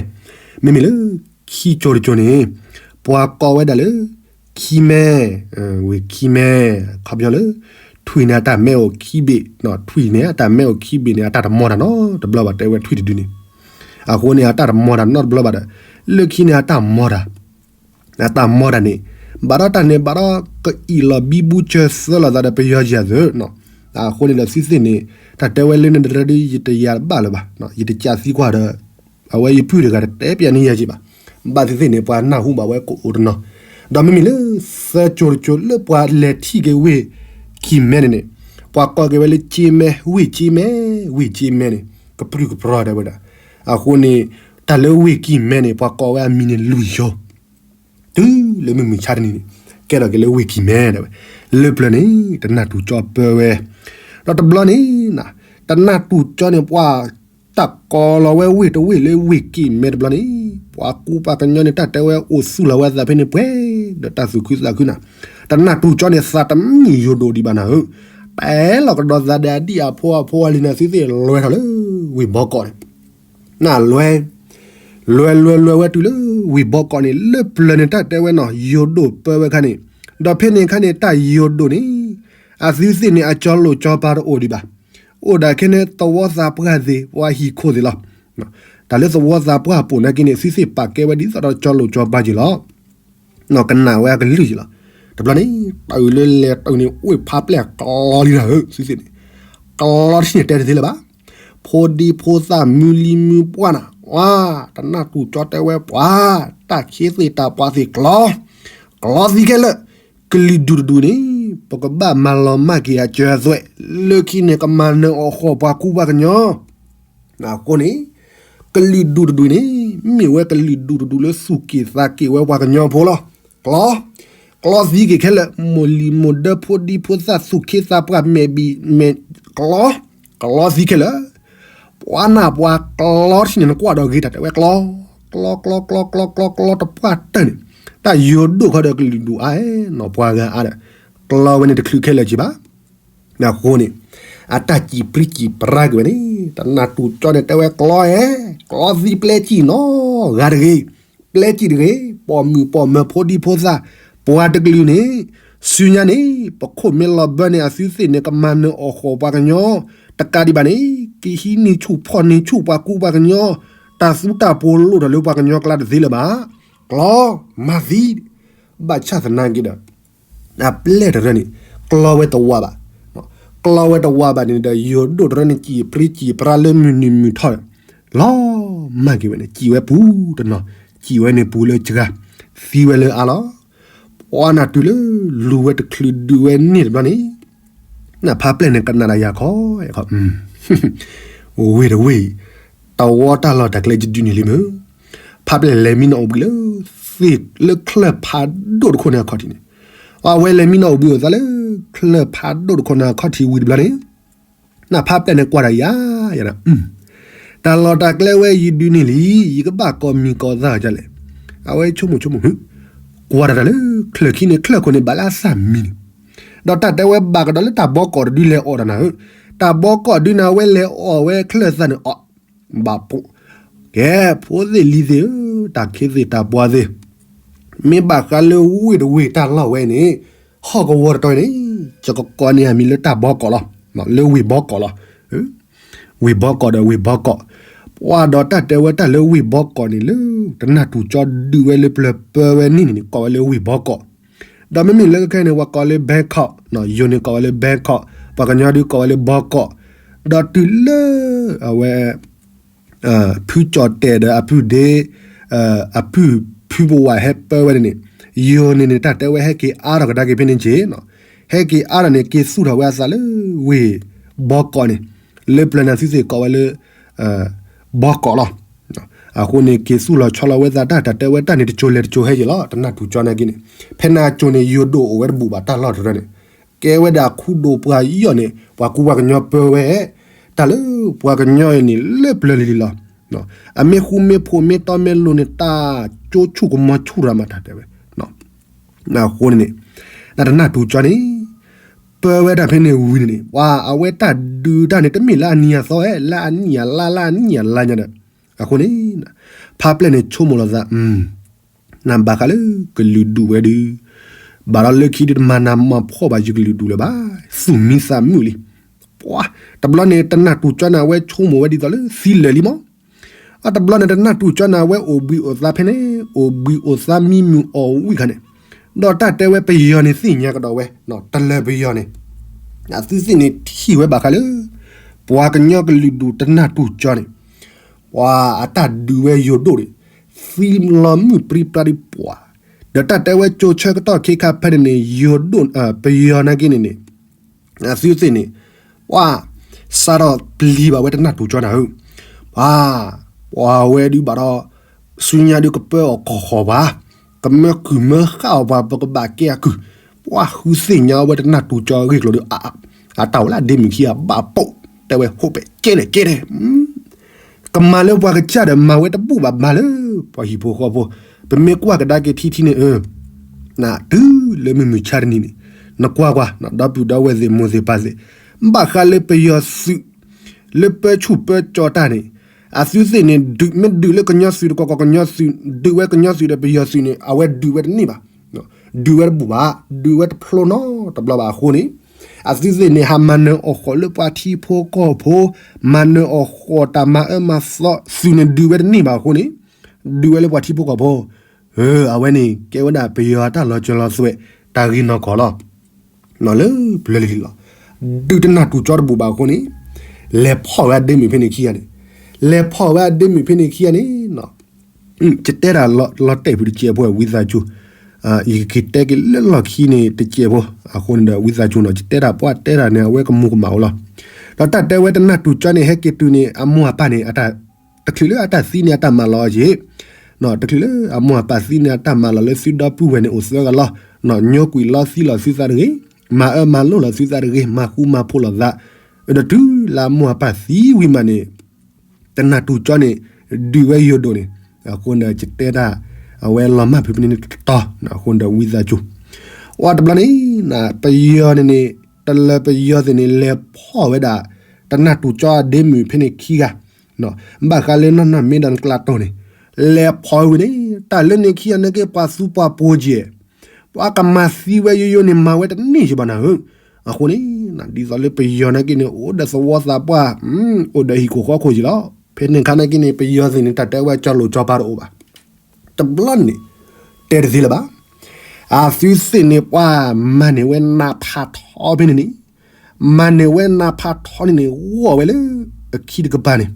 မ့မ့ၢ်လၢ ခံကၠိၤတကၠိၤန့ၣ် ပှၤကိးဝဲဒၣ်လၢ ခံမဲ, ဝ့ၢ်ခံမဲ, ခီဖျိလၢ ထွံၣ်န့ၣ်အတၢ်မဲအိၣ်ခံဘ့ၣ်, ထွံၣ်န့ၣ်အတၢ်မဲအိၣ်ခံဘ့ၣ်န့ၣ် အတၢ်တမီတၢ်နီတဘျီဘၣ် တဲဝဲထွံၣ်တဒုန့ၣ်, အဃိန့ၣ် အတၢ်တမီတၢ်နီတဘျီဘၣ်ဒီး လၢခံန့ၣ်အတၢ်မီတၢ် အတၢ်မီတၢ်န့ၣ် ဘၣ်ဒီးတၢ်န့ၣ် ဘၣ်ဒီးကအံၣ်လီၤဘံဘူစၢၤသၢလီၤသးဒီးပယီၤယၤသၢ, အဃိန့ၣ်ဒီးသုသ့ၣ်န့ၣ် တၢ်တဲဝဲလၢန့ၣ်တရၢဒ်ယတယာ်တဘၣ်လၢၤဘၣ်, ယတကးသံကွၢ်ဒီး အဝဲယပုၢ်တဂၤတတဲပျးန့ၢ်ယၤက့ၤဘၣ်, ဘၣ်သ့ၣ်သ့ၣ်န့ၣ် ပှၤနၢ်ဟူဘၣ်ဝဲကအိၣ်တနီၤ, ဒီးမ့မ့ၢ်လၢ သၢကၠိၤတကၠိၤလၢပှၤလဲၤထံၣ်က့ၤဝ့ၢ်ကံၢ်မဲန့ၣ်န့ၣ်, ပှၤကိးက့ၤဝဲလၢကၠ့မဲ, ဝ့ၢ်ကၠ့မဲ, ဝ့ၢ်ကၠ့မဲန့ၣ် ကပြုၢ်ကပြီၤတဲဝဲဒၣ်, အဃိန့ၣ် တၢ်လၢဝ့ၢ်ကံၢ်မဲန့ၣ် ပှၤကိးဝဲအမံၤန့ၣ်လွံၢ်ကၠိၤ တုၤလၢမုၢ်မုၢ်ဆါတနံၤန့ၣ် ကဲထီၣ်က့ၤလၢဝ့ၢ်ကံၢ်မဲဒၣ်ဝဲ, လၢပျၢၤန့ၣ် တနၢ်တူၢ်ကၠီပၢဝဲ, ဒီးတဘျီန့ၣ် တနၢ်တူၢ်ကၠီန့ၣ် ပှၤတၢ်ကိးလီၤဝဲဝ့ၢ်တဝ့ၢ်လၢဝ့ၢ်ကံၢ်မဲတဘျီန့ၣ်, ပှၤကူပှၤကညီန့ၣ် တၢ်တဲဝဲအိၣ်သူၣ်လီၤဝဲသးဖဲန့ၣ်ပှဲၤ ဒီးတၢ်သူၣ်ခုသးခုနၤ, တနၢ်တူၢ်ကၠီန့ၣ် သးတမုာ်ယိၤဒိၣ်ဒံးဘၣ်နၤဧၢ, ပလီၤကဒီးသးဒီးအဒံၣ်အဖိအဖိအလံၤန့ၣ် သုသ့ၣ်လွဲထီၣ်လၢ ဝ့ၢ်ဘီကီးန့ၣ် နလွဲ, လွဲလွဲလွဲဝဲတုၤလၢ ဝ့ၢ်ဘီကီးန့ၣ် လၢပျၢၤန့ၣ် တၢ်တဲဝဲနီၤ ယိၤဒိၣ်ပၢဝဲခါန့ၣ်, ဒီးဖဲန့ၣ်ခါန့ၣ် တၢ်ယိၤဒိၣ်န့ၣ် အသုသ့ၣ်န့ၣ် အကၠီလိာ်ကၠီပၤတအိၣ်ဒံးဘၣ်, အိၣ်ဒၣ်ခဲန့ၣ် သဝီသးပှၢ်သ့ၣ် ပှၤဟံၣ်ခိၣ်သ့ၣ်လီၤ. တၢ်လၢသဝီသးပှၢ်ပိာ်နာ်က့န့ၣ် သုသ့ၣ်ပာ်ကဲဝဲဒ်သိးဒီးကၠီလိာ်ကၠီပၤက့ၤလီၤ. ကနၣ်ဝဲအကလုၢ်ယံၤလီၤ. တဘျီန့ၣ် တၢ်အုၣ်လၢလဲၤတၢ်အုၣ်န့ၣ် အိၣ်ဖးပျဲၢ်ကျီလံနၤဧၢ သုသ့ၣ်န့ၣ်, ကျီထံၣ်န့ၣ်တဲတသ့လၢၤဘၣ်. ဖိဒံဖိသၣ်မုၢ်လံမုၢ်ပှၢ်နၤ, ဝါ, တနၢ်တူၢ်ကၠီတဲဝဲပှၤ, တၢ်ခ့သ့ၣ်တၢ်ပှၤသ့ၣ်ကျီ, ကျီသံခဲလၢာ်, ကလုာ်ဒူၣ်တဒူၣ်န့ၣ် ပကဘၣ်မၤလီၤမၢ်က့ၤအစၢၤအသွဲၣ်, လၢခံန့ၣ် ကမၤနၢၤအီၣ်ဃီၣ်ပှၤကူပှၤကညီ အဃိန့ၣ် ကလုာ်ဒူၣ်တဒူၣ်န့ၣ် မ့ၢ်ဝဲကလုာ်ဒူၣ်တဒူၣ်လၢသူၣ်က့ၣ်သးက့ၣ်ဝဲပှၤကညီဖိလီၤ. ကျီ, ကျီသံက့ၤခဲလၢာ်, မိၢ်လံၤမိၢ်ဒၢဖိဒံဖိသၣ်သူၣ်ခ့သးပှၢ်မဲာ်ဘံၣ်မဲာ်ကျီ, ကျီသံခဲလၢာ်, ပှၤနၢ်ပှၤကျီထံၣ်န့ၣ် နကွၢ်ဒီးဂ့ၤတၢ်တဲဝဲကျီ, ကျီကျီကျီကျီကျီကျီတပှၢ်တၢၢ်န့ၣ်, တၢ်ယိၤဒိၣ်ခီဒီးကလုာ်ဒူၣ်အါနီၤပှၤဂၤအါဒီး, ကျီဝဲန့ၣ်တချုးခဲလၢာ်က့ၤဘၣ် အဃိန့ၣ် အတၢ်စံၣ်ပြံစံၣ်ပြါက့ၤဝဲန့ၣ် တနၢ်တူၢ်ကၠီန့ၣ်တဲဝဲကျီဧၢ, ကျီသံပျဲစံၣ်နီၤ, ဂၤတဂ့ၤ, ပျဲစံၣ်တဂ့ၤ, ပိာ်မုၣ်ပိာ်မၢၤဖိဒံဖိသၣ်, ပှၤတကလုာ်န့ၣ်, ဆူညါန့ၣ် ပခိၣ်မ့ၢ်လီၤဘၢန့ၣ် အသုသ့ၣ်န့ၣ် ကမၤနၢၤအီၣ်ဃီၣ်ပှၤကညီ, တကးဒံးဘၣ်န့ၣ် ကဟံးန့ၢ်ဆူၣ်ဖီၣ်န့ၢ်ဆူၣ်ပှၤကူပှၤကညီ, တၢ်သူတၢ်ပိၤလိၣ်ထီၣ်လၢပှၤကညီကျါတသ့လၢၤဘၣ်. ကျီ, မၤသံ, ဘၣ်ဆၣ်သနာ်က့ဒီး အပျဲၢ်တရၢန့ၣ် ကျီဝဲတဝးဘၣ်. ကျီဝဲတဝးဘၣ်န့ၣ်ဒီး ယိၤဒိၣ်တရၢန့ၣ် စံၣ်ပြံစံၣ်ပြါလၢမုၢ်နုာ်မုၢ်ထီၣ်ဒီး လီၤမၢ်က့ၤဝဲန့ၣ် စံၣ်ဝဲပူၤတနီၤ, စံၣ်ဝဲန့ၣ်ပူၤလၢစှၤ, သံဝဲလၢအါလီၤ. ပှၤနၢ်တုၤလၢ လူၤဝဲတချုးဒုးဝဲန့ၣ်တဘျီန့ၣ် နဖးပျဲၢ်န့ၣ်ကနၣ်တၢ်ယၤခီ, ဝ့ၢ်တဝ့ၢ်အံၤ တဝီတၢ်လီၢ်တၢ်ကျဲယဒုးန့ၢ်လံမ့ၢ်, ဖးပျဲၢ်လဲၤမံနီၤအိၣ်ဘှံးလၢ သ့ၣ်လၢချၢၣ်ဖးဒိၣ်တခိၣ်န့ၣ်အခီၣ်ထံးန့ၣ်, အဝဲလဲၤမံနီၤအိၣ်ဘှံးအိၣ်သးလၢ ချၢၣ်ဖးဒိၣ်တခိၣ်န့ၣ်အခီၣ်ထံးဝံၤတဘျီန့ၣ် နဖးပျဲၢ်န့ၣ်ကွၢ်တၢ်ယၤ, ယၤ, တၢ်လီၢ်တၢ်ကျဲဝဲယဒုးန့ၢ်လံ, ယကဘၣ်ကိးမံၤကိးသၣ်ဒ်လဲၣ်. အဝဲဆိကမိၣ်ဆိကမိၣ်, ကွၢ်တၢ်တၢ်လၢ ချၢၣ်ခံန့ၣ် ချၢၣ်ခိၣ်န့ၣ် ဘၣ်လၢအသၣ်မံၤန့ၣ်, ဒီးတၢ်တဲဝဲဘၣ်ကဒီးလၢတၢ်ဘီကီးတဒုလဲၤအီၣ်တၢ်နၤဧၢ, တၢ်ဘီကီးဒုန့ၣ် အဝဲလဲၤအီၣ်ဝဲချၢၣ်သၣ်န့ၣ်အီၣ်, ဘၣ်ဖိ, ကဲ, ဖိသ့ၣ်လံၤသ့ၣ်ဧၢ, တၢ်ခ့သ့ၣ်တၢ်ပှၤသ့ၣ် မ့ၢ်ဘၣ်ဃးလၢဝ့ၢ်တဝ့ၢ်တၢ်လီၢ်ဝဲန့ၣ်, ဟီၣ်ကဝီၤတတီၤန့ၣ်, ယကကိးန့ၢ်အမံၤလၢတၢ်ဘီကီးလီၤ, လၢဝ့ၢ်ဘီကီးလီၤ. ဝ့ၢ်ဘီကီးဒီးဝ့ၢ်ဘီကီး, ပှၤဒီးတၢ်တဲဝဲတၢ်လၢဝ့ၢ်ဘီကီးန့ၣ်လၢ တနၢ်တူၢ်ကၠီဒုးဝဲလၢပျၢၤပၢဝဲန့ၣ်န့ၣ် ကိးဝဲလၢဝ့ၢ်ဘီကီး, ဒီးမ့မ့ၢ်လၢခဲအံၤန့ၣ် ပှၤကိးလၢ Bangkok, ယိၤန့ၣ်ကိးဝဲလၢ Bangkok, ပှၤကညီဒုးကိးဝဲလၢဘီကီး, ဒီးတုၤလၢ အဝဲ ဖုကၠီၣ်တဲၣ်ဒီးအပုၢ်ဒ့, အပုၢ်ဖုပဝးဟဲပၢဝဲန့ၣ်န့ၣ်, ယိၤန့ၣ်န့ၣ် တၢ်တဲဝဲဟဲက့ၤအါထီၣ်ကဒါက့ၤဖဲန့ၣ်က့ၤ, ဟဲက့ၤအါထီၣ်န့ၣ် က့ၤသူၣ်ထီၣ်ဝဲအသးလၢဝ့ၢ်ဘီကီးန့ၣ်, လၢပျၢၤန့ၣ်သုသ့ၣ်ကိးဝဲလၢ ဘီကီးလီၤ. အဃိန့ၣ် က့ၤသူၣ်လီၤဆီလီၤဝဲသးတၢ် တၢ်တဲဝဲတၢ်န့ၣ် တစိၤလဲၤတစိၤဟဲယ့ၢ်လီၤ. တနၢ်တူၢ်ကၠီနာ်က့န့ၣ်, ဖဲန့ၣ်အစိၤန့ၣ် ယိၤဒိၣ်အိၣ်ဝဲတဘူၣ်ဘၣ်တၢ်လီၢ်တရၢန့ၣ်, ကဲဝဲဒၣ်ခူဒိၣ်ပှၤယီၢ်န့ၣ် ပှၤကူပှၤကညီပၢဝဲ, တၢ်လၢပှၤကညီအံၤန့ၣ် လၢပျၢၤလံၤလံၤလီၤ. အမ့ၢ်ဃူမ့ၢ်ဖိးမ့ၢ်တီမ့ၢ်လိၤန့ၣ် တၢ်ကၠိဆူၣ်ကမီၤဆူၣ်ရၤမး တၢ်တဲဝဲ. အဃိန့ၣ်န့ၣ် တၢ်တနၢ်တူၢ်ကၠီန့ၣ် ပၢဝဲဒၣ်ဖဲန့ၣ်ဝံၤန့ၣ်န့ၣ် ပှၤအဝဲတၢ်ဒုးတၢ်န့ၣ် တမ့ၢ်လၢအနံၤအသီဝဲ လၢအနံၣ်အလါ လၢအနံၣ်အလါညါဒီး အဃိန့ၣ် ဖါပျဲၢ်န့ၣ်ဆိကမိၣ်လီၤသး နဘၣ်ဃးလၢကလုာ်ဒူၣ်ဝဲဒုး ဘၣ်ဒီးလၢခံဒုးတမၤနးမၤဖှီၣ်ဘၣ်ယကလုာ်ဒူၣ်လၢၤဘၣ်, သူၣ်မံသးမုာ်လံ. ပှၤ တဘျီန့ၣ် တနၢ်တူၢ်ကၠီန့ၣ် အဝဲဆိကမိၣ်ဝဲဒ်သိးလၢသံလၢာ်လံမး. အတဘျီန့ၣ် တနၢ်တူၢ်ကၠီန့ၣ် အဝဲအိၣ်ဘှံးအိၣ်သါဖဲန့ၣ် အိၣ်ဘှံးအိၣ်သါမံမုာ်အီၣ်ဝံၣ်ခါန့ၣ်, ဒီးတၢ်တဲဝဲပယီၤန့ၣ်သ့ၣ်ညါကဒီးဝဲ, တလၢၤပယီၤန့ၣ် အသုသ့ၣ်န့ၣ်ထံၣ်ဝဲဘၣ်ဃးလၢ ပှၤကညီကလုာ်ဒူၣ်တနၢ်တူၢ်ကၠီန့ၣ် ပှၤအတၢ်ဒုးဝဲယိၤဒိၣ်န့ၣ် သံလီၤမုၢ်ပြံပြါဒ်ပှၤ, ဒီးတၢ်တဲဝဲကၠိဆၢကတီၢ်ခ့ခါဖဲန့ၣ်န့ၣ် ယိၤဒိၣ် ပယီၤနာ်က့န့ၣ်န့ၣ် အသုသ့ၣ်န့ၣ် ပှၤ စးထီၣ်ပျံၤဘၣ်ဝဲတနၢ်တူၢ်ကၠီနၤဧၢ, ပှၤ ပှၤဝဲဒုးဘၣ်ဒီး ဆူညါဒုးကပၢအီၤကီၢ်ဃီၤပှၤ, ကမၢကုၢ်မၢဃၣ်အီၤပှၤ ပကဘၣ်ကဲအကုၢ်, ပှၤဃုသ့ၣ်ညါဝဲတနၢ်တူၢ်ကၠီအဂ့ၢ်ကျိၤဒီး အတၢ်ဝဲလၢအဒ့မုၣ်ခံဂၤဘၣ်ပိာ်, တဲဝဲဟိပာ်ကဲန့ၣ်ကဲန့ၣ် ကမၤလၢပှၤကစၢ်ဒီးမၤဝဲတဘူၣ်ဘၣ်မၤလၢ ပှၤဟံၣ်ဖိဃီဖိ, ပမ့ၢ်ကွၢ်ကဒါက့ၤထံထံန့ၣ် တုၤလၢမုၢ်မုၢ်ဆါတနံၤန့ၣ် နကွၢ်ကွၢ် ဒီပုၢ်ဒီဝဲၢ်သ့ၣ်မိၢ်သ့ၣ်ပၢ်သ့ၣ်, ဘၣ်ဃးလၢပယီၤသုး လၢပၢဆူၣ်ပၢကၠီတၢ်န့ၣ် အသုသ့ၣ်န့ၣ် ဒုးမ့ၢ်ဒုးလၢကညီသုးတကီၢ်ကီၢ် ကညီသုး ဒုးဝဲကညီသုးဒီးပယီၤသုးန့ၣ် အဝဲဒုးဝဲတန့ၢ်ဘၣ်, ဒုးဝဲတဘူၣ်ဘၣ်, ဒုးဝဲတဖျိနီတဘျီဘၣ်အဃိန့ၣ် အသုသ့ၣ်န့ၣ် ဟးမၤနၢၤအီၣ်ဃီၤလၢပှၤထံဖိကီၢ်ဖိ, မၤနၢၤအီၣ်ဃီၤတၢ်မၤအၢမၤသီ သုးန့ၣ်ဒုးဝဲတန့ၢ်ဘၣ်အဃိန့ၣ် ဒုးဝဲလၢပှၤထံဖိကီၢ်ဖိ, အဝဲန့ၣ် ကဲဝဲဒၣ်ပယီၤအတၢ်လီၤစၢၤလီၤသွဲၣ် တၢ်ဂ့ၢ်နီၢ်ကီၢ်လီၤ. လၢပျၢၤလံၤလံၤလီၤ. ဒုးတနၢ်တူၢ်ကၠီတဘူၣ်ဘၣ်အဃိန့ၣ် လဲၤဖီၣ်ဝဲအဒ့မုၣ်ဖဲန့ၣ်ခံဂၤန့ၣ်, လဲၤဖီၣ်ဝဲအဒ့မုၣ်ဖဲန့ၣ်ခံဂၤန့ၣ် ယတဲတၢ်လီၤတဲာ်ဖုးတစဲးဖိဝံသးစူၤ, ယကက့ၤတဲက့ၤလၢလီၢ်ခံန့ၣ်တစဲးဖိ, အဃိန့ၣ်ဒီးဝံသးစူၤနီၤ ယတဲတၢ်ပှၢ်တဲတၢ်န့ၣ် အဝဲကမူကမၣ်အိၣ်လီၤ. ဒီးတၢ်တဲဝဲတနၢ်တူၢ်ကၠီန့ၣ် ဟဲက့ၤတုၤန့ၣ် အမိၢ်အပၢ်န့ၣ် တချုးလၢအတၢ်သံန့ၣ် အတၢ်မၤလီၤအီၤက့ၤ, တချုးလၢအမိၢ်အပၢ်သံန့ၣ် အတၢ်မၤလီၤလၢသုဒီပုၢ်ဝဲၢ်န့ၣ် အိၣ်သၢဂၤလီၤ. ညိကွံာ်လီသံလီၤသုသးတဂ့ၤ, မၤအၢမၤလိလီၤသုသးတဂ့ၤ, မၤဃူမၤဖိးလိာ်သး, ဒီးတုၤလၢအမိၢ်အပၢ်သံဝံၤမးန့ၣ် တနၢ်တူၢ်ကၠီန့ၣ် ဒုးဝဲယိၤဒိၣ်န့ၣ်, အဃိန့ၣ် ယတဲတၢ် အဝဲလီၤမၢ်ဖုးဖဲန့ၣ်တတီၤ, အဃိန့ၣ်ဒီးဝံသးစူၤ, အတဘျီန့ၣ် ပယီၤန့ၣ်န့ၣ် တလၢၤပယီၤသ့ၣ်န့ၣ် လဲၤဖီၣ်ဝဲဒၣ် တနၢ်တူၢ်ကၠီအဒ့မုၣ်ဖဲန့ၣ်ခံဂၤ, ဘၣ်ဃးလၢနီၢ်နီၢ်မ့ၢ်ဒီးနကျးတိၢ်န့ၣ်, လဲၤဖီၣ်ဝဲန့ၣ် တၢ်လၢန့ၣ်ခံဂၤန့ၣ်က့ၤပှၤသူပှၤပိၤကဲၢ် ပှၤကမၤသံဝဲယိယိန့ၣ် မၤဝဲတန့ၢ်ယဘၣ်နၤဧၢ, အဃိန့ၣ် ဒ်သိးလၢပယီၤနာ်က့န့ၣ် အိၣ်ဒီးသဝီသးပှၢ်, အိၣ်ဒီးဟံၣ်ခိၣ်ဃီခိၣ်က့ၤလီၤ. ဖဲန့ၣ်ခါနာ်က့န့ၣ် ပယီၤသ့ၣ်န့ၣ် တၢ်တဲဝဲကၠီလိာ်ကၠီပၤတအိၣ်ဘၣ်. တဘျီန့ၣ် တဲတသ့လၢၤဘၣ်. အသုသ့ၣ်န့ၣ် ပှၤမၤန့ၢ်ဝဲနးဖးထီဖဲန့ၣ်န့ၣ်, မၤန့ၢ်ဝဲနးဖးထီန့ၣ်န့ၣ် ဂီၢ်ဝဲလၢအခံတကပၤန့ၣ်,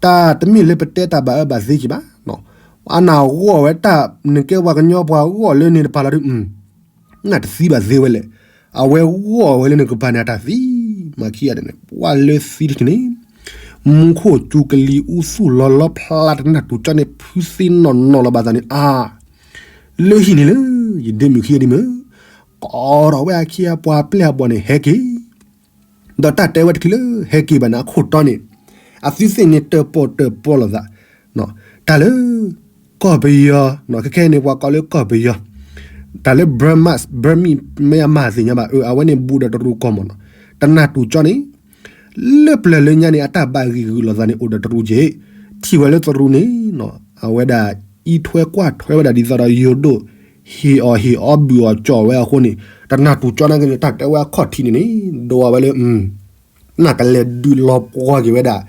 တၢ်တမ့ၢ်လၢပတဲတၢ်ဘၣ်အၢဘၣ်သီက့ၤဘၣ်. အနၢ်ဂီၢ်ဝဲတၢ် နကဲပှၤကညီပှၤဂီၢ်လၢန့ၣ်တပၤလီၤဒုး နတသံဘၣ်သ့ဝဲလဲၣ်. အဝဲဂီၢ်ဝဲလၢနကပၤန့ၣ် အတၢ်သံမၤခံဂၤန့ၣ် ပှၤလၢသံတထံၣ်န့ၣ် မူခိၣ်စူၤကလံၤအူသူၣ်လီၤလီၤဖျါတနၢ်တူၢ်ကၠီန့ၣ် ဖုသ့နီၢ်နီၢ်လီၤဘၣ်သးန့ၣ် အါ လၢဟံၣ်န့ၣ်လၢ ယဒ့မုၣ်ခံဂၤဒ်မုၢ် ကိးထီၣ်ဝဲအခံအပှၤပျဲၢ်အဘီၣ်န့ၣ် ဟဲက့ၤ ဒီးတၢ်တဲဝဲတချုးလၢဟဲက့ၤဘၣ်န့ၣ် အခိၣ်တီန့ၣ် အသုသ့ၣ်န့ၣ်တၢၣ်ပီၣ်တၢၣ်ပီလိာ်သး တၢ်လၢ ကီၢ်ပယီၤ ခဲခဲအံၤန့ၣ် ပှၤကိးလၢကီၢ်ပယီၤ တၢ်လၢ Burma Burmese မ့ၢ်အမၤသ့ၣ်ညါဘၣ် အဝဲန့ၣ်ဘူးဒီးတရူးကီၢ်မ့ၢ်နီၤ တနၢ်တူၢ်ကၠီန့ၣ် လၢပျၢၤလၢညါန့ၣ် အတၢ်ဘၣ်ဂံၢ်ဂုာ်လိာ်သးန့ၣ် အိၣ်ဒီးတရူးက့ၢ် ထံၣ်ဝဲလၢတရူးန့ၣ် အဝဲဒၣ်အံးထွဲကွၢ်ထွဲဝဲဒၣ်ဒ်သိးဒီးယိၤဒိၣ် ဟ့ၣ်အီၣ်ဟ့ၣ်အီဘုၣ်အီၣ်ကၠီၣ်ဝဲအဃိန့ၣ် တနၢ်တူၢ်ကၠီနာ်က့န့ၣ် တၢ်တဲဝဲအခီၣ်ထံးန့ၣ်န့ၣ် ဒိးဝဲလၢ နကလဲၤဒုးလီၤပှီၢ်က့ၤဝဲဒၣ်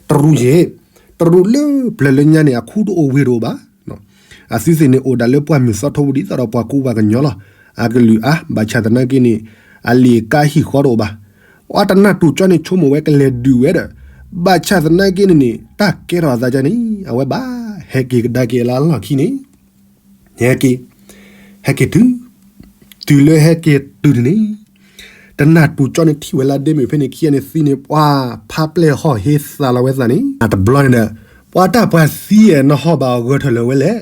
တရူးယဲၢ်, တရူးလၢပျၢၤလၢညါန့ၣ် အခူတအိၣ်ဝ့ၢ်တအိၣ်ဘၣ်. အသုသ့ၣ်န့ၣ် အိၣ်ဒၣ်လၢပှၢ်မုၢ်သီထီဘိဒ်သိးဒီးပှၤကူပှၤကညီလီၤ. အကလုာ်အါ ဘၣ်ဆၣ်သနာ်က့န့ၣ် အလံာ်ကါဟံၣ်ဃီတအိၣ်ဘၣ်. အတနၢ်တူၢ်ကၠီန့ၣ် ဆိကမိၣ်ဝဲကလဲၤဒုးဝဲဒီး ဘၣ်ဆၣ်သနာ်က့န့ၣ်န့ၣ် တၢ်ကဲထီၣ်အသးကန့ၣ် အဝဲဘၣ်ဟဲက့ၤကဒါက့ၤလၢအလီၢ်ခံန့ၣ် ဟဲက့ၤ, ဟဲက့ၤတုၤ, တုၤလၢဟဲက့ၤတုၤန့ၣ်န့ၣ် တနၢ်တူၢ်ကၠီန့ၣ် ထံၣ်ဝဲလၢဒ့မုၣ်ဖဲန့ၣ်ခံဂၤန့ၣ်သံန့ၣ် ပှၤဖါပျဲၢ်ဟီၣ်ဟ့သးလီၤဝဲသးန့ၣ် တဘျီန့ၣ်ဒီး ပှၤတၢ်ပှၤသံအဲၣ်နဟီၣ်ဘၣ်အဂၢၢ်ထၢၣ်လၢၤဝဲလဲၣ်.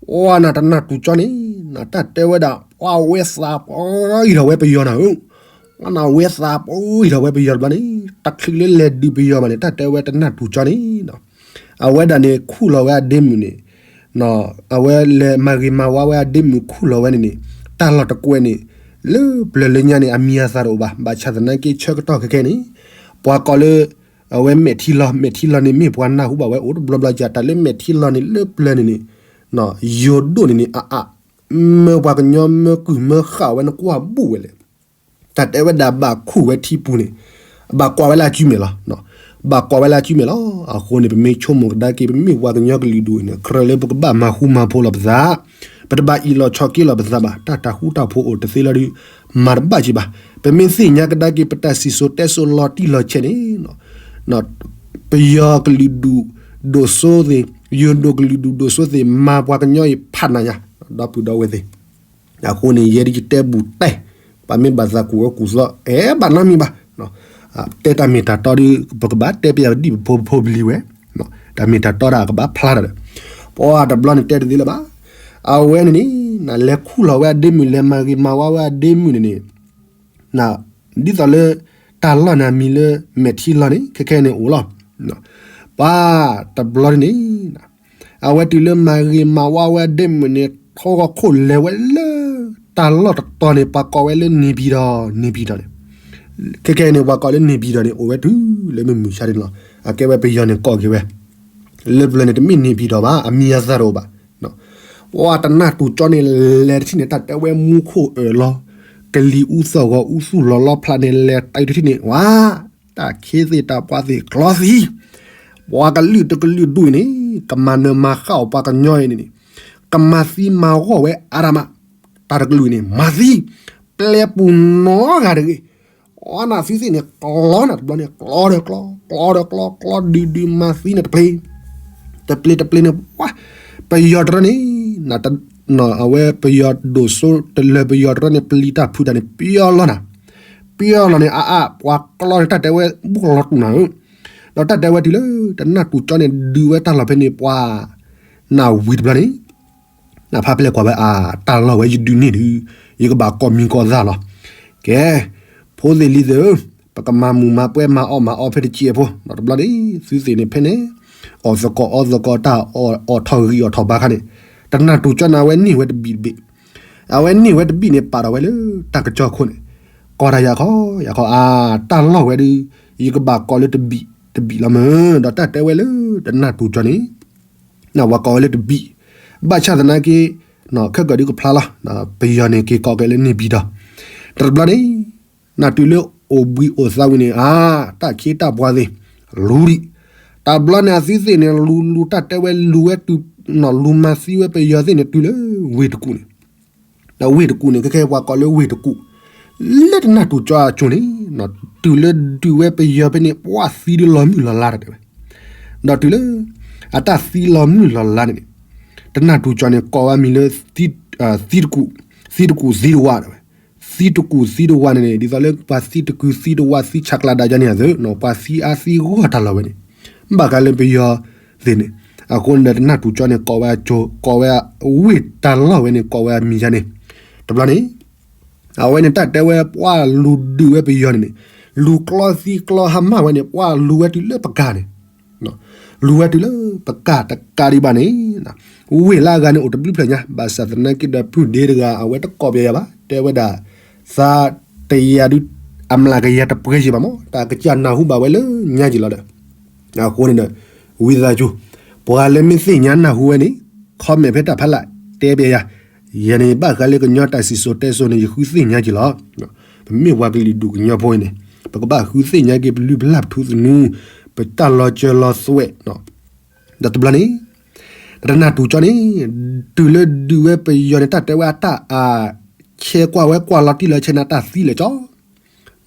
ပှၤနတနၢ်တူၢ်ကၠီန့ၣ် နတၢ်တဲဝဲဒၣ် ပှၤဝဲသးပှၢ်အံၤထီၣ်ဝဲပယီၤနၤဧၢ, ပှၤနဝဲသးပှၢ်အံၤထီၣ်ဝဲပယီၤတဘျီန့ၣ် တချုးလၢလဲၤဒုးပယီၤဘၣ်န့ၣ် တၢ်တဲဝဲတနၢ်တူၢ်ကၠီန့ၣ် အဝဲဒၣ်န့ၣ်ခူၣ်လီၤဝဲအဒ့မုၣ်န့ၣ်, အဝဲလဲၤမၤဂ့ၤမၤဝါဝဲအဒ့မုၣ်ခူၣ်လီၤဝဲန့ၣ်န့ၣ်, တၢ်လီၢ်တကွဲးန့ၣ် လၢပျၢၤလၢညါန့ၣ် အမံၤအသၣ်တအိၣ်ဘၣ်. ဘၣ်ဆၣ်သနာ်က့ဆၢကတီၢ်ခဲခဲန့ၣ် ပှၤကိးလၢ အဝဲမဲာ်ထံလီၤ, မဲာ်ထံလီၤန့ၣ်မ့ၢ်ပှၤနၢ်ဟူဘၣ်ဝဲအိၣ်တဘျီဘျီကၢ် တၢ်လၢမဲာ်ထံလီၤန့ၣ်လၢပျၢၤန့ၣ်န့ၣ် ယိၤဒိၣ်န့ၣ်န့ၣ် အအါ မၢပှၤကညီမၢကုၢ်မၢဃာ်ဝဲနကွၢ်ဘူၣ်ဝဲလဲၣ်. တၢ်တဲဝဲဒၣ်ဘၣ်ခူၣ်ဝဲထံပူၤန့ၣ် ဘၣ်ကွၢ်ဝဲလၢအစုမဲာ်လီၤ. ဘၣ်ကွၢ်ဝဲလၢအစုမဲာ်လီၤ. အဃိန့ၣ် ပမ့ၢ်ဆိကမိၣ်ကဒါက့ၤ ပမ့ၢ်ပှၤကညီကလုာ်ဒူၣ်န့ၣ် ကြၢးလၢပကဘၣ်မၤဃူမၤဖိးလီၤပသး, ပတဘၣ်အ့ၣ်လိာ်ဆိးက့လိာ်ပသးဘၣ်. တၢ်တၢ်ဃူတၢ်ဖိးအိၣ်တသ့လၢၤဒီး မၤတဘၣ်က့ၤဘၣ်. ပမ့ၢ်သ့ၣ်ညါကဒါက့ၤ ပတၢ်စံၣ်စိၤတဲစိၤလီၤတံၢ်လီၤဆဲးန့ၣ် ပယီၤကလုာ်ဒူၣ်ဒိၣ်စိသ့ၣ်, ယိၤဒိၣ်ကလုာ်ဒူၣ်ဒိၣ်စိသ့ၣ် မၤပှၤကညီအံၤဖးနးညါ ဒီပုၢ်ဒီဝဲၢ်သ့ၣ်. အဃိန့ၣ် ယဲဒၣ်ယတဲဘူးတဲ, ပှၤမ့ၢ်ဘၣ်သးကူၣ်ဝဲကူၣ်သီ အဲၣ်ဘၣ်နီတမံၤဘၣ်. တဲတၢ်မ့ၢ်တၢ်တီဒီး ပကဘၣ်တဲပယီၤပဒံၣ်ပဖိပဖိပလံၤဝဲ, တၢ်မ့ၢ်တၢ်တီဒၣ်ကဘၣ်ဖျါတၢ်ဒီး ပှၤတဘျီန့ၣ်တဲတသ့လၢၤဘၣ်. အဝဲန့ၣ်န့ၣ် နလဲၤခူၣ်လီၤဝဲအဒ့မုၣ် လဲၤမၤဂ့ၤမၤဝါဝဲအဒ့မုၣ်န့ၣ်န့ၣ် ဒ်သိးလၢ တၢ်လီၢ်န့ၣ်အမံၤလၢမဲာ်ထံလီၤန့ၣ် ခဲခဲန့ၣ်အိၣ်လီၤ. ပှၤတဘျီန့ၣ်န့ၣ် အဝဲတုၤလၢမၤဂ့ၤမၤဝါဝဲအဒ့မုၣ်န့ၣ် ထီၣ်ဂီၤခိၣ်လဲၤဝဲလၢ တၢ်လီၢ်တတီၤန့ၣ် ပှၤကိးဝဲလၢန့ၣ်ပံၤဒီး န့ၣ်ပံၤဒီးန့ၣ်, ခဲခဲအံၤန့ၣ် ပှၤကိးလၢန့ၣ်ပံၤဒီးန့ၣ် အိၣ်ဝဲတုၤလၢမုၢ်မုၢ်ဆါန့ၣ်လီၤ. အကဲဝဲပယီၤန့ၣ်ကိးက့ၤဝဲ လၢပျၢၤန့ၣ် တမ့ၢ်န့ၣ်ပံၤဒီးဘၣ်, အမံၤအသၣ်တအိၣ်ဘၣ်. ပှၤတနၢ်တူၢ်ကၠီန့ၣ် လဲၤတထံၣ်န့ၣ် တၢ်တဲဝဲမူခိၣ်အၢၣ်လီၤ, ကလံၤအူသီၣ်ဂီၤအူသူၣ်လီၤလီဖျးန့ၣ် လဲၤတၢ်အံၤတထံၣ်န့ၣ် ဝါ တၢ်ခ့သ့ၣ်တၢ်ပှၤသ့ၣ်ကျီသံ, ပှၤကလုာ်တကလုာ်ဒူၣ်အံၤန့ၣ် ကမၤနၢၤမၤဃၣ်အီၤပှၤကညီအံၤန့ၣ်န့ၣ်, ကမၤသံမၤဂီၢ်ဝဲအါဒၣ်မး, တၢ်တကလုာ်အံၤန့ၣ် မၤသံ, ပျဲပူၤနီတဂၤတဂ့ၤ အီနၤသုသ့ၣ်န့ၣ် ကျီနၤတဘျီန့ၣ် ကျီဒီးကျီ, ကျီဒီးကျီ, ကျီဒုးဒုးမၤသံနၤတပျ့ၤ, တပျ့ၤတပျ့ၤန့ၣ် ပှၤ, ပယီၤတရၢန့ၣ်, အဝဲပယီၤဒိၣ်စိတလၢပယီၤတရၢန့ၣ် ပျံၤတၢ်ဖုးတၢ်န့ၣ် ပယီၤလီၤနၤ, ပယီၤလီၤန့ၣ် အအါ ပှၤကျီန့ၣ် တၢ်တဲဝဲဘူၣ်လီၤတူာ်နၤဧၢ, ဒီးတၢ်တဲဝဲတုၤလၢ တနၢ်တူၢ်ကၠီန့ၣ် ဒုးဝဲတၢ်လီၢ်ဖဲန့ၣ် ပှၤ, နၢ်ဝံၤတဘျီန့ၣ် နဖါပလဲၤကွၢ်ဝဲအါ တၢ်လီၢ်ဝဲယဒုးန့ၢ်ဒုး ယကဘၣ်ကိးမံၤကိးသၣ်လီၤ. ကဲ, ဖိသ့ၣ်လံၤသ့ၣ်ဧၢ, ပကမၤမုာ်မၤပှဲၤမၤအီၣ်မၤအီဖဲတစဲးဖိ, ဒီးတဘျီန့ၣ် သုသ့ၣ်န့ၣ်ဖဲန့ၣ်, အီၣ်သကိးအီသကိးတၢ်အီၣ်ထီၣ်ဂံၢ်အီၣ်ထီၣ်ဘါခါန့ၣ်, တနၢ်တူၢ်ကၠီန့ၣ် အဝဲန့ၢ်ဝဲတဘံၣ်တဘ့ၣ်, အဝဲန့ၢ်ဝဲတဘံၣ်န့ၣ် ပာ်ထီၣ်ဝဲလၢတၢ်ကစီၣ်ခိၣ်န့ၣ်, ကိးတၢ်ယၤခီ, ယၤခီအါ, တၢ်လီၢ်ဝဲဒုး ယကဘၣ်ကိးလၢတဘံၣ်တဘံၣ်လီၤမၢ်, ဒီးတၢ်တဲဝဲလၢတနၢ်တူၢ်ကၠီန့ၣ် နဝဲကိးဝဲလၢတဘံၣ်, ဘၣ်ဆၣ်သနာ်က့ ခဲကၢၣ်ဒုးကဖျါလီၤ, ပယီၤန့ၣ်က့ၤကိးက့ၤလၢန့ၢ်ပံၤဒီး, တဘျီန့ၣ်, နတုၤလၢအိၣ်ဘှံးအိၣ်သါဝံၤန့ၣ် အါ, တၢ်ခ့တၢ်ပှၤသ့ၣ်, လူၤဒံး, တဘျီန့ၣ်အသုသ့ၣ်န့ၣ် လူၤလူၤတၢ်တဲဝဲလူၤဝဲတုၤ, လူၤမၤသံဝဲပယီၤသ့ၣ်န့ၣ်တုၤလၢဝ့ၢ်တကူၣ်န့ၣ် ဒီးဝ့ၢ်တကူၣ်န့ၣ် ခဲခဲပှၤကိးလၢဝ့ၢ်တကူၣ်, လၢတနၢ်တူၢ်ကၠီအကၠိန့ၣ်, တုၤလၢဒုးဝဲပယီၤဖဲန့ၣ် ပှၤသံဒုးလီၤမုၢ်လီၤလါတၢ်တဲဝဲ, ဒီးတုၤလၢ, အတၢ်သံလီၤမုၢ်လီၤလါန့ၣ်န့ၣ်, တနၢ်တူၢ်ကၠီန့ၣ် ကိးဝဲမံၤလၢ, သံတကူၣ်, သံတကူၣ်သံတဝါတဲဝဲ, သံတကူၣ်သံတဝါန့ၣ်န့ၣ် ဒ်သိးလၢပှၤသံတကူၣ်သံတဝါသံဆးကျးဒၣ်ယါန့ၣ်အသိး ပှၤသံအါသံဂီၢ်တၢ်လီၢ်ဝဲန့ၣ်, ဘၣ်ဃးလၢပယီၤသ့ၣ်န့ၣ်, အဃိန့ၣ်ဒီးတနၢ်တူၢ်ကၠီန့ၣ် ကိးဝဲအကၠိ, ကိးဝဲအဝ့ၢ်တၢ်လီၢ်ဝဲန့ၣ် ကိးဝဲအမံၤယါန့ၣ်, တဘျီန့ၣ် အဝဲန့ၣ်တၢ်တဲဝဲပှၤလူၤဒုးဝဲပယီၤန့ၣ်န့ၣ်, လူၤကျီသံကျီဟါမၢ်ဝဲန့ၣ် ပှၤလူၤဝဲတုၤလၢပကၢ်န့ၣ်, လူၤဝဲတုၤလၢပကၢ်တကးဒံးဘၣ်န့ၣ်, ဝ့ၢ်လၢအဂၤန့ၣ်အိၣ်တဘျုးဖျၢၣ်ညါ ဘၣ်ဆၣ်သနာ်က့ဒီးဖုၣ်ဒ့တဂၤ အဝဲတကိးပယီၤဘၣ် တဲဝဲဒၣ်, သးတယၤဒုး, အမျးကယၤတပှဲၤယံၤဘၣ်မး တၢ်ကစၢ်နၢ်ဟူဘၣ်ဝဲလၢညါယံၤလီၤဒီး အဃိန့ၣ်ဒီး, ဝံသးစူၤ, ပှၤလၢမ့ၢ်သ့ၣ်ညါနၢ်ဟူဝဲန့ၣ်, comment ဖဲတၢ်ဖးလၢ်, တဲပျဲယၤ, ယၤန့ၣ်ဘၣ်ဃးလၢကညီတၢ်စံၣ်စိၤတဲစိၤန့ၣ် ယဃုသ့ၣ်ညါက့ၤလီၤ. ပမ့ၢ်ပှၤကလုာ်ဒူၣ်ကညီဖိအံၤန့ၣ်, ပကဘၣ်ဃုသ့ၣ်ညါက့ၤပလုၢ်ပလၢ်ပထူသနူ, ပတၢ်လီၤစၢၤလီၤသွဲၣ်, ဒီးတဘျီန့ၣ်, တနၢ်တူၢ်ကၠီန့ၣ်, တုၤလၢဒုးဝဲပယီၤန့ၣ် တၢ်တဲဝဲအတၢ်အါ, ဆဲးကွၢ်ဝဲကွၢ်လီၤတံၢ်လီၤဆဲးန့ၣ် အတၢ်သံလၢာ်ကၠီ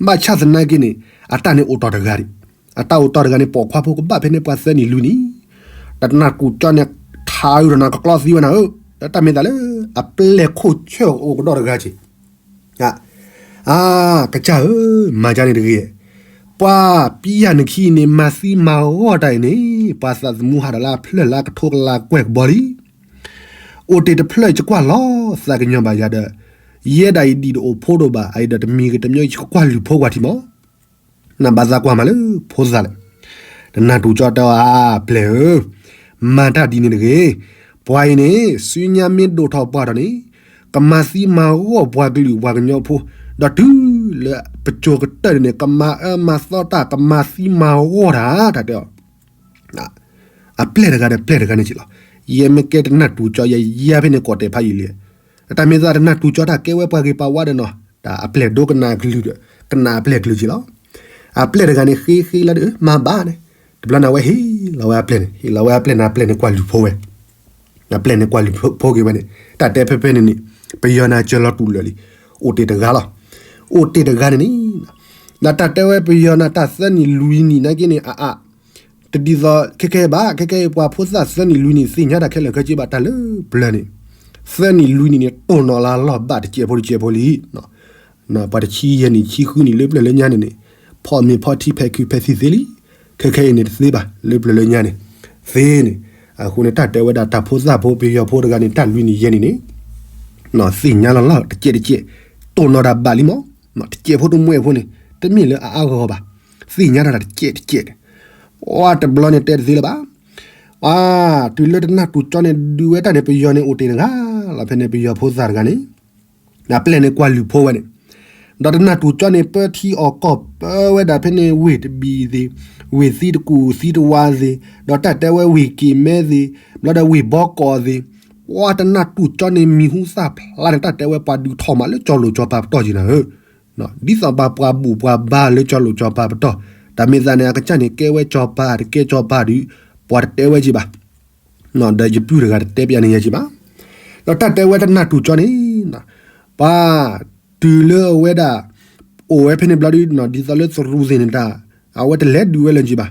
ဘၣ်ဆၣ်သနာ်က့န့ၣ်, အတၢ်န့ၣ်အိၣ်တီၢ်တဂၤဒံး, အတၢ်အိၣ်တီၢ်တဂၤန့ၣ် ပိာ်ခွါဖိကဘၣ်ဖဲန့ၣ်ပှၤသၢနံၣ်လွံၢ်နံၣ်, ဒီးတနၢ်တူၢ်ကၠီန့ၣ်, ထးအုးဒီးနၤကကျီသံဝဲနၤဧၢ, ဒီးတၢ်မ့ၢ်သးလၢ, အပျဲၢ်ခိၣ်ဆၢၣ်အိၣ်ကဒီးတဂၤက့ၤ, အါ, ကစၢ်ဧၢ, မၤကၢ်န့ၣ်တဂ့ၤ, ပှၤပျဲၢ်နခံအံၤန့ၣ် မၤသံမၤဂီၢ်တၢ်အံၤန့ၣ် ပှၤသးသမူဟးဒီးလၢအဖျၢၣ်လၢအကထိကလးကွဲၢ်ကဘီလံ အိၣ်တ့ၢ်တဖျၢၣ်ယကွၢ်လီၤသးကညီၤဘၣ်ယၤဒီး, ယဲဒၣ်အံၤဒံၣ်တအိၣ်ဖိဒိၣ်ဘၣ် အအံၤဒီးတမံၤဂ့ၤတမံၤယကကွၢ်လုၢ်ဖိကွၢ်ထံမး, နဘၣ်သးကွၢ်မးလၢဖိသၣ်လဲၣ်, တနၢ်တူၢ်ကၠီတဲအီၤ အပျဲၢ်ဧၢ, မၤတၢ်ဒ်န့ၣ်တဂ့ၤ. ပှၤအံၤန့ၣ် ဆူညါမ့ၢ်ဒိၣ်ထီၣ်ပှၢ်ထီၣ်န့ၣ် ကမၤသံမၤဂီၢ်ပှၤကလုာ်ပှၤကညီဖိ, ဒီးတုၤလၢပစိၤကတၢၢ်န့ၣ် ကမၤအၢမၤသီတၢ် ကမၤသံမၤဂီၢ်တၢ် တၢ်တဲအီၤ အပျဲၢ်တဂၤဒီးပျဲၢ်တဂၤန့ၣ်က့လီၤ. ယဲမ့ၢ်ကဲတနၢ်တူၢ်ကၠီယဲ ယဲဖဲန့ၣ်ကိးတဲာ်ဖးယံာ်လံ. တၢ်မ့ၢ်သးတနၢ်တူၢ်ကၠီတၢ်ကဲဝဲပှၤဂ့ၤပှၤဝါဒီးနီၤ, တၢ်အပျဲၢ်ဒိကနၣ်ကလုၢ်ဒီး ကနၣ်အပျဲၢ်ကလုၢ်က့လီၤ. အပျဲၢ်တဂၤန့ၣ် ဃ့ဃ့လီၤဒီး မၤဘၣ်န့ၣ်, တဘျီန့ၣ်အဝဲဟ့ၣ်လီၤဝဲအပျဲၢ်န့ၣ်, ဟ့ၣ်လီၤဝဲအပျဲၢ်န့ၣ် အပျဲၢ်န့ၣ်ကွၢ်လုၢ်ဖိဝဲ အပျဲၢ်န့ၣ်ကွၢ်လုၢ်ဖိက့ၤဝဲန့ၣ်, တၢ်တဲဖဲဖဲန့ၣ်န့ၣ် ပယီၤန့ၣ်ကၢၤလီၤတူၢ်လၢာ်လံ. အိၣ်တ့ၢ်တဂၤလီၤ. အိၣ်တ့ၢ်တဂၤန့ၣ်န့ၣ်, ဒီးတၢ်တဲဝဲပယီၤန့ၣ် တၢ်သၢနံၣ်လွံၢ်နံၣ်နာ်က့န့ၣ် အအါ, တဒ်သိးခဲကဲဘၣ်, ခဲကဲအံၤပှၤဖိသၣ်သၢနံၣ်လွံၢ်နံၣ် သ့ၣ်ညါတၢ်ခဲလၢာ်ခဲဆ့ဘၣ် တၢ်လၢပျၢၤန့ၣ်, သၢနံၣ်လွံၢ်နံၣ်န့ၣ် တိၢ်နီၣ်လၢလီၢ်ဘၣ်တစဲးဖိတစဲးဖိလံ. ပှၤတဆံယဲၢ်နံၣ်ဆံဃုနံၣ်လၢပျၢၤလၢညါန့ၣ်န့ၣ် ဖီၣ်မ့ၤဖီၣ်ထံဖဲးခုးဖဲးသံသ့လံ. ခဲခဲအံၤန့ၣ်တသ့ဘၣ် လၢပျၢၤလၢညါန့ၣ်, သ့န့ၣ်, အဃိန့ၣ် တၢ်တဲဝဲဒၣ်တၢ်ဖိသၣ်ဖိပယီၤဖိတဂၤန့ၣ် တၢ်လွံၢ်နံၣ်ယဲၢ်နံၣ်န့ၣ် သ့ၣ်ညါလီၤလီၢ်တစဲးတစဲး, တိၢ်နီၣ်တၢ်ဘၣ်လံမး, တစဲးဖိတမှဲးဖိန့ၣ် တမ့ၢ်လၢအအါဂီၢ်ဘၣ်, သ့ၣ်ညါတၢ်တစဲးတစဲးန့ၣ်, ပှၤတဘျီန့ၣ်တဲတသ့လၢၤဘၣ်. အါ, တုၤလၢတနၢ်တူၢ်ကၠီန့ၣ် ဒုးဝဲတၢ်န့ၣ် ပယီၤန့ၣ်အိၣ်တ့ၢ်တဂၤလီၤ ဖဲန့ၣ် ပယီၤဖိသၣ်တဂၤန့ၣ် အပျဲၢ်န့ၣ်ကွၢ်လုၢ်ဖိဝဲန့ၣ်, ဒီးတနၢ်တူၢ်ကၠီန့ၣ် ပၢထံအီၣ်ကီၢ်ပၢဝဲဒၣ်ဖဲန့ၣ် ဝ့ၢ်တဘ့ၣ်သ့ၣ်, ဝ့ၢ်သံတကူၣ်သံတဝါသ့ၣ်, ဒီးတၢ်တဲဝဲဝ့ၢ်က့ၤမဲသ့ၣ်, ဘျီဒီးဝ့ၢ်ဘီကီၢ်သ့ၣ်, ပှၤတနၢ်တူၢ်ကၠီန့ၣ် မံၤဟူသၣ်ဖျါန့ၣ် တၢ်တဲဝဲပှၤဒုးထီၣ်မးလၢကၠီလိာ်ကၠီပၤပတီၢ်က့ၤနၤဧၢ. ဒ်သိးဘၣ်ပှၤဘူၣ်ပှၤဘါလၢကၠီလိာ်ကၠီပၤပတီၢ်, တၢ်မ့ၢ်သးန့ၣ် အကစၢ်န့ၣ် ကဲဝဲကၠီပၤ တကဲကၠီပၤဒီး ပှၤတတဲဝဲက့ၤဘၣ် ဒီးယပုၢ်တဂၤတတဲပျးန့ၣ်ယဲက့ၤဘၣ်. ဒီးတၢ်တဲဝဲတနၢ်တူၢ်ကၠီန့ၣ်, ပှၤတုၤလၢအဝဲဒၣ် အိၣ်ဝဲဖဲန့ၣ်ဘျီဒု ဒ်သိးလၢသရူးသ့ၣ်န့ၣ်တၢ်, အဝဲတလဲၤဒုးဝဲလၢက့ၤဘၣ်.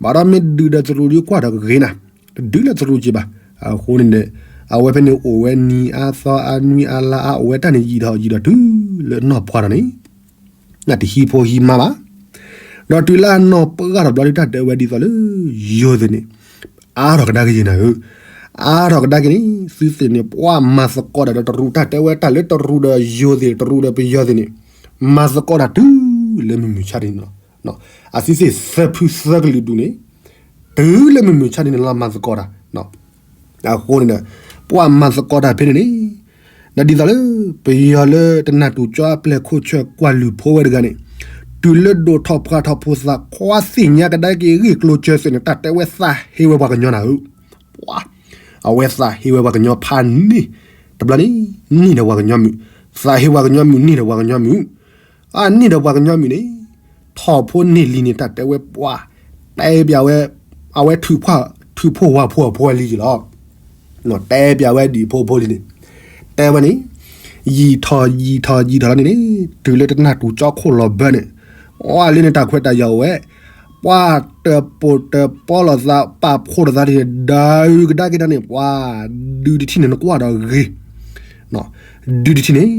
ဘၣ်ဒီးမ့ၢ်ဒုးဒီးသရူးဒုကွၢ်ဒီးကဂ့ၤနၤ, တဒုးလၢသရူးက့ၤဘၣ်. အဃိန့ၣ်ဒီး အဝဲဖဲန့ၣ်အိၣ်ဝဲနံၤအါသီအါနွံအါလါအါ အိၣ်ဝဲတၢ်န့ၣ်ယံာ်ထီၣ်ယံာ်ထီၣ်တုၤလၢ နီၢ်ပှၢ်ထီၣ်န့ၣ် နတဟံးဖိဟံးမါဘၣ်. ဒီးတုၤလၢအနီၢ်ပှၢ်ထီၣ်ဘျီဒု တၢ်တဲဝဲဒ်သိးလၢ ယိၤသ့ၣ်န့ၣ် အါထီၣ်ကဒါက့ၤယဲနၤဧၢ, အါထီၣ်ကဒါက့ၤန့ၣ် သုသ့ၣ်န့ၣ် ပှၤမၤသကိးတၢ်ဒီးတရူး တၢ်တဲဝဲတၢ်လၢတရူးဒီးယိၤသ့ၣ် တရူးဒီးပယီၤသ့ၣ်န့ၣ် မၤသကိးတၢ်တုၤလၢမုၢ်မုၢ်ဆါတနံၤလီၤ. အသုသ့ၣ်သၢဖုသၢကလုာ်ဒူၣ်န့ၣ် တုၤလၢမုၢ်မုၢ်ဆါတနံၤန့ၣ်လီၤ မၤသကိးတၢ် အဃိန့ၣ်ဒီး ပှၤမၤသကိးတၢ်ဖဲန့ၣ်န့ၣ် ဒီးဒ်သိးလၢ ပယီၤလၢတနၢ်တူၢ်ကၠီအပျဲၢ်ခိၣ်ဆၢကွၢ်လုၢ်ဖိဝဲတဂၤန့ၣ် တုၤလၢဒိၣ်ထီၣ်ပှၢ်ထီၣ်ဖိသၣ်ခွါသ့ၣ်ညါကဒါက့ၤဂ့ၢ်ကျိၤစၢၤစၢၤန့ၣ် တၢ်တဲဝဲသးဟ့ဝဲပှၤကညီနၤဧၢ, ပှၤ အဝဲသးဟ့ဝဲပှၤကညီဖးန့ၢ်, တဘျီန့ၣ် န့ၢ်ဒီးပှၤကညီမုၣ်, သးဟ့ပှၤကညီမုၣ် န့ၢ်ဒီးပှၤကညီမုၣ်, အန့ၢ်ဒီးပှၤကညီမုၣ်န့ၣ် ထီၣ်ဖိန့ၢ်လံၤန့ၣ် တၢ်တဲဝဲပှၤ တဲပျးဝဲ အဝဲ ထုးဖှိၣ်ဝါဖိအဖိအလံၤက့ၤလီၤ. တဲပျးဝဲဒံးဖိဖိလံၤန့ၣ် တဲဝဲန့ၣ် ယံာ်ထီၣ်ယံာ်ထီၣ်ယံာ်ထီၣ်လီၤန့ၣ်န့ၣ် တုၤလၢတနၢ်တူၢ်ကၠီခိၣ်လီၤဘၢန့ၣ် အလၢန့ၣ်တၢ်ခွဲးတၢ်ယာ်အိၣ်ဝဲ ပှၤတပိာ်တပီလိာ်သး ပာ်ဖှိၣ်လိာ်သးန့ၣ် ဒုးကဒါက့ၤတၢ်န့ၣ် ပှၤ ဒုးတထံၣ်န့ၣ် နကွၢ်ဒီးဂ့ၤ ဒုးတထံၣ်န့ၣ်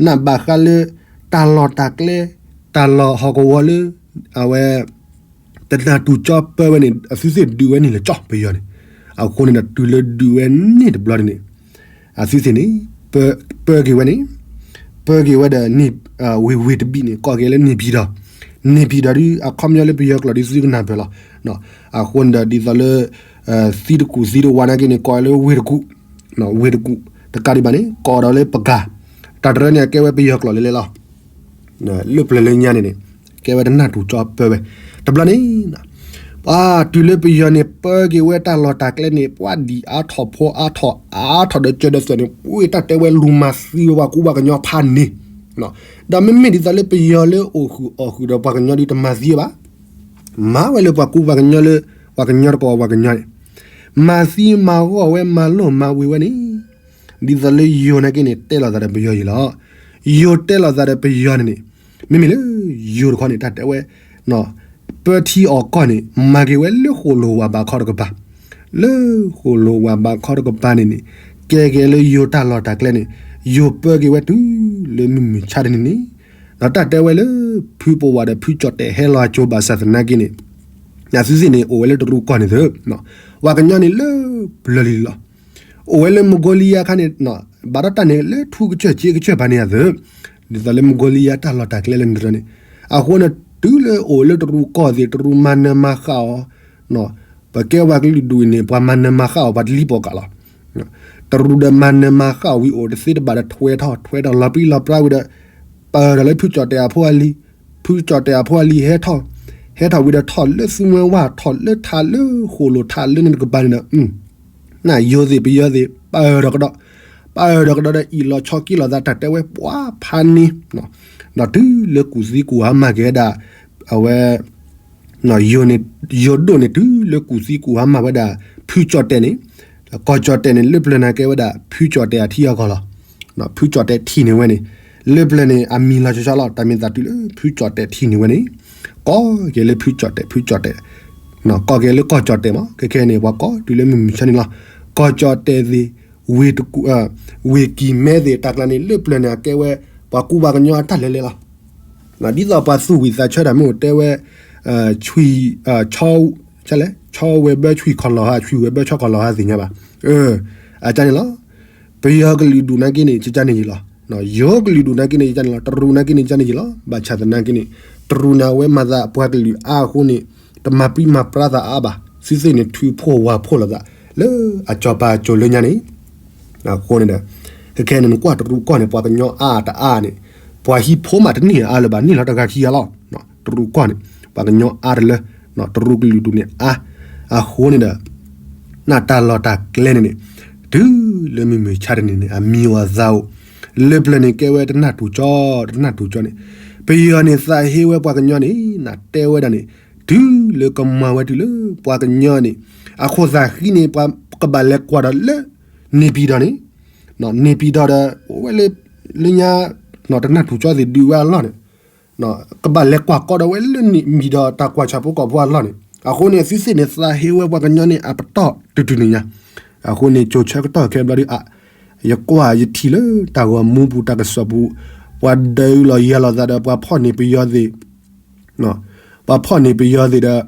နဘၣ်ဃးလၢ တၢ်လီၢ်တၢ်ကျဲ တၢ်လီၢ်ဟီၣ်ကဝီၤလၢ အဝဲ တနၢ်တူၢ်ကၠီပၢဝဲန့ၣ် အသုသ့ၣ်ဒုးဝဲန့ၣ်လၢကၠီပယီၤန့ၣ် အဃိန့ၣ်ဒီးတုၤလၢဒုးဝဲန့ၣ်တဘျီန့ၣ်န့ၣ် အသုသ့ၣ်န့ၣ် ပၢက့ၤဝဲန့ၣ် ပၢက့ၤဝဲဒီး ဝ့ၢ်ဝ့ၢ်တဘ့ၣ်န့ၣ် ကိးက့ၤလၢန့ၣ်ဖံးဒီး န့ၣ်ဖံးဒီးဒုး အခီပညီလၢပယီၤကျိာ်ဒုးသုကနၢ်ပၢၢ်လီၤ. အဃိန့ၣ်ဒီးဒ်သိးလၢ သံတကူၣ်သံတဝါနာ်က့န့ၣ် ကိးလၢဝ့ၢ်တကူၣ် ဝ့ၢ်တကူၣ် တကးဒံးဘၣ်န့ၣ် ကိးဒီးလၢပကၤ တၢ်တရၢန့ၣ် အကဲဝဲပယီၤကျိာ်လဲၤလဲၤလီၤ. လၢပျၢၤလၢညါန့ၣ်န့ၣ် ကဲဝဲတနၢ်တူၢ်ကၠီပၢဝဲ တဘျီန့ၣ် ပှၤတုၤလၢပယီၤန့ၣ် ပၢက့ၤဝဲတၢ်လီၢ်တၢ်ကျဲန့ၣ် ပှၤဒံးအါထီၣ်ဖိအါထီၣ် အါထီၣ်ဒီးကၢဒီးသွဲၣ်န့ၣ် ပှၤတၢ်တဲဝဲလူၤမၤသံဝဲပှၤကူပှၤကညီဖးန့ၣ် ဒီးမ့မ့ၢ်ဒ်သိးလၢပယီၤလၢအိၣ်ဃုာ်အီၣ်ဃုာ်ဒီးပှၤကညီဒုးတမၤသံဘၣ် မၤဝဲလၢပှၤကူပှၤကညီလၢ ပှၤကညီတကပၤပှၤကညီန့ၣ် မၤသံမၤဂီၢ်ဝဲမၤလိၢ်မၤဝ့ၤဝဲန့ၣ် ဒ်သိးလၢယိၤနာ်က့န့ၣ် တဲလိာ်သးဒီးပယီၤယံၤလီၤ. ယိၤတဲလိာ်သးဒီးပယီၤန့ၣ်န့ၣ် မ့မ့ၢ်လၢယိၤတခီန့ၣ် တၢ်တဲဝဲ ပၢထံအီၣ်ကီၢ်န့ၣ် မၤက့ၤဝဲလၢဃိၣ်လိာ်ဝၤဘးခီတကပၤ လၢဃိၣ်လိာ်ဝၤဘးခီတကပၤန့ၣ်န့ၣ် ကဲက့ၤလၢယိၤတၢ်လီၢ်တၢ်ကျဲန့ၣ် ယိၤပၢက့ၤဝဲတုၤလၢမုၢ်မုၢ်ဆါတနံၤန့ၣ် ဒီးတၢ်တဲဝဲလၢ ဖုပဝးဒီးဖုကၠီၣ်တဲာ်ဟဲလီၤအကၠိဘၣ်ဆၣ်သနာ်က့န့ၣ် အသုသ့ၣ်န့ၣ် အိၣ်ဝဲလၢတရူးကီၢ်န့ၣ်သ့ ပှၤကညီန့ၣ်လၢပျၢၤလံလီၤ. အိၣ်ဝဲလၢမကိလံယါခါန့ၣ် ဘၣ်ဒီးတၢ်န့ၣ်လၢထူကစၢၢ်က့ကစၢၢ်ဘၣ်န့ၣ်အသ့ ဒ်သိးလၢမကိလံယါတၢ်လီၢ်တၢ်ကျဲလၢန့ၣ်န့ၣ် အဃိန့ၣ် တုၤလၢအိၣ်လၢတရူးကီၢ်သ့ၣ် တရူးမၤနၢၤမၤဃၣ်အီၤ, ပကဲပှၤကလုာ်ဒူၣ်အံၤန့ၣ် ပှၤမၤနၢၤမၤဃၣ်အီၤ ပှၤတလံၤပိာ်ကးလီၤ. တရူးဒီးမၤနၢၤမၤဃၣ်ဝံၤအိၣ်တသ့တဘၣ်ဒီးထွဲထီၣ် ထွဲထီၣ်လီၤပြံလီၤပြါဝံၤဒီး ပၢၢ်ထီၣ်လၢဖုကၠီၣ်တဲၣ်အဖိအလံၤ, ဖုကၠီၣ်တဲၣ်အဖိအလံၤဟဲထီၣ်, ဟဲထီၣ်ဝံၤဒီးထီၣ်လၢသူမွဲဝါ ထီၣ်လၢထးလၢဃိၣ်လိာ်ထးလၢန့ၣ်တကပၤန့ၣ်ဒီး နယိၤသ့ၣ်ပယီၤသ့ၣ် ပၢၢ်ထီၣ်ကဒီး, ပၢၢ်ထီၣ်ကဒီးဒီးအံၣ်လီၤဆီက့ၤလိာ်သး တၢ်တဲဝဲပှၤဖးန့ၣ်, ဒီးတုၤလၢကူၣ်သံကူၣ်ဟါမၢ်က့ၤဝဲဒၣ် အဝဲ ယိၤဒိၣ်န့ၣ် တုၤလၢကူၣ်သံကူၣ်ဟါမၢ်ဝဲဒၣ် ဖုကၠီၣ်တဲၣ်န့ၣ်, ကီၢ်ကၠီၣ်တဲၣ်န့ၣ် လၢပျၢၤန့ၣ်ကဲဝဲဒၣ် ဖုကၠီၣ်တဲၣ်အထံအကီၢ်လီၤ. ဖုကၠီၣ်တဲၣ်ထံၣ်န့ၢ်ဝဲန့ၣ် လၢပျၢၤန့ၣ် အမံၤလီၤဆီဆီလီၤ. တၢ်မ့ၢ်သးတုၤလၢဖုကၠီၣ်တဲၣ်ထံၣ်န့ၢ်ဝဲန့ၣ် ကိးက့ၤလၢဖုကၠီၣ်တဲၣ် ဖုကၠီၣ်တဲၣ်, ကိးက့ၤလၢကီၢ်ကၠီၣ်တဲၣ်မး ခဲခဲန့ၣ် ပှၤကိးတုၤလၢမုၢ်မုၢ်ဆါန့ၣ်လီၤ. ကီၢ်ကၠီၣ်တဲၣ်သ့ၣ် ဝ့ၢ်ကံၢ်မဲသ့ၣ် တၢ်ကျါန့ၣ် လၢပျၢၤန့ၣ် အကဲဝဲ ပှၤကူပှၤကညီအတၢ်လဲၤလဲၤလီၤ. ဒ်သိးပှၤသူၣ်ဝံၣ်သးဆၢတၢ်မ့ၢ်အိၣ်တဲဝဲ ဆွံ ဆီ ဆီဝဲၤဘၢဆွံခီၣ်လီၤဟါ ဆွံဝဲၤဘၢဆီခီၣ်လီၤဟါသ့ၣ်ညါဘၣ်. အကန့ၣ်လီၤ. ပယီၤကလုာ်ဒူၣ်နာ်က့န့ၣ် ကကန့ၣ်ယံၤလီၤ. ယိၤကလုာ်ဒူၣ်နာ်က့န့ၣ် ကကန့ၣ်လီၤ. တရူးနာ်က့န့ၣ် ကကန့ၣ်ယံၤလီၤ. ဘၣ်ဆၣ်သနာ်က့န့ၣ် တရူးန့ၣ် အဝဲမၤသးပှၤကလုာ်အါအဃိန့ၣ် တမၤပြံမၤပြါသးအါဘၣ်. သုသ့ၣ်န့ၣ် ထုးဖှိၣ်ဝၢ်ဖှိၣ်လိာ်သး လၢအစီၤပၤအစိၤလၢညါန့ၣ် အဃိန့ၣ်ဒီး ခဲခဲန့ၣ် နကွၢ်တရူးကီၢ်န့ၣ် ပှၤကညီအါတအါန့ၣ် ပှၤဟံးဖိမးတန့ၢ်အါလၢၤဘၣ် န့ၢ်လီၤတဂၤခံဂၤလီၤ. တရူးကီၢ်န့ၣ် ပှၤကညီအါတလၢ တရူးကလုာ်ဒူၣ်န့ၣ်အါ အဃိန့ၣ်ဒီး နတၢ်လီၢ်တၢ်ကျဲန့ၣ်န့ၣ် တုၤလၢမုၢ်မုၢ်ဆါတနံၤန့ၣ် အမံၤအိၣ်အသးအိၣ် လၢပျၢၤန့ၣ်ကဲဝဲတနၢ်တူၢ်ကၠီ တနၢ်တူၢ်ကၠီန့ၣ် ပယီၤန့ၣ်သးဟ့ဝဲပှၤကညီန့ၣ် နတဲဝဲဒၣ်န့ၣ် တုၤလၢကမၤဝဲတုၤလၢပှၤကညီန့ၣ် အခိၣ်သးဃံန့ၣ် ပှၤကဘၣ်လဲၤကွၢ်ဒီးလၢ နေပြည်တော် န့ၣ် နေပြည်တော် ဒီး အိၣ်ဝဲလၢ လၢညါ တနၢ်တူၢ်ကၠီသ့ၣ်ဒုးဝဲအလီၢ်န့ၣ် ကဘၣ်လဲၤကွၢ်ကီဒီးဝဲလၢ နေပြည်တော် တၢ်ကွၢ်ဆၣ်ဖိကီၢ်ဖိအလီၢ်န့ၣ် အဃိန့ၣ် သုသ့ၣ်န့ၣ်သးဟ့ဝဲပှၤကညီန့ၣ် အပတီၢ်တုၤတုၤန့ၣ်ညါ အဃိန့ၣ် ကၠိၤဆၢကတီၢ်ခဲဘျီဒုး အ ယကွၢ်ယထံၣ်လၢတၢ်ဂီၤမူပူၤတၢ်ကစီၣ်ပူၤ ပှၤဒုးလီၤယၤလီၤသးဒီးပှၤဖီၣ်န့ၢ်ပယီၤသ့ၣ် ပှၤဖီၣ်န့ၢ်ပယီၤသ့ၣ်ဒီး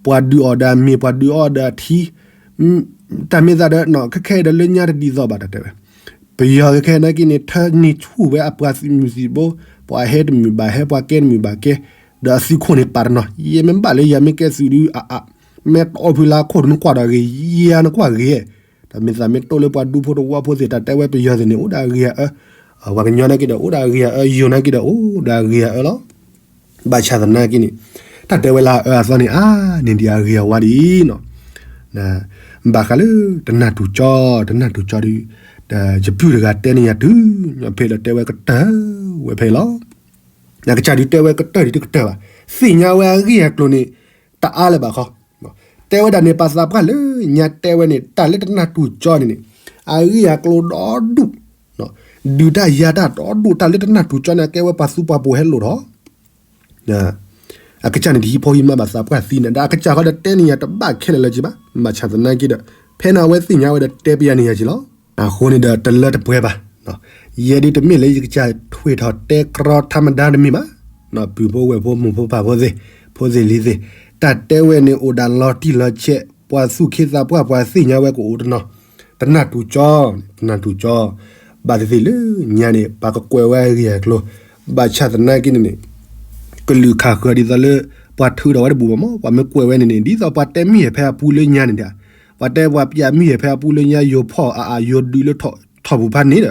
ပှၤဒုးအီၣ်ဒီးအမ့ၤ ပှၤဒုးအီၣ်ဒီးအထံ တၢ်မ့ၢ်သးဒီး ခဲခဲအံၤဒီးလၢညါတဒ်သိးဘၣ်တၢ်တဲဝဲ ပယီၤခဲခဲနာ်က့န့ၣ် ထၢန့ၢ်ဆူၣ်ဝဲအပှၤသုးမုၢ်သံၣ်ဘိ ပှၤဟဲတမုာ်ဘၣ်ဟဲ ပှၤကဲတမုာ်ဘၣ်ကဲ ဒီးအသုးခိၣ်န့ၣ်ပာ်တနီၤ ယဲမ့ၢ်ဘၣ်လၢယၤမ့ၢ်ကဲသုးဒုး အ အ မ့ၢ်တီၢ်ဖုလါခိၣ်နကွၢ်ဒီးဂ့ၤ ယၤနကွၢ်ဂ့ၤ တၢ်မ့ၢ်သးမ့ၢ်တိၢ်လၢပှၤဒူဖိတဝီဖိသ့ၣ် တၢ်တဲဝဲပယီၤသ့ၣ်န့ၣ် အိၣ်ဒၣ်ဂ့ၤအအၢ ပှၤကညီနာ်က့ဒီး အိၣ်ဒၣ်ဂ့ၤအအၢ ယိၤနာ်က့ဒီး အိၣ်ဒၣ်ဂ့ၤအအၢလီၤ ဘၣ်ဆၣ်သနာ်က့န့ၣ် တၢ်တဲဝဲလၢအအၢအသီန့ၣ် အါန့ၢ်ဒံးအဂ့ၤအဝါဒ်အံၤနီၤ ဘၣ်ဃးလၢတနၢ်တူၢ်ကၠီ တနၢ်တူၢ်ကၠီဒုး ယပုၢ်တဂၤတဲန့ၢ်ယၤတုၤ ညီဖဲဒီးတဲဝဲကတၢၢ်ဝဲဖဲလီၤ အကစၢ်ဒုးတဲဝဲကတၢၢ်ဒံးတကတၢၢ်ဘၣ် သ့ၣ်ညါဝဲအဂ့ၢ်အကျိၤန့ၣ် တအါလၢၤဘၣ်ခီ တဲဝဲဒၣ်န့ၣ် ပှၤသးပှၢ်လၢညါတဲဝဲန့ၣ် တၢ်လၢတနၢ်တူၢ်ကၠီန့ၣ်န့ၣ် အဂ့ၢ်အကျိၤဒီဒူၣ် ဒုးတၢ်ယၤတၢ်ဒီဒူၣ် တၢ်လၢတနၢ်တူၢ်ကၠီန့ၣ် အကဲဝဲပှၤသူပှၤပိာ်ဟဲလိာ်ထီၣ် အကစၢ်န့ၣ်တဟံးဖိဟံးမါဘၣ်သးပှၢ်သံန့ၣ် ဒီးအကစၢ်ဃီဒီးတဲန့ၢ်ယၤတဘၣ်ခဲလၢာ်လၢၤက့ဘၣ် ဘၣ်ဆၣ်သနာ်က့ဒီး ဖဲန့ၣ်အဝဲသ့ၣ်ညါဝဲဒီးတဲပယၤန့ၢ်ယၤက့လီၤ အဃိန့ၣ်ဒီးတလၢတပှဲၤဘၣ် ယဲဒုးတမ့ၢ်လၢယကစၢ်ထွဲထီၣ်တဲကြီထါမဒါတမ့ၢ်ဘၣ် ပုၢ်ဖိဝဲၢ်ဖိမိၢ်ဖိပၢ်ဖိသ့ၣ် ဖိသ့ၣ်လံၤသ့ၣ် တၢ်တဲဝဲန့ၣ်အိၣ်ဒၣ်လီၤတံၢ်လီၤဆဲး ပှၤသူၣ်က့သးပှၢ်ပှၤသ့ၣ်ညါဝဲကအိၣ်တနီၤ တနၢ်တူၢ်ကၠီ တနၢ်တူၢ်ကၠီ ဘၣ်သ့ၣ်သ့ၣ်လၢညါန့ၣ် ပှၤကကွဲးဝဲအဂ့ၢ်အကျိၤ ဘၣ်ဆၣ်သနာ်က့န့ၣ်န့ၣ် ကလုာ်ခးဃၢၤဒ်သိးလၢ ပှၤထုးထီၣ်ဝဲတဘူၣ်ဘၣ်မး ပှၤမ့ၢ်ကွဲးဝဲန့ၣ်န့ၣ် ဒ်သိးပှၤတဲမုၢ်ယဲၢ်ဖဲအပူၤလၢညါန့ၣ်ဒီး ပှၤတဲပှၤပျးမုၢ်ယဲၢ်ဖဲအပူၤလၢညါ ယိၤဖီၣ်အါအါ ယိၤဒုးလၢထီၣ်ပူၤဖးန့ၣ်ဒီး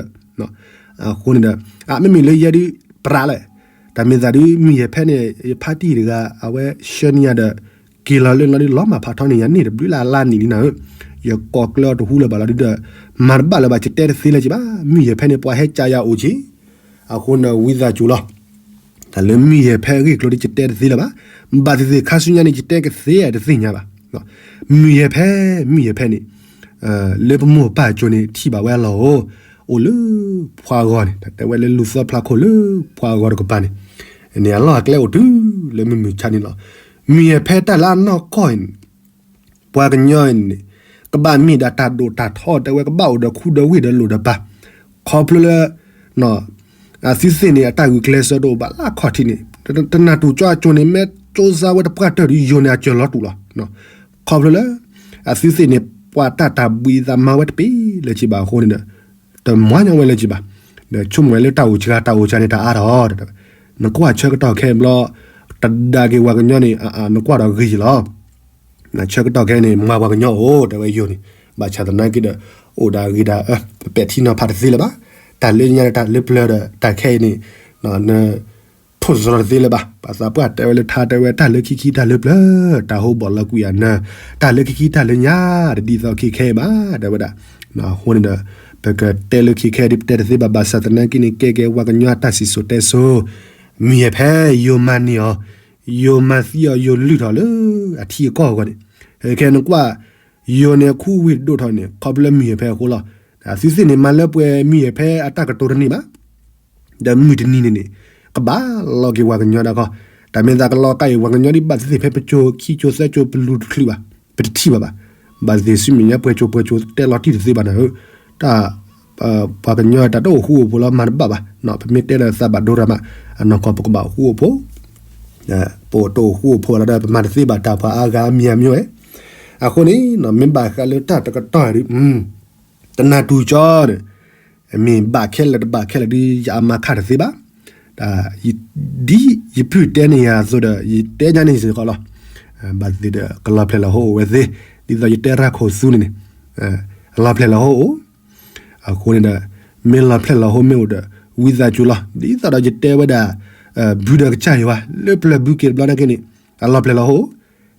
အဃိန့ၣ်ဒီး အမ့မ့ၢ်လၢယဲဒုးပြးလဲၣ် တၢ်မ့ၢ်သးဒုးမုၢ်ယဲၢ်ဖဲန့ၣ် ယဖါတံၢ်တဂၤ အဝဲဆှၢန့ၢ်ယၤဒီး က့ၤလီၤလၢလီၤဒုးလီၤမၢ်ဖးထီန့ၢ်ယၤန့ၣ်တဘျုးလၢ်လါနံၣ်လံနၤဧၢ ယကိးကျၢၤအီၤတဟူလၢၤဘၣ်လီၤဒုးဒီး မၤတဘၣ်လၢၤဘၣ် ယတဲတသ့လၢၤက့ဘၣ် မုၢ်ယဲၢ်ဖဲန့ၣ် ပှၤဟဲကးယၤအိၣ်က့ အဃိန့ၣ်ဝံသးစူၤလီၤ တၢ်လၢမုၢ်ယဲၢ်ဖဲအဂ့ၢ်အကျိၤဒ်ယတဲတသ့လၢၤဘၣ် ဘၣ်သ့ၣ်သ့ၣ်ခါဆူညါန့ၣ် ယတဲကသ့တသ့ၣ်ညါဘၣ် မုၢ်ယဲၢ်ဖဲ မုၢ်ယဲၢ်ဖဲန့ၣ် လၢပမိၢ်ပၢ်အစိၤန့ၣ် ထံၣ်ဘၣ်ဝဲအလီၢ်အိၣ် အိၣ်လၢ ဖှါဂီၤန့ၣ် တၢ်တဲဝဲလၢလူၢ်သီဖျါခိၣ်လၢ ဖှါဂီၤတကပၤန့ၣ် န့ၣ်အလီၢ်အကျဲအိၣ်တုၤလၢမုၢ်မုၢ်ဆါန့ၣ်လီၤ မုၢ်ယဲၢ်ဖဲတၢ်လၢအနီၢ်ကီၢ်အံၤန့ၣ် ပှၤကညီအံၤန့ၣ် ကဘၣ်မ့ၢ်ဒၣ်တၢ်ဒိၣ်တၢ်ထီ တဲဝဲကဘၣ်အိၣ်ဒီးခူဒီးဝ့ၢ်ဒီးလိာ်ဒီးပၤ ခီဖျိလၢ အသုသ့ၣ်န့ၣ် အတၢ်ဂုာ်ကျဲးစၢးတအိၣ်ဘၣ်လၢအခီၣ်ထံးန့ၣ် တနၢ်တူၢ်ကၠီအစိၤန့ၣ် မ့ၢ်ကၠိစါဝဲတပှၢ်တၢၢ်ဒီးယိၤန့ၣ်အစၢၤလီၤတူာ်လီၤ ခီဖျိလၢ အသုသ့ၣ်န့ၣ် ပှၤတၢ်တၢ်ဘှံးသးမၤဝဲတပ့ၤလၢၤက့ဘၣ်အဃိန့ၣ်ဒီး တမၤညီဝဲလၢၤက့ဘၣ် ဒီးဆိကမိၣ်ဝဲလၢတၢ်အိၣ်ဆှးတၢ်အိၣ်ဆှးန့ၣ်တၢ်အါထီၣ် နကွၢ်ဆၢကတီၢ်ခဲဘျီ တဒါက့ၤပှၤကညီန့ၣ် နကွၢ်ဒီးဂ့ၤယလီၤ. ဆၢကတီၢ်ခဲအံၤန့ၣ် မၤပှၤကညီအိၣ် တဲဝဲယိၤန့ၣ်, ဘၣ်ဆၣ်သနာ်က့ဒီး အိၣ်ဒီးအဂ့ၤဒီး ပပဲာ်ထံနီၤဖးတသ့လၢၤဘၣ်. တၢ်လၢညါဒီးတၢ်လၢပျၢၤဒီး တၢ်ခဲအံၤန့ၣ် နထိၣ်သတြီၤတသ့လၢၤဘၣ်. ပှၤသးပှၢ်တဲဝဲလၢထါ တဲဝဲတၢ်လၢခံခံတၢ်လၢပျၢၤ, တၢ်ဟိဘီၣ်လီၤကွံာ်အနၢၤ, တၢ်လၢခံခံတၢ်လၢညါ တဒ်သိးခံခဲအံၤဘၣ် တဲဝဲဒၣ်. အဃိန့ၣ်ဒီး ပကတဲလၢခံခဲအံၤဒ်ပတဲတသ့ဘၣ်, ဘၣ်ဆၣ်သနာ်က့န့ၣ် ကဲကဲပှၤကညီအတၢ်စံၣ်စိၤတဲစိၤ, မုၢ်ယဲၢ်ဖဲ ယိၤမၤန့ၢ်အီၤ, ယိၤမၤသံအီၤ ယိၤလုၢ်ထီၣ်လၢအထံအကီၢ်အဂီၢ်န့ၣ်, ခဲနကွၢ် ယိၤန့ၣ်အခူဝ့ၢ်ဒိၣ်ထီၣ်န့ၣ် ခီဖျိလၢမုၢ်ယဲၢ်ဖဲအဃိလီၤ. အသုသ့ၣ်န့ၣ် မၤလၢပှဲၤမုၢ်ယဲၢ်ဖဲအတၢ်ကတိၤတန့ၢ်ဘၣ် ဒီးမုၢ်တနံၤန့ၣ်န့ၣ် ကဘၣ်လီၤက့ၤပှၤကညီဒၣ်ခီ, တၢ်မ့ၢ်သးကလီၤကါအံၤ ပှၤကညီဒ်ဘၣ်သ့ၣ်သ့ၣ်ဖဲပကၠိခံကၠိသၢကၠိပလူၤတချုးဘၣ်, ပတထံၣ်ဘၣ်ဘၣ်. ဘၣ်သ့ၣ်သ့ၣ်ဆူမဲာ်ညါပှဲၤကၠိပှဲၤကၠိတဲလီၤတံၢ်တသ့ဘၣ်န့ၣ်, တၢ် ပှၤကညီတၢ်တအိၣ်ဃူအိၣ်ဖိးလီၤ မၤတဘၣ်ဘၣ်. ပမ့ၢ်တဲဒီးသးဘၣ်ဒိရၣ်မး, အနီၢ်ကီၢ်ပကဘၣ်အိၣ်ဃူအိၣ်ဖိး, ပတအိၣ်ဃူအိၣ်ဖိးလီၤဒီး ပမၤတသ့ဘၣ်တၢ်ပှၤအါဂၤအါမံၤအါမံၤဝဲ. အဃိန့ၣ် မ့ၢ်ဘၣ်ဃးလၢတၢ်တကတီၢ်ဒ် တနၢ်တူၢ်ကၠီဒီး မ့ၢ်ဘၣ်ခဲလၢာ်တဘၣ်ခဲလၢာ်ဒ်ယအမၤခါတသ့ဘၣ်. ဒ်ယပုၢ်တဲန့ၢ်ယၤအသိးဒီး ယတဲညါန့ၣ်စ့ၢ်ကီးလီၤ. ဘၣ်သ့ၣ်ဒီးကလီၤဖျဲၣ်လီၤဟိအိၣ်ဝဲသ့, ဒ်သိးယတဲရၣ်ခိၣ်သူန့ၣ်န့ၣ်, လီၤဖျဲၣ်လီၤဟိအိၣ်, အဃိန့ၣ်ဒီး မ့ၢ်လီၤဖျဲၣ်လီၤဟိမ့ၢ်အိၣ်ဒီး ဝံသးစူၤလီၤ. ဒ်သိးဒီးယတဲဝဲဒၣ် ဘုဒီးကစၢ်ယွၤ လၢပျၢၤဘုက့ၤတဘျီန့ၣ်က့န့ၣ် အလီၤဖျဲၣ်လီၤဟိ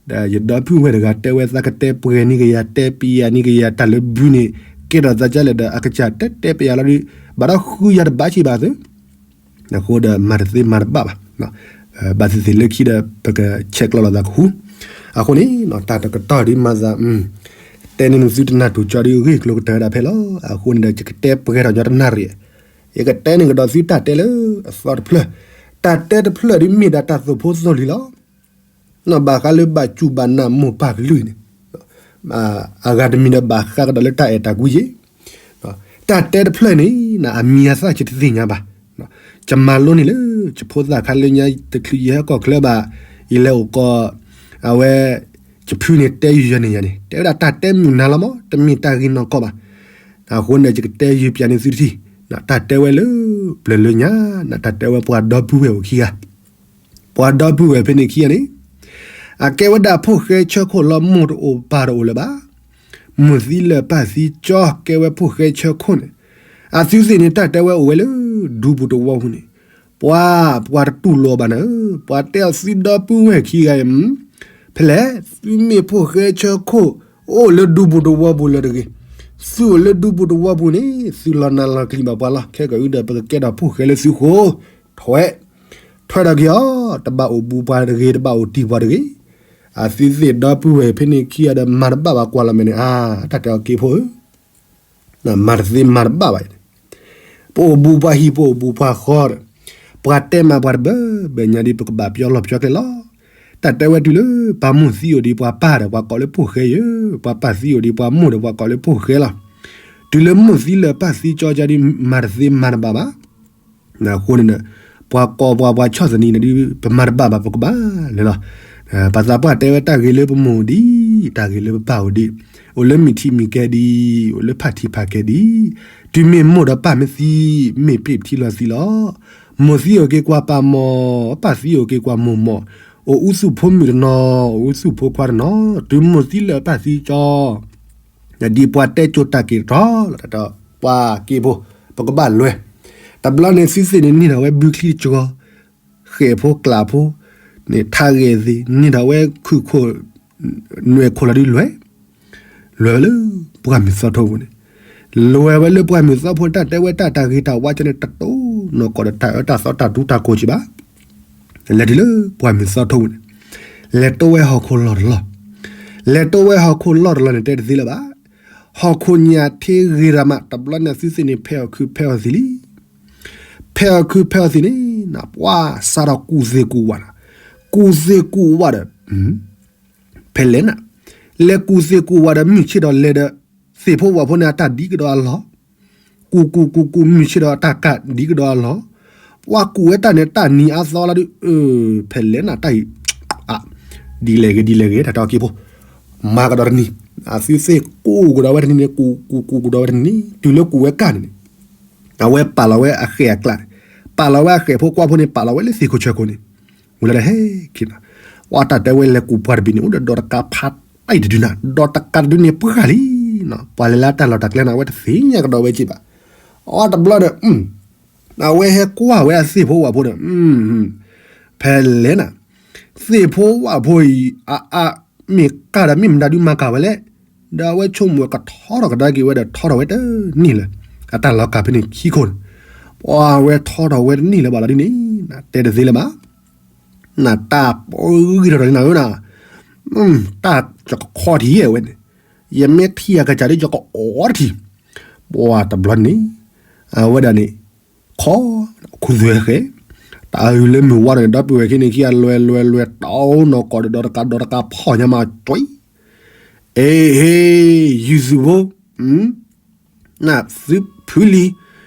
အိၣ် ဒီးယဒီပုၢ်ဝဲၢ်တဂၤတဲဝဲ သးကတဲပှဲၤန့ၢ်ကယၤ တဲပယၤန့ၢ်ကယၤ တၢ်လၢဘုန့ၣ် ကဲထီၣ်သးဒ်လဲၣ်ဒီး အကစၢ်တဲတဲပယၤလီၤဒီး ဘၣ်ဒီးဃုယၤတဘၣ်ဆံးဘၣ်သု, အဃိဒီးမၤတသ့မၤတဘၣ်ဘၣ်. ဘၣ်သ့ၣ်သ့ၣ်လၢခံဒီး ပကဆဲးကျိးလိာ်သးကဟူ, အဃိန့ၣ် တၢ်တကတီၢ်ဒ်မၤသး တဲန့ၢ်သုတနၢ်တူၢ်ကၠီဒ်ဂ့ၢ်ကျိၤကတၢၢ်ဝဲဒၣ်ဖဲလီၤ. အဃိန့ၣ်ဒီး ယကတဲပှဲၤထီၣ်ညီတနၣ်ရံၣ်, ယကတဲန့ၢ်ကဒီးသုတၢ်တဲလၢအသီတဖျၢၣ်, တၢ်တဲတဖျၢၣ်ဒ်မ့ၢ်ဒၣ်တၢ်သိၣ်ဖိသိၣ်လံၤလီၤ. ဘၣ်ဃးလၢဘၣ်စူၢ်ဘၣ်နာ်မိၢ်ပၢ်ကလုၢ်န့ၣ်, အဂၤတမံၤဒီးဘၣ်ဃးကဒီးလၢတၢ်အဲၣ်တၢ်ကွံယ့ၢ်, တၢ်တဲတဖျၢၣ်န့ၣ် အမံၤအသၣ်ယတသ့ၣ်ညါဘၣ်. ယမၤလိန့ၢ်လၢ ယဖိသၣ်ခါလၢညါတချုးယဟဲကီၢ်ချၢဘၣ်, ယလဲၤအိၣ်ကီး, အဝဲ ယဖုန့ၣ်တဲယဲၢ်န့ၣ်ယၤန့ၣ် တဲဝဲဒၣ်တၢ်တဲမုာ်နၤလီၤမး တမ့ၢ်တၢ်ဂ့ၢ်နီၢ်ကီၢ်ဘၣ်. အဃိန့ၣ် ယကတဲယုာ်ပၠးန့ၢ်သုတထံၣ်, တၢ်တဲဝဲလၢ ပျၢၤလၢညါ, တၢ်တဲဝဲပှၤဒီပုၢ်ဝဲၢ်အိၣ်ခံဂၤ, ပှၤဒီပုၢ်ဝဲၢ်ဖဲန့ၣ်ခံဂၤန့ၣ်, အကဲဝဲဒၣ်ဖိၣ်ဃဲဆၢခိၣ်လီၤ မိၢ်တအိၣ်ပၢ်တအိၣ်လၢၤဘၣ်. မိၢ်သံလၢာ်ပၢ်သံကၠီ ကဲဝဲဖိၣ်ဃဲဆၢခိၣ်န့ၣ်, အသုသ့ၣ်န့ၣ် တၢ်တဲဝဲအိၣ်ဝဲလၢ ဒူပူၤတဝီပူၤန့ၣ်, ပှၤ ပှၤတတူၢ်လိာ်ဘၣ်နၤဧၢ, ပှၤတဲအီၤသုဒီပုၢ်ဝဲၢ်ခံဂၤအံၤ, ဖဲလဲၣ်, သုမ့ၢ်ဖိၣ်ဃဲဆၢခိၣ်, အိၣ်လၢဒူပူၤတဝီပူၤလၢၤတဂ့ၤ. သုအိၣ်လၢဒူပူၤတဝီပူၤန့ၣ် သုလီၤနးလီၤကျံၤဘၣ်ပှၤလီၤ. ခဲကနံၣ်အံၤဒီး ပကကဲထီၣ်ဖိၣ်ဃဲလၢသုဃိ, ထွဲ, ထွဲဒီးက့ၤအီၤ, တဘၣ်အိၣ်ဘူးပှၤတဂ့ၤ, တဘၣ်အိၣ်တံၢ်ပှၤတဂ့ၤ. အသုသ့ၣ်ဒီပုၢ်ဝဲၢ်ဖဲန့ၣ်ခံဂၤဒီး မၤတဘၣ်ဘၣ်ကွၢ်လီၤမဲာ်န့ၣ်, အါ, တၢ်တဲအီၤက့ဖိဧၢ မၤတသ့မၤတဘၣ်ဘၣ်န့ၣ်, ပအိၣ်ဘူးပှၤဟံၣ် ပအိၣ်ဘူးပှၤဃီဒီး, ပှၤတဲမၤပှၤတဘၢဘၢညါဒ် ပကဘၣ်ပျီလီၢ်ပျီကျဲလီၤ. တၢ်တဲဝဲတုၤလၢ ပှၤမိၢ်သံအိၣ်ဒံးပှၤပၢ်ဒီး ပှၤကိးလၢဖိၣ်ဃဲယဲၢ်, ပှၤပၢ်သံအိၣ်ဒံးပှၤမိၢ်ဒီး ပှၤကိးလၢဖိၣ်ဃဲလီၤ. တုၤလၢမိၢ်သံလၢာ်ပၢ်သံကၠီကၠါဒ် မၤတသ့မၤတဘၣ်ဘၣ် အဃိန့ၣ်ဒီး ပှၤကိးပှၤ ပှၤဆီၣ်သနံးန့ၣ်ဒ် ပမၤတဘၣ်ဘၣ် ပကဘၣ်လဲၤလီၤ. ပှၤသးပှၢ်တဲဝဲတၢ်ဂ့ၤလၢပမိၢ်အိၣ်ဒံး, တၢ်ဂ့ၤလၢပပၢ်အိၣ်ဒံး, အိၣ်လၢမုၢ်ထံမုၢ်ကဲဒံး, အိၣ်လၢဖးထံဖးကဲဒံး, တုၤမ့ၢ်မိၢ်ဒီးပၢ်မ့ၢ်သံ, မ့ၢ်ပ့ၢ်ပထံလီၤသံလီၤ. မိၢ်သံအိၣ်က့ၤကွၢ်ပၢ်မီၢ်, ပၢ်သံအိၣ်က့ၤကွၢ်မိၢ်မီၢ်, အိၣ်အူသူၣ်ဖိမုၣ်တနီၤ, အိၣ်အူသူၣ်ဖိခွါတနီၤ, တုၤမိၢ်သံလၢာ်ပၢ်သံကၠီ ဒ်ပှၤတဲကၠိတၢ်က့ၤတတီၤလီၤ. တၢ်ပှၤက့ဖိ ပကဘၣ်လွဲၢ်. တဘျီန့ၣ်သုသ့ၣ်န့ၣ် နံၤဒီးဝဲဘုချံတကီ, ဃဲၣ်ဖိကျးဖိ, န့ၣ်ထါဂဲၤသ့ၣ်, နံၤဒီးဝဲခုၣ်ခိၣ်, နွဲၣ်ခိၣ်လီၤဒ်လွဲၢ်, လွဲၢ်ဝဲလၢပှၢ်မုၢ်သီထိပူၤန့ၣ်, လွဲၢ်ဝဲလၢပှၢ်မုၢ်သီထိ တၢ်တဲဝဲတၢ်တၢ်ဂ့ၤတၢ်ဝါကၠီန့ၣ် တတိၢ်နီၢ်ကီၢ်ဒီးတၢ်အၢတၢ်သီတၢ်တူတၢ်ကိးက့ဘၣ် လဲၤတုၤလၢပှၢ်မုၢ်သီထိပူၤန့ၣ်, လဲၤတိဝဲဟီၣ်ခိၣ်လီၢ်တလီၢ်, လဲၤတိဝဲဟီၣ်ခိၣ်လီၢ်တလီၢ်န့ၣ် တဲတသ့လၢၤဘၣ်. ဟီၣ်ခိၣ်ညၣ်ထ့ဂ့ၤရၤမး တဘျီန့ၣ်သုသ့ၣ်န့ၣ် ဖဲးအီၣ်ခုးဖဲးအီၣ်သံလံ. ဖဲးအီၣ်ခုးဖဲးအီၣ်သံန့ၣ် ပှၤစးထီၣ်ကူၣ်သ့ၣ်ကူၣ်ဝးဒီး, ကူၣ်သ့ၣ်ကူၣ်ဝးဒီး ဖဲလဲၣ်နၤ, လဲၤကူၣ်သ့ၣ်ကူၣ်ဝးဒီး မုၢ်ဆ့ၣ်ဒီးလဲၤဒီး သ့ၣ်ဖိဝၣ်ဖိန့ၣ် အတၢ်ဒံးကဒီးအလီၢ်, ကူၣ်ကူၣ်ကူၣ်ကူၣ် မုၢ်ဆ့ၣ်ဒီးတၢ်ကးဒံးကဒီးအလီၢ်, ပှၤကူၣ်ဝဲတၢ်န့ၣ် တၢ်နံၤအါသီလီၤဒုး, ဖဲလဲၣ်နၤတၢ်အံၤ, ဒ်လဲၣ်ဂ့ၤ ဒ်လဲၣ်ဂ့ၤ တၢ်တဲအီၤက့ဖိ, မၤကဒီးတနံၤ, အသုသ့ၣ်ကူၣ်ကဒီးဝဲတနံၤန့ၣ် ကူၣ်ကူၣ်ကူၣ်ကူၣ်ကဒီးဝဲတနံၤန့ၣ် တုၤလၢကူၣ်ဝဲကၢ်န့ၣ်န့ၣ် အဝဲပာ်လီၤဝဲအဃဲၣ်အကျါန့ၣ်, ပာ်လီၤဝဲအဃဲၣ်ဖိကွၢ်ဖိန့ၣ် ပာ်လီၤဝဲလၢသ့ၣ်ခိၣ်ဆၢခိၣ်န့ၣ်, ဝဲလၢဟဲက့ၤနီၤ, အတၢ်တဲဝဲလဲၤကူၣ်ပှၤတဘ့ၣ်န့ၣ် အိၣ်ဒီးဒီးတကးဖးတၢ်အံၤတဒုနၤ, ဒီးတကးတဒုန့ၣ်ပှၢ်လံနီၤ, ပှၤလဲၤလၢတၢ်လီၢ်တၢ်ကျဲန့ၣ် အဝဲတသ့ၣ်ညါကဒီးဝဲက့ၤဘၣ်. အတဘျီဒီး အဝဲဟဲကွၢ်ဝဲအသ့ၣ်ဖိဝၣ်ဖိဒီး ဖဲလဲၣ်နၤ, သ့ၣ်ဖိဝၣ်ဖိအံၤ အအါ မ့ၢ်ကၢ်ဒီးမ့ၢ်မတၤဒုးမၤကၢ်ဝဲလဲၣ်, ဒီးအဝဲဆိကမိၣ်ဝဲကထီထီၣ်ကဒါက့ၤဝဲဒီးထီထီၣ်ဝဲတန့ၢ်လၢၤ, အတၢ်လီၤကၢ်ဖဲန့ၣ်ခံခိၣ်န့ၣ်, ပှၤဝဲထီထီၣ်ဝဲတန့ၢ်လၢၤဘၣ်လီၤဒ်န့ၣ်, တဲတသ့လၢၤဘၣ်. နတၢ်ပဂံၢ်ထီၣ်ထီၣ်န့ၣ်နၤဧၢနၤ, တၢ်ယကခီထံၣ်ဝဲန့ၣ်, ယမ့ၢ်ထံၣ်အကစၢ်ဒ်ယကအီၣ်တထံၣ်, ပှၤတဘျီန့ၣ်, အဝဲဒၣ်န့ၣ်, ခီ, ခူသူၣ်ဝဲဃဲ, တၢ်အုးလၢမုၢ်ဝါန့ၣ် ဒီပုၢ်ဝဲၢ်ခံန့ၣ်ခံဂၤလွဲၤလွဲၤလွဲၤ တၢ်အိၣ်နီၢ်ကီၢ်ဒီးဒီးတကးဒီးတကးဖီၣ်ညါမးကွံာ်, အ့ဟ့, ယူၤသုးဖိ နသုဖုလံၤ,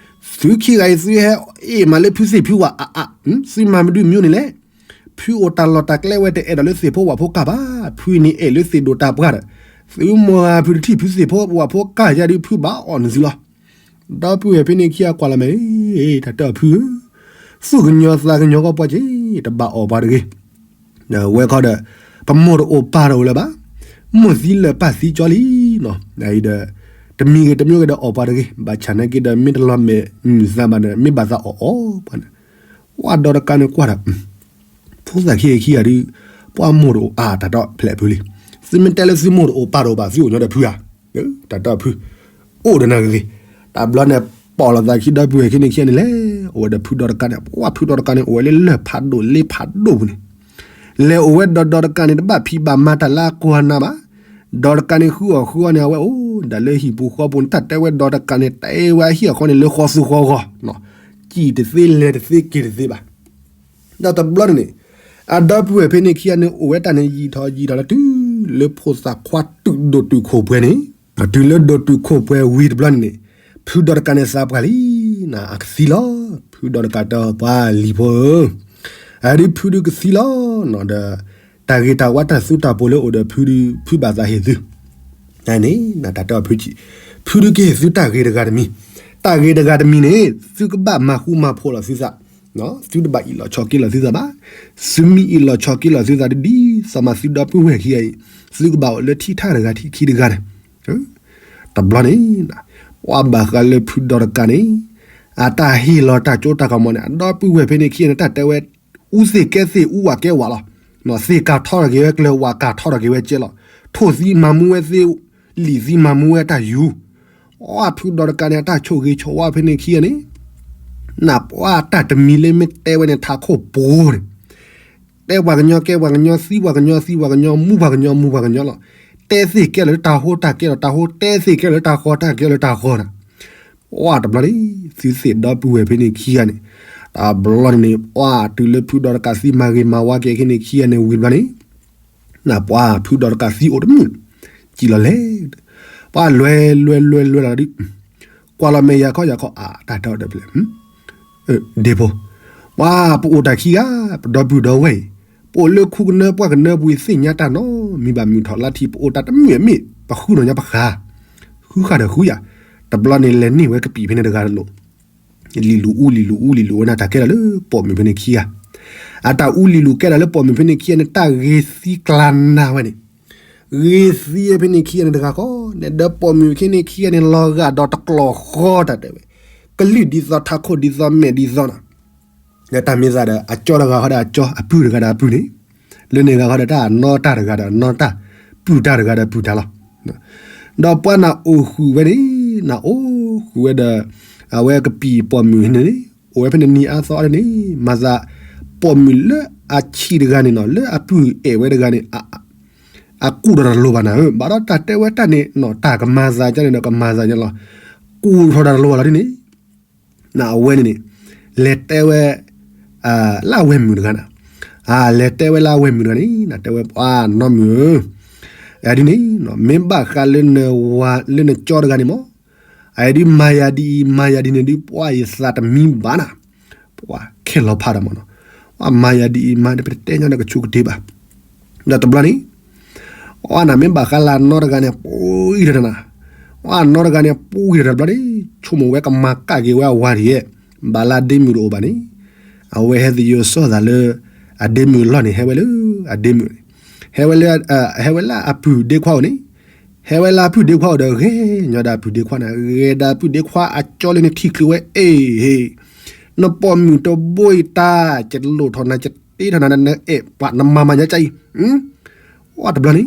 သုခံဂၤအံၤသုဟဲအ့ၣ်မးလၢဖုသ့ၣ်ဖုဝၣ်အါအါ, သုမၤမနုၤမ့ၢ်န့ၣ်လဲၣ်. ဖုအိၣ်တၢ်လီၢ်တၢ်ကျဲဝဲတအဲၣ်ဒိးလၢသ့ၣ်ဖိဝၣ်ဖိကၢ်ဘၣ်, ဖုန့ၣ်အဲၣ်လၢသ့ၣ်ဒိၣ်တၢ်ပှၢ်ဒီး, သုမၤဖုတထံၣ်ဖုသ့ၣ်ဖိဝၣ်ဖိကၢ်ယါဒုးဖုဘၣ်အီၣ်နသုလီၤ. ဒီပုၢ်ဝဲၢ်ဖဲန့ၣ်ခံဂၤကွၢ်လီၤမဲာ်, တၢ်တဲအီၤဖုဧၢ, သူၣ်ကညီၤသးကညီၤကီၢ်ပှၤက့ၤ, တဘၣ်အီၣ်ပှၤတဂ့ၤ ဝဲခီဒီး, ပမိၢ်တအိၣ်ပၢ်တအိၣ်လၢၤဘၣ်, မိၢ်သံလၢာ်ပၢ်သံကၠီလံနီၤ, ဒီး, တမံၤဂ့ၤတမံၤဂ့ၤဒီးအီၣ်ပှၤတဂ့ၤ, ဘၣ်ဆၣ်နာ်က့ဒီးမ့ၢ်တလီၤမဲာ်မုာ်သးဘၣ်န့ၣ် မ့ၢ်ဘၣ်သးအီၣ်အီၣ်ပှၤန့ၣ်, ဝဲဒီးတကးန့ၣ်ကွၢ်ဒီး, ဖိသၣ်ခံဂၤခံဂၤဒုး, ပှၤမိၢ်တအိၣ်အါတၢ်ဒီးဖျဲးဖုလံ, သုမ့ၢ်တဲလၢသုမိၢ်တအိၣ်ပၢ်တအိၣ်ဘၣ် သုအိၣ်ညီဒီးဖုဧါ, တၢ်ဒီးဖု, အိၣ်ဒီးနၤဂ့ၤဂ့ၤ, တဘျီန့ၣ်, ပိာ်လီၤသးခံဒီပုၢ်ဝဲၢ်ခံန့ၣ်ခံဂၤန့ၣ်လဲၤ, အိၣ်ဝဲဒီးဖုဒီးတကးန့ၣ် ပှၤဖုဒီးတကးန့ၣ် အိၣ်ဝဲလၢလၢၢ်ဖးဒိၣ်လ့ဖးဒိၣ်ပူၤန့ၣ်, လဲၤအိၣ်ဝဲဒီးဒီးတကးန့ၣ် တဘၣ်ဖံးဘၣ်မၤတၢ်လၢအကိၢ်အနါဘၣ်, ဒီးတကးန့ၣ်ဃုအီၣ်ဃုအီန့ၣ် အဝဲအိၣ်ဒၣ်လၢဟံၣ်ပူၤဃီပူၤန့ၣ် တၢ်တဲဝဲဒီးတကးန့ၣ် တဲဝဲအဟံၣ်အဃီန့ၣ် လၢဃီသူဃီဂီၤ, စံၣ်တသ့လဲၤတသ့က့ၤတသ့ဘၣ်. ဒီးတဘျီန့ၣ်န့ၣ်, အဒီပုၢ်ဝဲၢ်ဖဲန့ၣ်ခံဂၤန့ၣ် အိၣ်ဝဲတၢ်န့ၣ်ယံာ်ထီၣ်ယံာ်ထီၣ်လၢတုၤလၢဖိသၣ်ခွါတုၤဒိၣ်တုၤခိၣ်ပှဲၤန့ၣ်, တုၤလၢဒိၣ်တုၤခိၣ်ပှဲၤဝံၤတဘျီန့ၣ်န့ၣ်, ဖုဒီးတကးန့ၣ်သးပှၢ်လံ, အကသံလီၤ, ဖုဒီးတကးတဲပှၤလံၤဖိဧၢ, အဒုးဖုဒုးကသံလီၤ, ဒီး, တၢ်ဂ့ၤတၢ်ဝါတၢ်သူတၢ်ပိၤလၢအိၣ်ဒီးဖုဒုး ဖုဘၣ်သးဟ့ၣ်သု န့ၣ်, တၢ်တဲအီၤဖု, ဖုဒုးကဟ့ၣ်သုတၢ်ဂ့ၤတဂၤတမံၤ, တၢ်ဂ့ၤတဂၤတမံၤန့ၣ် သုကဘၣ်မၤဃူမၤဖိးလီၤသုသး, သုတဘၣ်အ့ၣ်လိာ်ဆိးက့လိာ်သုသးဘၣ်, သုမ့ၢ်အ့ၣ်လိာ်ဆိးက့လိာ်သုသးဒ်သိးမးသုဒီပုၢ်ဝဲၢ်ခံဂၤအံၤ, သုကဘၣ်အိၣ်လၢထံထၣ်တဂၤထံခံတဂၤန့ၣ်, တဘျီန့ၣ်, ပှၤဘၣ်ဃးလၢဖုဒီးတကးန့ၣ်, အတၢ်ဟ့ၣ်လီၤတၢ်ကၠိတၢ်ကမီၤန့ၣ် အဒီပုၢ်ဝဲၢ်ဖဲန့ၣ်ခံဂၤန့ၣ် တၢ်တဲဝဲ အူသ့ၣ်ကဲသ့ၣ် အူဝၣ်ကဲဝၣ်လီၤ. သ့ၣ်ကၤထီထီၣ်က့ၤဝဲကျၢၤ ဝၣ်ကၤထီထီၣ်က့ၤဝဲကဲလီၤ. ထိၣ်သံမၤမူဝဲသ့ၣ်, လံာ်သံမၤမူဝဲတၢ်ယူၤ, အီၣ်ဖုဒီးတကးန့ၣ် အတၢ်ဆိၣ်ဂ့ၤဆိၣ်ဝါဖဲန့ၣ်ခံဂၤန့ၣ်, နၢ်ပှၤတၢ်တမံၤလၢမ့ၢ်တဲဝဲန့ၣ် ထးခိၣ်ပူၤန့ၣ်, တဲပှၤကညီကဲပှၤကညီ သံပှၤကညီသံပှၤကညီ မူပှၤကညီမူပှၤကညီလီၤ. တဲသ့ၣ်ကဲလီၤလၢတၢ်ဟိတၢ်ကဲလီၤတၢ်ဟိ တဲသ့ၣ်ကဲလီၤလၢတၢ်ဃီတၢ်ကဲလီၤတၢ်ဃီဒီး ပှၤတဘျီန့ၣ် သုသ့ၣ်ဒီပုၢ်ဝဲၢ်ဖဲန့ၣ်ခံဂၤန့ၣ်, တဘျီန့ၣ်န့ၣ် ပှၤတုၤလၢဖုဒီးတကးသံမၤဂ့ၤမၤဝါက့ၤခဲန့ၣ်ခံဂၤန့ၣ်ဝံၤတဘျီန့ၣ်, နၢ်ပှၤဖုဒီးတကးသံအိၣ်တမုာ်, စံၣ်လီၤလဲၣ်, ပှၤလွဲလွဲလွဲလွဲလီၤဒုး, ကွၢ်လီၤမဲာ်ယၤခီယၤခီ အတၢ်တဲအီၤဒီးဖျဲၣ် ဒ့ဖိ, ပှၤပအိၣ်တၢ်ခံဂၤ ပဒီပုၢ်ဒီဝဲၢ်အံၤ, ပအိၣ်လၢခူကနၢပှၢ်ကနၢပူၤအံၤ သ့ၣ်ညါတၢ်နီတမံၤဘၣ် မုၢ်ထီၣ်လါထီၣ် ပအိၣ်တၢ်တမုာ်အမ့ၢ် ပဃုနီၢ်ညါပဃၢၤ, ဃုဃၢ်ဒီးဃုယၤ, တဘျီန့ၣ်လဲၤန့ၢ်ဝဲကပံာ်ဖဲန့ၣ်တဂၤတလိၣ်, လံာ်လူၤအူလံာ်လူၤအူလံာ်လူၤဝဲန့ၣ် တၢ်ကဲထီၣ်လၢပိာ်မုၣ်ဖဲန့ၣ်ခံဂၤ, အတၢ်အူလံာ်လူၤကဲထီၣ်လၢပိာ်မုၣ်ဖဲန့ၣ်ခံဂၤန့ၣ် တၢ်ဂ့ၤသံကျါနၤဝဲန့ၣ် ဂ့ၤသံဖဲန့ၣ်ခံဂၤန့ၣ်တဂၤဃီ, ဒီးပိာ်မုၣ်ဖဲန့ၣ်ခံဂၤန့ၣ် လီၤဂာ်ဒီးတကျိၤဃီတၢ်တဲဝဲ, ကလုၢ်ဒ်သိးထးခိၣ်ဒ်သိးမဲာ်ဒ်သိးနီၤ, ဒီးတၢ်မ့ၢ်သးဒီး အကၠီတဂၤဃီဒီးအကၠီ အပုၢ်တဂၤဒီးအပုၢ်န့ၣ်, လၢန့ၣ်ဂၤဃီဒီးတၢ်နီၢ်တၢ်တဂၤဒီးနီၢ်တၢ်, ပုၢ်တၢ်တဂၤဒီးပုၢ်တၢ်လီၤ. ဒီးပှၤနၢ်အိၣ်ဃုာ်ဝဲန့ၣ်, နၢ်အိၣ်ဃုာ်ဝဲဒီး, အဝဲကပံာ်ပိာ်မုၣ်န့ၣ်, အိၣ်ဝဲဖဲန့ၣ်နံၤအါသီအါန့ၣ်, မၤသး, ပိာ်မုၣ်လၢအဆံးတဂၤန့ၣ်နီၤ လၢအပုၢ်အဲၣ်ဝဲတဂၤန့ၣ် အကူၣ်ထီၣ်တၢ်တလိၤဘၣ်နၤဧၢ, ဘၣ်ဒီးတၢ်တဲဝဲတၢ်န့ၣ်နီၤ တၢ်ကမၤသးကန့ၣ်ဒီးကမၤသးကလီၤ, ကူၣ်ထီၣ်တၢ်တလိၤဘၣ်လီၤဒ်န့ၣ်, နအဝဲန့ၣ်န့ၣ်, လဲၤတဲဝဲ, လၢအဝဲၢ်မုၣ်တဂၤန့ၣ်, လဲၤတဲဝဲလၢအဝဲၢ်မုၣ်တဂၤန့ၣ် နတဲဝဲပှၤနီၢ်မုၣ်ဧၢ, ဒ်န့ၣ်, မ့ၢ်ဘၣ်ဃးလၢနဝၤလၢနကၠီတဂၤန့ၣ်မး, အဒုးမၤယၤဒ်အံၤ မၤယၤဒ်န့ၣ်ဒုး ပှၤယသးတမံဘၣ်နၤ, ပှၤခဲလီၤဖးဒီးမးနီၤ, ပှၤမၤယၤဒ်အံၤ မၤဒ်ပတတဲညီဒီးကဆူးကတ့ၢ်ဘၣ်, ဒီးတဘျီန့ၣ် ပှၤနၢ်မ့ၢ်ဘၣ်ဃးလၢအနီၢ်တဂၤန့ၣ် ပူၤဂံၢ်ထီၣ်တၢ်နၤ, ပှၤနီၢ်တဂၤန့ၣ် ပူၤဂံၢ်ထီၣ်တၢ်တဘျီန့ၣ် ဆိကမိၣ်ဝဲကမၤကၣ်က့ၤဝဲအဝၤဒ်ယဲၢ်, ဘၣ်လၢဒ့မုၣ်တအိၣ်ဘၣ်န့ၣ်, အဝဲဟဲသယိၤစီၣ်သးလၢ, အဒ့မုၣ်အလီၢ်န့ၣ် ဟဲဝဲလၢအဒ့မုၣ်န့ၣ်, ဟဲဝဲလၢ ဟဲဝဲလၢအပုၢ်ဒ့ခွါအိၣ်န့ၣ်, ဟဲဝဲလၢအပုၢ်ဒ့ခွါအိၣ်ဒီး ဂဲၤညီဒီးအပုၢ်ဒ့ခွါန့ၣ်, ဂဲၤဒီးအပုၢ်ဒ့ခွါအကၠီလၢနထံၣ်ချုးဝဲ, အ့ၣ်, နပိာ်မုၣ်တဘိအံၤတၢ် ယလိၣ်ထီၣ်နၤ ယတ့ထီၣ်နၤ နအဲၣ်ပှၤ နမၤမၤညါကၠါအံၤ, ဝဲတဘျီ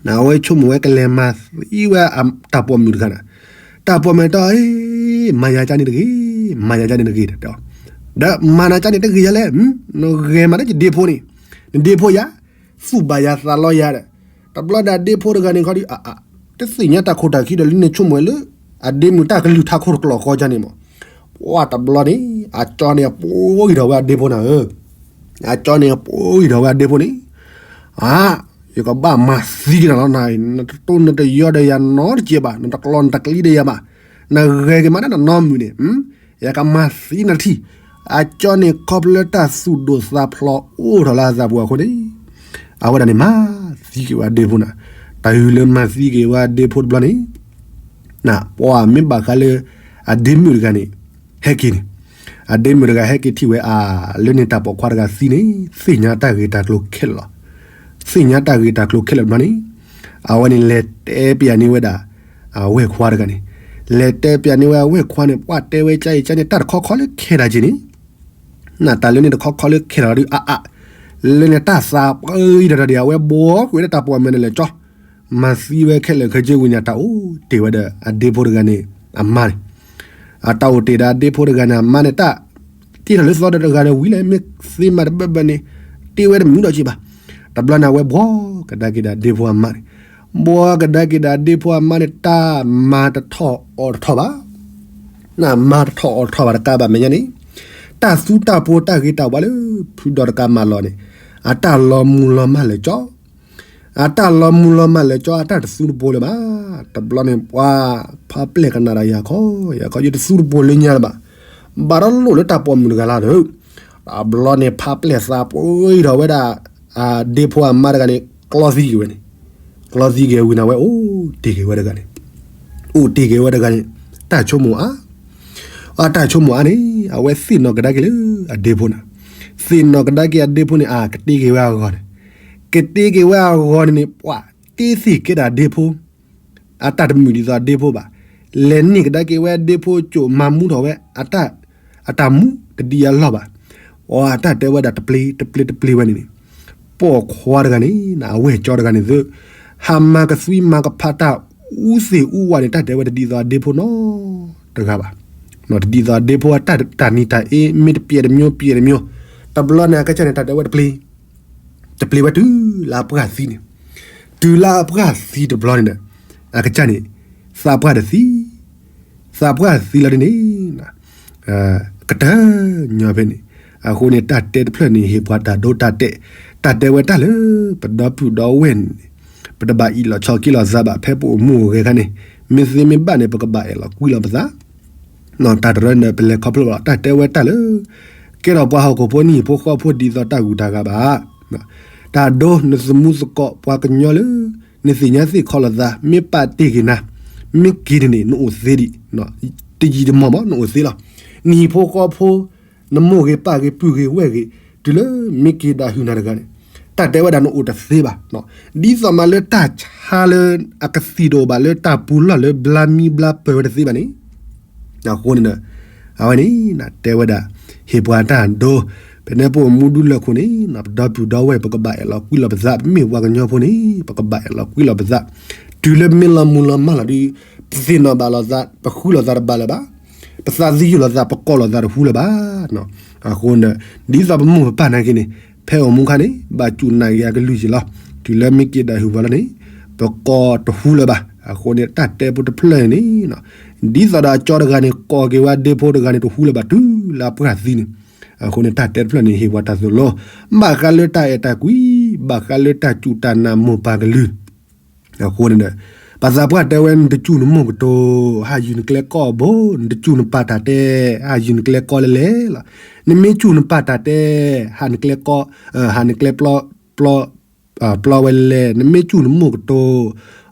န့ၣ် အဝဲဆိကမိၣ်ဝဲကလဲၤမၤသံဝဲတၢ်ပိာ်မုၣ်တဂၤန့ၣ်, တၢ်ပိာ်မုၣ်တဲအီၤ, မၤယၤကၠါန့ၣ်တဂ့ၤ, မၤယၤကၠါန့ၣ်တဂ့ၤ, ဒီးမၤနၤကၠါန့ၣ်တဂ့ၤယၤလဲၣ်, နဂဲၤမးဒီးယဒ့ဖိန့ၣ်, နဒ့ဖိယၤ, သူၣ်ဘၣ်ယၤသးလီယၤဒီး, တဘျီဒီးအဒ့ဖိတဂၤန့ၣ်ခီဒီး အါအါ, တသ့ၣ်ညါတၢ်ခိၣ်တၢ်ခံဒီးလၢနဆိကမိၣ်ဝဲလၢ အဒ့မုၣ်တၢ်ကလုၢ်ထးခိၣ်တကျိာ်ဃီကၠါန့ၣ်မး, ပှၢ်တဘျီန့ၣ် အကၠီန့ၣ်အပိာ်ဂံၢ်ထီၣ်ဝဲအဒ့ဖိနၤဧၢ အကၠီန့ၣ်အပိာ်ဂံၢ်ထီၣ်ဝဲအဒ့ဖိန့ၣ်, အါ, ယကဘၣ်မၤသံက့ၤနၤလီၤ, နတတိၢ်နတယီဒီးယၤနီတကဲးဘၣ်, နတကျီနတကျံဒီးယၤဘၣ်, နဂဲၤက့ၤမးဒၣ်နနီမုၢ်န့ၣ်, ယကမၤသံနၤထံၣ်, အကၠီန့ၣ်ခီဖျိလၢတၢ်သူၣ်ဒိၣ်သးဖျိးအိၣ်ထီၣ်လၢအသးပူၤအဃိန့ၣ်, အဝဲဒၣ်န့ၣ်မၤသံက့ၤဝဲအဒ့ဖိနၤ, တၢ်အုၣ်လၢမၤသံက့ၤဝဲအဒ့ဖိတဘျီန့ၣ် ပှၤမ့ၢ်ဘၣ်ဃးလၢ အဒ့မုၣ်တဂၤန့ၣ် ဟဲက့ၤန့ၣ်, အဒ့မုၣ်တဂၤဟဲက့ၤထံၣ်ဝဲအါ လၢန့ၣ်တၢ်ပိာ်ခွါတဂၤသံန့ၣ် သ့ၣ်ညါတၢ်ဂ့ၢ်တၢ်ကျိၤခဲလၢာ်လီၤ. သ့ၣ်ညါတၢ်ဂ့ၢ်တၢ်ကျိၤခဲလၢာ်တဘျီန့ၣ်, အဝဲန့ၣ်လဲၤတဲပျးန့ၢ်ဝဲဒၣ် အဝဲၢ်ခွါတဂၤန့ၣ်, လဲၤတဲပျးန့ၢ်ဝဲအဝဲၢ်ခွါန့ၣ် ပှၤတဲဝဲကၠါအံၤကၠါန့ၣ် တၢ်တခီခီလၢခဲဒၣ်က့ၤန့ၣ် နတၢ်လၢန့ၣ်တခီခီလၢခဲလၢာ်ဒီးအါအါ, လၢန့ၣ်တၢ်သးပှၢ်အံၤဒီးဒီး အဝဲဘှီကွံာ်ဝဲဒၣ်တၢ်ပိာ်မုၣ်န့ၣ်လဲၤကၠီ, မၤသံဝဲခဲလၢာ်ခဲဆ့ဝံၤန့ၣ် တၢ်အိၣ်တ့ၢ်ဝဲဒီးအဒ့ဖိတဂၤန့ၣ် အမါန့ၣ်, အတၢ်အိၣ်တ့ၢ်ဒီးအဒ့ဖိတဂၤန့ၣ် အမါန့ၣ် တၢ်တ့ထီၣ်လၢသီဒီးတဂၤဒီးဝံၤလဲၣ် မ့ၢ်သ့မၤတဘၢဘၢန့ၣ် တ့ဝဲတမုာ်ဒီးက့ၤဘၣ်. တဘျီန့ၣ် အဝဲဘှီကဒါက့ၤဒီးအဒ့ဖိအမါန့ၣ်, ဘှီကဒါက့ၤဒီးအဒ့ဖိအမါန့ၣ် တၢ်မၤတထီၣ်အီၣ်တထီၣ်ဘၣ် နမၤတထီၣ်အီၣ်တထီၣ်ဘၣ်တကးဘၣ်မဲာ်ညါန့ၣ်, တၢ်သူတၢ်ဖိတၢ်ဂ့ၤတၢ်ဝါလၢ ဖုဒီးတကးမၤလီၤန့ၣ်, အတၢ်လီၤမူၤလီၤမၢ်လၢာ်ကၠီ, အတၢ်လီၤမူၤလီၤမၢ်လၢာ်ကၠီ အတၢ်တသူတပိၤလၢၤဘၣ်. တဘျီန့ၣ် ပှၤဖါပျဲၢ်ကနၣ်ဒီးယၤခီ, ယၤခီ ယတသူတပိၤလၢညါလၢၤဘၣ်. ဘၣ်ဒီးလိၣ်လၢတၢ်ပိာ်မုၣ်တဂၤလီၤဒီး, တဘျီန့ၣ် ဖါပျဲၢ်သးပှၢ်ထီၣ်ဝဲဒၣ် အဒ့ဖိအမါတဂၤန့ၣ် ကျီသံက့ၤဝဲန့ၣ်, ကျီသံက့ၤဝံၤန့ၣ် အဝဲအိၣ်တ့ၢ်က့ၤဝဲတဂၤန့ၣ်, အိၣ်တ့ၢ်က့ၤဝဲတဂၤန့ၣ် တၢ်ဆိကမိၣ်အါ, အတၢ်ဆိကမိၣ်အါန့ၣ် အဝဲသ့ၣ်နီၣ်ကဒါက့ၤလၢအဒ့ဖိန့ၣ်, သ့ၣ်နီၣ်ကဒါက့ၤအဒ့ဖိန့ၣ် အကတ့က့ၤဝဲအဂီၢ်န့ၣ်, ကတ့က့ၤဝဲအဂီၢ်န့ၣ်န့ၣ် ပှၤတ့သ့ၣ်ကဲဒၣ်အဒ့ဖိ အတၢ်တမုာ်ဒ်သိးအဒ့ဖိဘၣ်. လဲၤန့ၢ်ကဒါက့ၤဝဲအဒ့ဖိကၠိၣ်မၤမူထီၣ်ဝဲ, အတၢ်မူတဒ်အလီၢ်ဘၣ်. အတၢ်တဲဝဲဒၣ်တပျ့ၤတပျ့ၤတပျ့ၤဝဲန့ၣ်န့ၣ်, ပိာ်ခွါတဂၤန့ၣ် အဝဲၢ်ကၠီတဂၤန့ၣ်သု, ဟးမၤကသွံမၤကဖးတၢ်အူသ့ၣ်အူဝါန့ၣ် တၢ်တဲဝဲတဒ်သိးအဒ့ဖိနီတဂၤဘၣ်. တဒ်သိးအဒ့ဖိအတၢ်တၢ်နံၤတၢ်အ့ မ့ၢ်တပျဲၢ်တမျိုးပျဲၢ်တမျိုး, တဘျီန့ၣ် အကစၢ်န့ၣ် တၢ်တဲဝဲတပျ့ၤ တပျ့ၤဝဲတုၤလၢအပှၢ်သံန့ၣ်, တုၤလၢအပှၢ်သံတဘျီန့ၣ်ဒီး အကစၢ်န့ၣ် သးပှၢ်တသံ, သးပှၢ်တသံလီၤဒ်န့ၣ် ကတၢၢ်ညီဖဲန့ၣ်, အဃိန့ၣ် တၢ်တဲတဖျၢၣ်န့ၣ် ဟ့ၣ်ပှၤတၢ်ဒိတၢ်တဲာ်, တၢ်တဲဝဲတၢ်လၢ ပဒီပုၢ်ဒီဝဲၢ်န့ၣ် ပတဘၣ်အ့ၣ်လိာ်ဆိးက့လိာ်သးဘၣ် ဖဲပအိၣ်မူအိၣ်ဂဲၤအခါန့ၣ်, မ့ၢ်သ့မ့ၢ်ဘၣ်န့ၣ် ပကဘၣ်အဲၣ်လီၤကွံလိာ်ပသး တၢ်တရၢန့ၣ် ပလဲၤခီဖျိလီၤ တၢ်တဲဝဲတၢ်လၢ ကဲထီၣ်ပှၤဟီၣ်ခိၣ်ဖိနံၣ်ဟံၣ်ဖိဃီဖိဒ်သိးတၢ်ဂုၤတၢ်ဂၤဘၣ်. တၢ်ဒိ နသမူသကိးပှၤကညီလၢ နသ့ၣ်ညါသ့ၣ်ခီလိာ်သး မ့ၢ်ပာ်တ့ၢ်က့ၤနၤ, မ့ၢ်က့ၤန့ၣ်န့ၣ် နအိၣ်သ့ဒံး, တယံာ်တမီၢ်မး နအိၣ်သ့လီၤ. နဟံၣ်ဖိဃီဖိ နမိၢ်ဂ့ၤပၢ်ဂ့ၤပုၢ်ဂ့ၤဝဲၢ်ဂ့ၤ တုၤလၢမ့ၢ်က့ၤဒၣ်ဟုၣ်နၤတဂၤန့ၣ် တၢ်တဲဝဲဒၣ်နအိၣ်တသ့ဘၣ်. ဒ်သိးမးလၢတၢ်ဆါလၢအကသံၣ်တအိၣ်ဘၣ်လၢတၢ်ပူၤလီၢ်လၢဘျါမံဘျါပၢၤဝဲတသ့ဘၣ်န့ၣ် အဃိန့ၣ်ဒီး အဝဲန့ၣ် တဲဝဲဒၣ် ဟ့ၣ်ပှၤတၢ်ဒိ, ဖဲန့ၣ်ပအိၣ်မူဒူလၢာ်ခိၣ်န့ၣ် ပဒီပုၢ်ဒီဝဲၢ် ပကဘၣ်အဲၣ်လီၤကွံလိာ်ပသး, ပမ့ၢ်ပှၤကညီဖိန့ၣ် ပကဘၣ်အဲၣ်လီၤကွံလိာ်ပသး, တုၤလၢမ့ၢ်လီၤမုၢ်လီၤမၢ်လီၤဒီး ပသ့ၣ်နီၣ်ဘၣ်လိာ်သး ပဃုလိာ်သးတဘၣ်လၢၤဘၣ်, ပသးသယုၢ်လိာ်သး ပကိးလိာ်သးတဟူလၢၤဘၣ်. အဃိန့ၣ် ဒ်သိးပမိၢ်ပပၢ်နာ်က့န့ၣ် ဖဲအိၣ်မူခါန့ၣ် ဘၣ်စူၢ်နာ်က့ၤအကလုၢ်က့ၤလီၤ. တုၤလၢမ့ၢ်က့ၤဒၣ်ဟုၣ်ပှၤလီၤန့ၣ် ပကိးတဟူလၢၤဘၣ်. အဃိန့ၣ် တၢ်တဲဖိတဖျၢၣ်န့ၣ် ဒ်သိးဒီးအကၠီတဂၤန့ၣ် ကိးက့ၤဝဲဒ့ဖိတဂၤန့ၣ် တဟူလၢၤဘၣ်တုၤလၢအပှၢ်သံန့ၣ်, အဃိန့ၣ် တၢ်တဲတဖျၢၣ်န့ၣ် ဟ့ၣ်ပှၤတၢ်သိၣ်လိ ဘၣ်ဃးလၢတၢ်အဲၣ်တၢ်ကွံ, ဘၣ်ဃးလၢတၢ်စူၢ်တၢ်နာ်မိၢ်ပၢ်ကလုၢ် အဃိန့ၣ်ဒီး ပှၤသးပှၢ်တဲဝဲ နတစူၢ်နမိၢ်ကတိၤ ဟးယုၢ်နကျဲကီၢ်ဘိ, နတစူၢ်နပၢ်တၢ်တဲ ဟးယုၢ်နကျဲကီၢ်လဲၣ်လဲၣ်လီၤ. နမ့ၢ်စူၢ်နပၢ်တၢ်တဲ ဟးနကျဲကီၢ်, ဟးနကျဲပျီ, ပျီ, ပျီဝဲလဲၣ်, နမ့ၢ်စူၢ်နမိၢ်ကတိၤ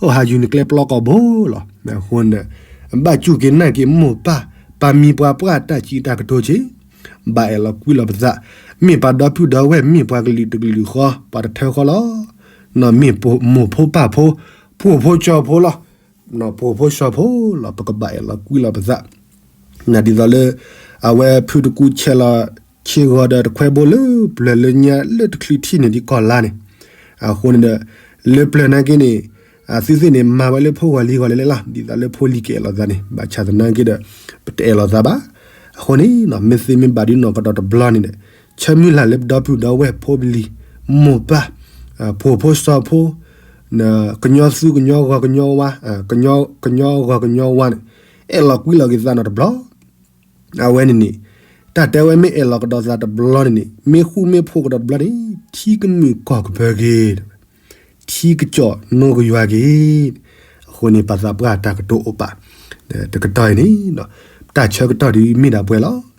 အိၣ်ဟးယုၢ်နကျဲပျီကီၢ်ဘိလီၤ. အဃိန့ၣ်ဒီး ဘၣ်စူၢ်က့ၤနာ်က့ၤမိၢ်ပၢ်, ပာ်မံၤပှၤပှၢ်တၢ်စံးတၢ်ကတိၤဆ့ ဘၣ်အဲၣ်လီၤကွံလိာ်ပသး, မ့ၢ်ပှၤဒီပုၢ်ဒီဝဲၢ် မ့ၢ်ပှၤကလုာ်တကလုာ်ဃီ ပှၤတထၢဃီလီၤ. မ့ၢ်မိၢ်ဖိပၢ်ဖိ ပှိၢ်ဖိစီၤဖိလီၤ. ပှိၢ်ဖိစီၤဖိလီၤ ပကဘၣ်အဲၣ်လီၤကွံလီၤပသး ဒ်သိးလၢ အဝဲဖုတကူဆဲးလီၤဆ့ဂီၤဒီးတခွဲဘိလၢပျၢၤလၢညါလၢတချုးထံၣ်န့ၣ်ဒ်ကီၢ်လါန့ၣ်, အဃိန့ၣ်ဒီး လၢပျၢၤနာ်က့န့ၣ် အသုသ့ၣ်န့ၣ် မၤဝဲလၢဖိဂီၤလံၤဂီၤလဲၣ်လဲၣ်လီၤ. ဒ်သိးလၢဖိလံၤကအဲၣ်လီၤသးန့ၣ် ဘၣ်ဆၣ်သနာ်က့ဒီး ပတအဲၣ်လီၤသးဘၣ်. အဃိန့ၣ် မ့ၢ်သ့မ့ၢ်ဘၣ်ဒ်နီၢ်ကတီၢ်တဘျီန့ၣ်ဒီး ဆၢမုၢ်လၢ်လၢပဒီပုၢ်ဒီဝဲၢ် ဖိပလံၤ မိၢ်ပၢ် ပှိၢ်ဖိစီၤဖိ ကညီသူကညီဂီၤကညီဝါ ကညီဂီၤကညီဝါန့ၣ် အဲၣ်လီၤကွံလီၤက့ၤသးနီတဘျီ အဝဲန့ၣ်န့ၣ် တၢ်တဲဝဲမ့ၢ်အဲၣ်လီၤကဒီးသးတဘျီန့ၣ်န့ၣ် မ့ၢ်ဃူမ့ၢ်ဖိးကဒီးတဘျီန့ၣ် ထံကမုာ်ကီၢ်ကပၢၤက့ၤ ထံကစီၣ်နိကယွၤက့ၤ အဃိန့ၣ် ပှၤသးပှၢ်တၢ်ကတိၤအိၣ်ပာ် တကတီၢ်အံၤန့ၣ် တၢ်ဆၢကတီၢ်ဒ်မ့ၢ်ဒၣ်ပှဲၤလီၤ.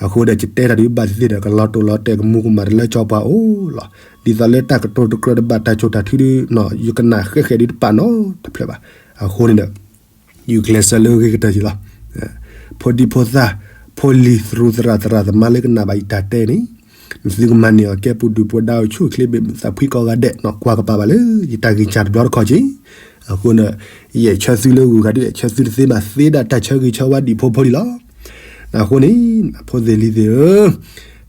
အဃိဒီးယတဲတၢ်ဒ်ဘၣ်သ့ၣ်သ့ၣ်ဒီး ကလီၤတိာ်လီၤတဲာ်ကမူၤကမၣ်တလၢကၠီပှၤအိၣ်လီၤ. ဒ်သိးလၢတၢ်ကတိၤတကြၢးတဘၣ်တၢ်ဆိၣ်တၢ်ထုဒ် ယကနၣ်ဃဲးဃဲးဒ်တပာ်နီတဖျၢၣ်ဘၣ်. အဃိန့ၣ်ဒီး ယကျဲးစၢးလၢဂ့ၤကတၢၢ်ယံၤလီၤ. ဖိဒံဖိသၣ် ဖိလံၤသရူးသရၣ်သရၣ်သမါလၢကနၣ်ဘၣ်ယတၢ်တဲန့ၣ် သုကမၤန့ၢ်အီၤကဲပူၤဒုၣ်ပူၤဒါအိၣ်ဆူၣ်အိၣ်ချ့ဘၣ်မုာ်သးဖှံကိးဂၤဒဲး ကွၢ်ကပာ်ဘၣ်လၢယတၢ်ဂ့ၢ်စၢ်တဘျီတခီၣ်က့ၤ. အဃိန့ၣ် ယအဲၣ်ဆၢသုလၢဂုၤဂၤဒ် အဲၣ်ဆၢသုတသ့ဘၣ်သ့ဒၣ်တၢ်ဆၢဂ့ၤဆၢဝါဒံးဖိဖိလံလီၤ. အဃိန့ၣ် ဖိသ့ၣ်လံၤသ့ၣ်ဧၢ,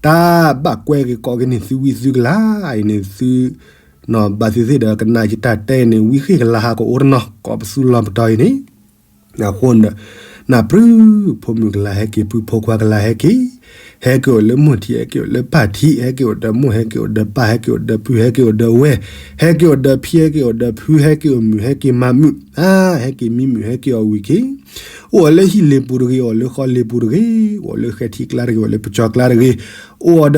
တၢ်ဘၣ်ကွဲက့ၤကိးက့ၤန့ၢ်သုဝံသုကလၤအံၤန့ၣ် သု ဘၣ်သ့ၣ်သ့ၣ်ဒီးကနၣ်ယတၢ်တဲန့ၣ် ဝံဃ့ၢ်ကလၤဟးကအိၣ်တနီၤ ကိးပသူလီၤပတီၢ်အံၤန့ၣ် အဃိန့ၣ်ဒီး နၢ်ပြၢ ဖိမုၣ်ကလၤဟဲက့ၤ ပုၢ်ဖိခွါကလၤဟဲက့ၤ, ဟဲက့ၤအိၣ်လၢမိၢ်ထံး ဟဲက့ၤအိၣ်လၢပၢ်ထံး ဟဲက့ၤအိၣ်ဒီးမိၢ် ဟဲက့ၤအိၣ်ဒီးပၢ် ဟဲက့ၤအိၣ်ဒီးပုၢ် ဟဲက့ၤအိၣ်ဒီးဝဲၢ် ဟဲက့ၤအိၣ်ဒီးဖံ ဟဲက့ၤအိၣ်ဒီးဖု ဟဲက့ၤအိၣ်မုာ် ဟဲက့ၤမၤမုာ် အါ ဟဲက့ၤမံမုာ် ဟဲက့ၤအီၣ်ဝံၣ်က့ၤ အိၣ်အီၤလၢဟံၣ်လ့ၤပူၤတဂ့ၤ အိၣ်လၢဃီလ့ၤပူၤတဂ့ၤ အိၣ်လၢဃဲၤထံကျါတဂ့ၤ အိၣ်လၢပကၠီကျါတဂ့ၤ အိၣ်အီၤဒီးတၢ်အၢတဂ့ၤ အိၣ်ဒီးတၢ်သီတဂ့ၤ အိၣ်ဒီးတၢ်ဝံတဂ့ၤ အိၣ်ဒီးတၢ်နါတဂ့ၤ အိၣ်ဒီး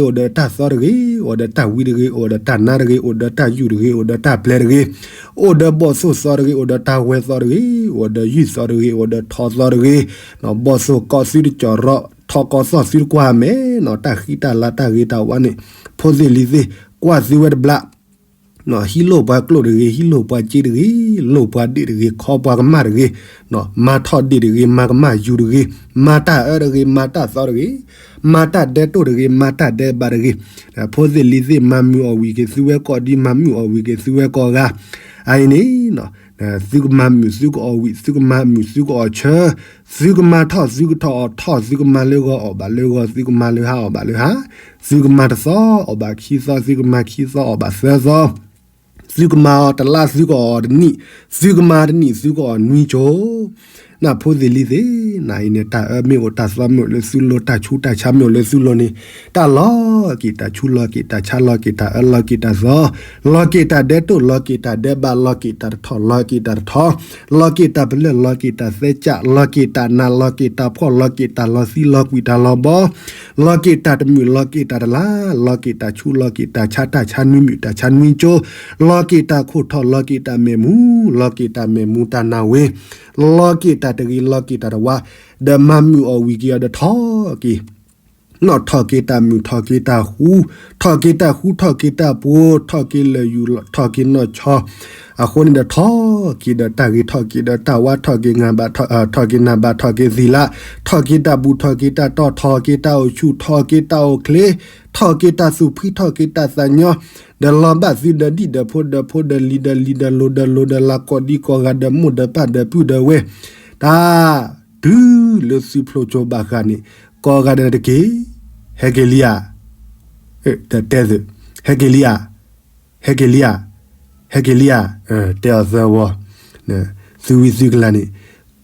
တၢ်ယူၣ်တဂ့ၤ အိၣ်ဒီးတၢ်ပျဲတဂ့ၤ အိၣ်ဒီးဘီၣ်သိၣ်သီတဂ့ၤ အိၣ်ဒီးတၢ်ဝဲသီတဂ့ၤ အိၣ်ဒီးယုၢ်သီတဂ့ၤ အိၣ်ဒီးထီသီတဂ့ၤ, ဘီၣ်သိၣ်ကီသုတကၠီၣ်ရီၣ် ထီကီသီၣ်သုတကွၢ်မဲာ်နီၤ တၢ်ဃံတၢ်လၤတၢ်ဂ့ၤတၢ်ဝါန့ၣ် ဖိသ့ၣ်လံၤသ့ၣ် ကွၢ်သုဝဲတဘျး ဟံးလိၣ်ပှၤကျိၣ်တဂ့ၤ ဟံးလိၣ်ပှၤစ့တဂ့ၤ လိၣ်ပှၤဒ့ၣ်တဂ့ၤ ခီပှၤကမၣ်တဂ့ၤ, မၤထီၣ်ဒ့ၣ်တဂ့ၤ မၤကမၣ်ယူၤတဂ့ၤ, မၤတၢ်အၢတဂ့ၤ မၤတၢ်သီတဂ့ၤ, မၤတၢ်ဒဲးတိၣ်တဂ့ၤ မၤတၢ်ဒဲးဘးတဂ့ၤ, ဖိသ့ၣ်လံၤသ့ၣ် မၤမုာ်အီၣ်ဝံၣ်က့ၤသုဝဲကိးဒံ မၤမုာ်အီၣ်ဝံၣ်က့ၤသုဝဲကိးဂၤ, အအံၤန့ၣ် သုကမၤမုာ်သုကအီၣ်ဝံၣ် သုကမၤမုာ်သုကအီၣ်ဆၢ, သုကမၤထီၣ်သုကထီၣ်အီၣ်ထီၣ် သုကမၤလၢဂီၤအီၣ်ဘၣ်လၢဂီၤ သုကမၤလၢဟါအီၣ်ဘၣ်လၢဟါ, သုကမၤတသီအီၣ်ဘၣ်ခံသီ သုကမၤခံသီအီၣ်ဘၣ်သၢသီ, သုကမၤအီၤတလါ သုကအီၣ်တနံၣ်, သုကမၤတနံၣ် သုကအီၣ်နွံကၠိ, နဖိသ့ၣ်လံၤသ့ၣ် နအံၤန့ၣ် တၢ်အၢမ့ၢ်အိၣ် တၢ်သီမ့ၢ်အိၣ်လၢသုလိၤ တၢ်ဆူးတၢ်ဆါမ့ၢ်အိၣ်လၢသုလိၤန့ၣ်, တၢ်လီၤက့ၤတၢ်ဆူး လီၤက့ၤတၢ်ဆါ လီၤက့ၤတၢ်အၢ လီၤက့ၤတၢ်သီ, လီၤက့ၤတၢ်ဒဲးတိၣ် လီၤက့ၤတၢ်ဒဲးဘး လီၤက့ၤတၢ်တထီၣ် လီၤက့ၤတၢ်တထီ, လီၤက့ၤတၢ်ပလၢၢ် လီၤက့ၤတၢ်သဲကၢ် လီၤက့ၤတၢ်နး လီၤက့ၤတၢ်ဖှီၣ် လီၤက့ၤတၢ်လီၤသံ လီၤကွံာ်တၢ်လီၤဘီ လီၤက့ၤတၢ်တမုာ် လီၤက့ၤတၢ်တလါ, လီၤက့ၤတၢ်ဆူး လီၤက့ၤတၢ်ဆါ တၢ်ဆါနွံမုာ် တၢ်ဆါနွံကၠိ, လီၤက့ၤတၢ်ခိၣ်ထီၣ် လီၤက့ၤတၢ်မဲာ်မူ, လီၤက့ၤတၢ်မဲာ်မူတၢ်နၢ်ဝ့, လီၤက့ၤတၢ်တဂ့ၤ လီၤက့ၤတၢ်တဝါ, ဒီးမၤမုာ်အီၣ်ဝံၣ်က့ၤအီၤဒီးထီၣ်က့ၤ, နီၣ်ထီၣ်က့ၤတၢ်မုာ် ထီၣ်က့ၤတၢ်ဃူ, ထီၣ်က့ၤတၢ်ဃူ ထီၣ်က့ၤတၢ်ပှိၤ ထီၣ်က့ၤလၢာ်ယူၤ ထီၣ်က့ၤနီၢ်ဆီ, အဃိန့ၣ်ဒီးထီၣ်က့ၤဒီးတၢ်ဂ့ၤ ထီၣ်က့ၤဒီးတၢ်ဝါ ထီၣ်က့ၤနၤဘၣ် ထီၣ်က့ၤနၤဘၣ် ထီၣ်က့ၤသံလး, ထီၣ်က့ၤတၢ်ဘူၣ် ထီၣ်က့ၤတၢ်တီၢ် ထီၣ်က့ၤတၢ်အိၣ်ဆူၣ် ထီၣ်က့ၤတၢ်အိၣ်ချ့, ထီၣ်က့ၤတၢ်သူၣ်ဖှံ ထီၣ်က့ၤတၢ်သးညီ, ဒီးလီၤဘၣ်သုဒီးဒံၣ်ဒီးဖိဒီးဖိဒီးလံၤဒီးလံၤဒီးလိၤဒီးလိၤဒီးလၤ ကိးဒံကိးဂၤဒီးမိၢ်ဒီးပၢ်ဒီးပုၢ်ဒီးဝဲၢ်, တၢ် တုၤလၢသုဖျိကၠိဘၣ်ဃးန့ၣ် ကိးဂၤဒဲးတက့ၢ်. ဟဲက့ၤလံဧါ, တဲသု, ဟဲက့ၤလံဧါ, ဟဲက့ၤလံဧါ, ဟဲက့ၤလံဧါ, တဲအီၤသၢဝီ, သုဝံသုကလၤန့ၣ်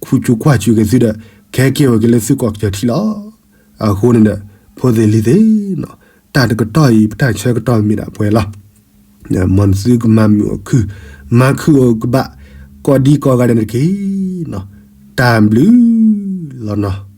ခူၣ်ဆူၣ်ကွၢ်ဆူၣ်က့ၤသုဒီး ကဟဲက့ၤဝဲက့ၤလၢသုကီၢ်ကစၢၢ်ထံလီၤ. အဃိန့ၣ်ဒီး ဖိသ့ၣ်လံၤသ့ၣ်, တၢ်တကတီၢ်အံၤ ပတၢ်ဆၢကတီၢ်မ့ၢ်ဒၣ်ပှဲၤလီၤ. မ်သုကမၤမုာ်အီၤခုၣ်, မၤခုၣ်အီၤကဘၣ်, ကိးဒံကိးဂၤဒဲးန့ၣ်တက့ၢ်. တၢ်ဘျုးလီၤနီၤ.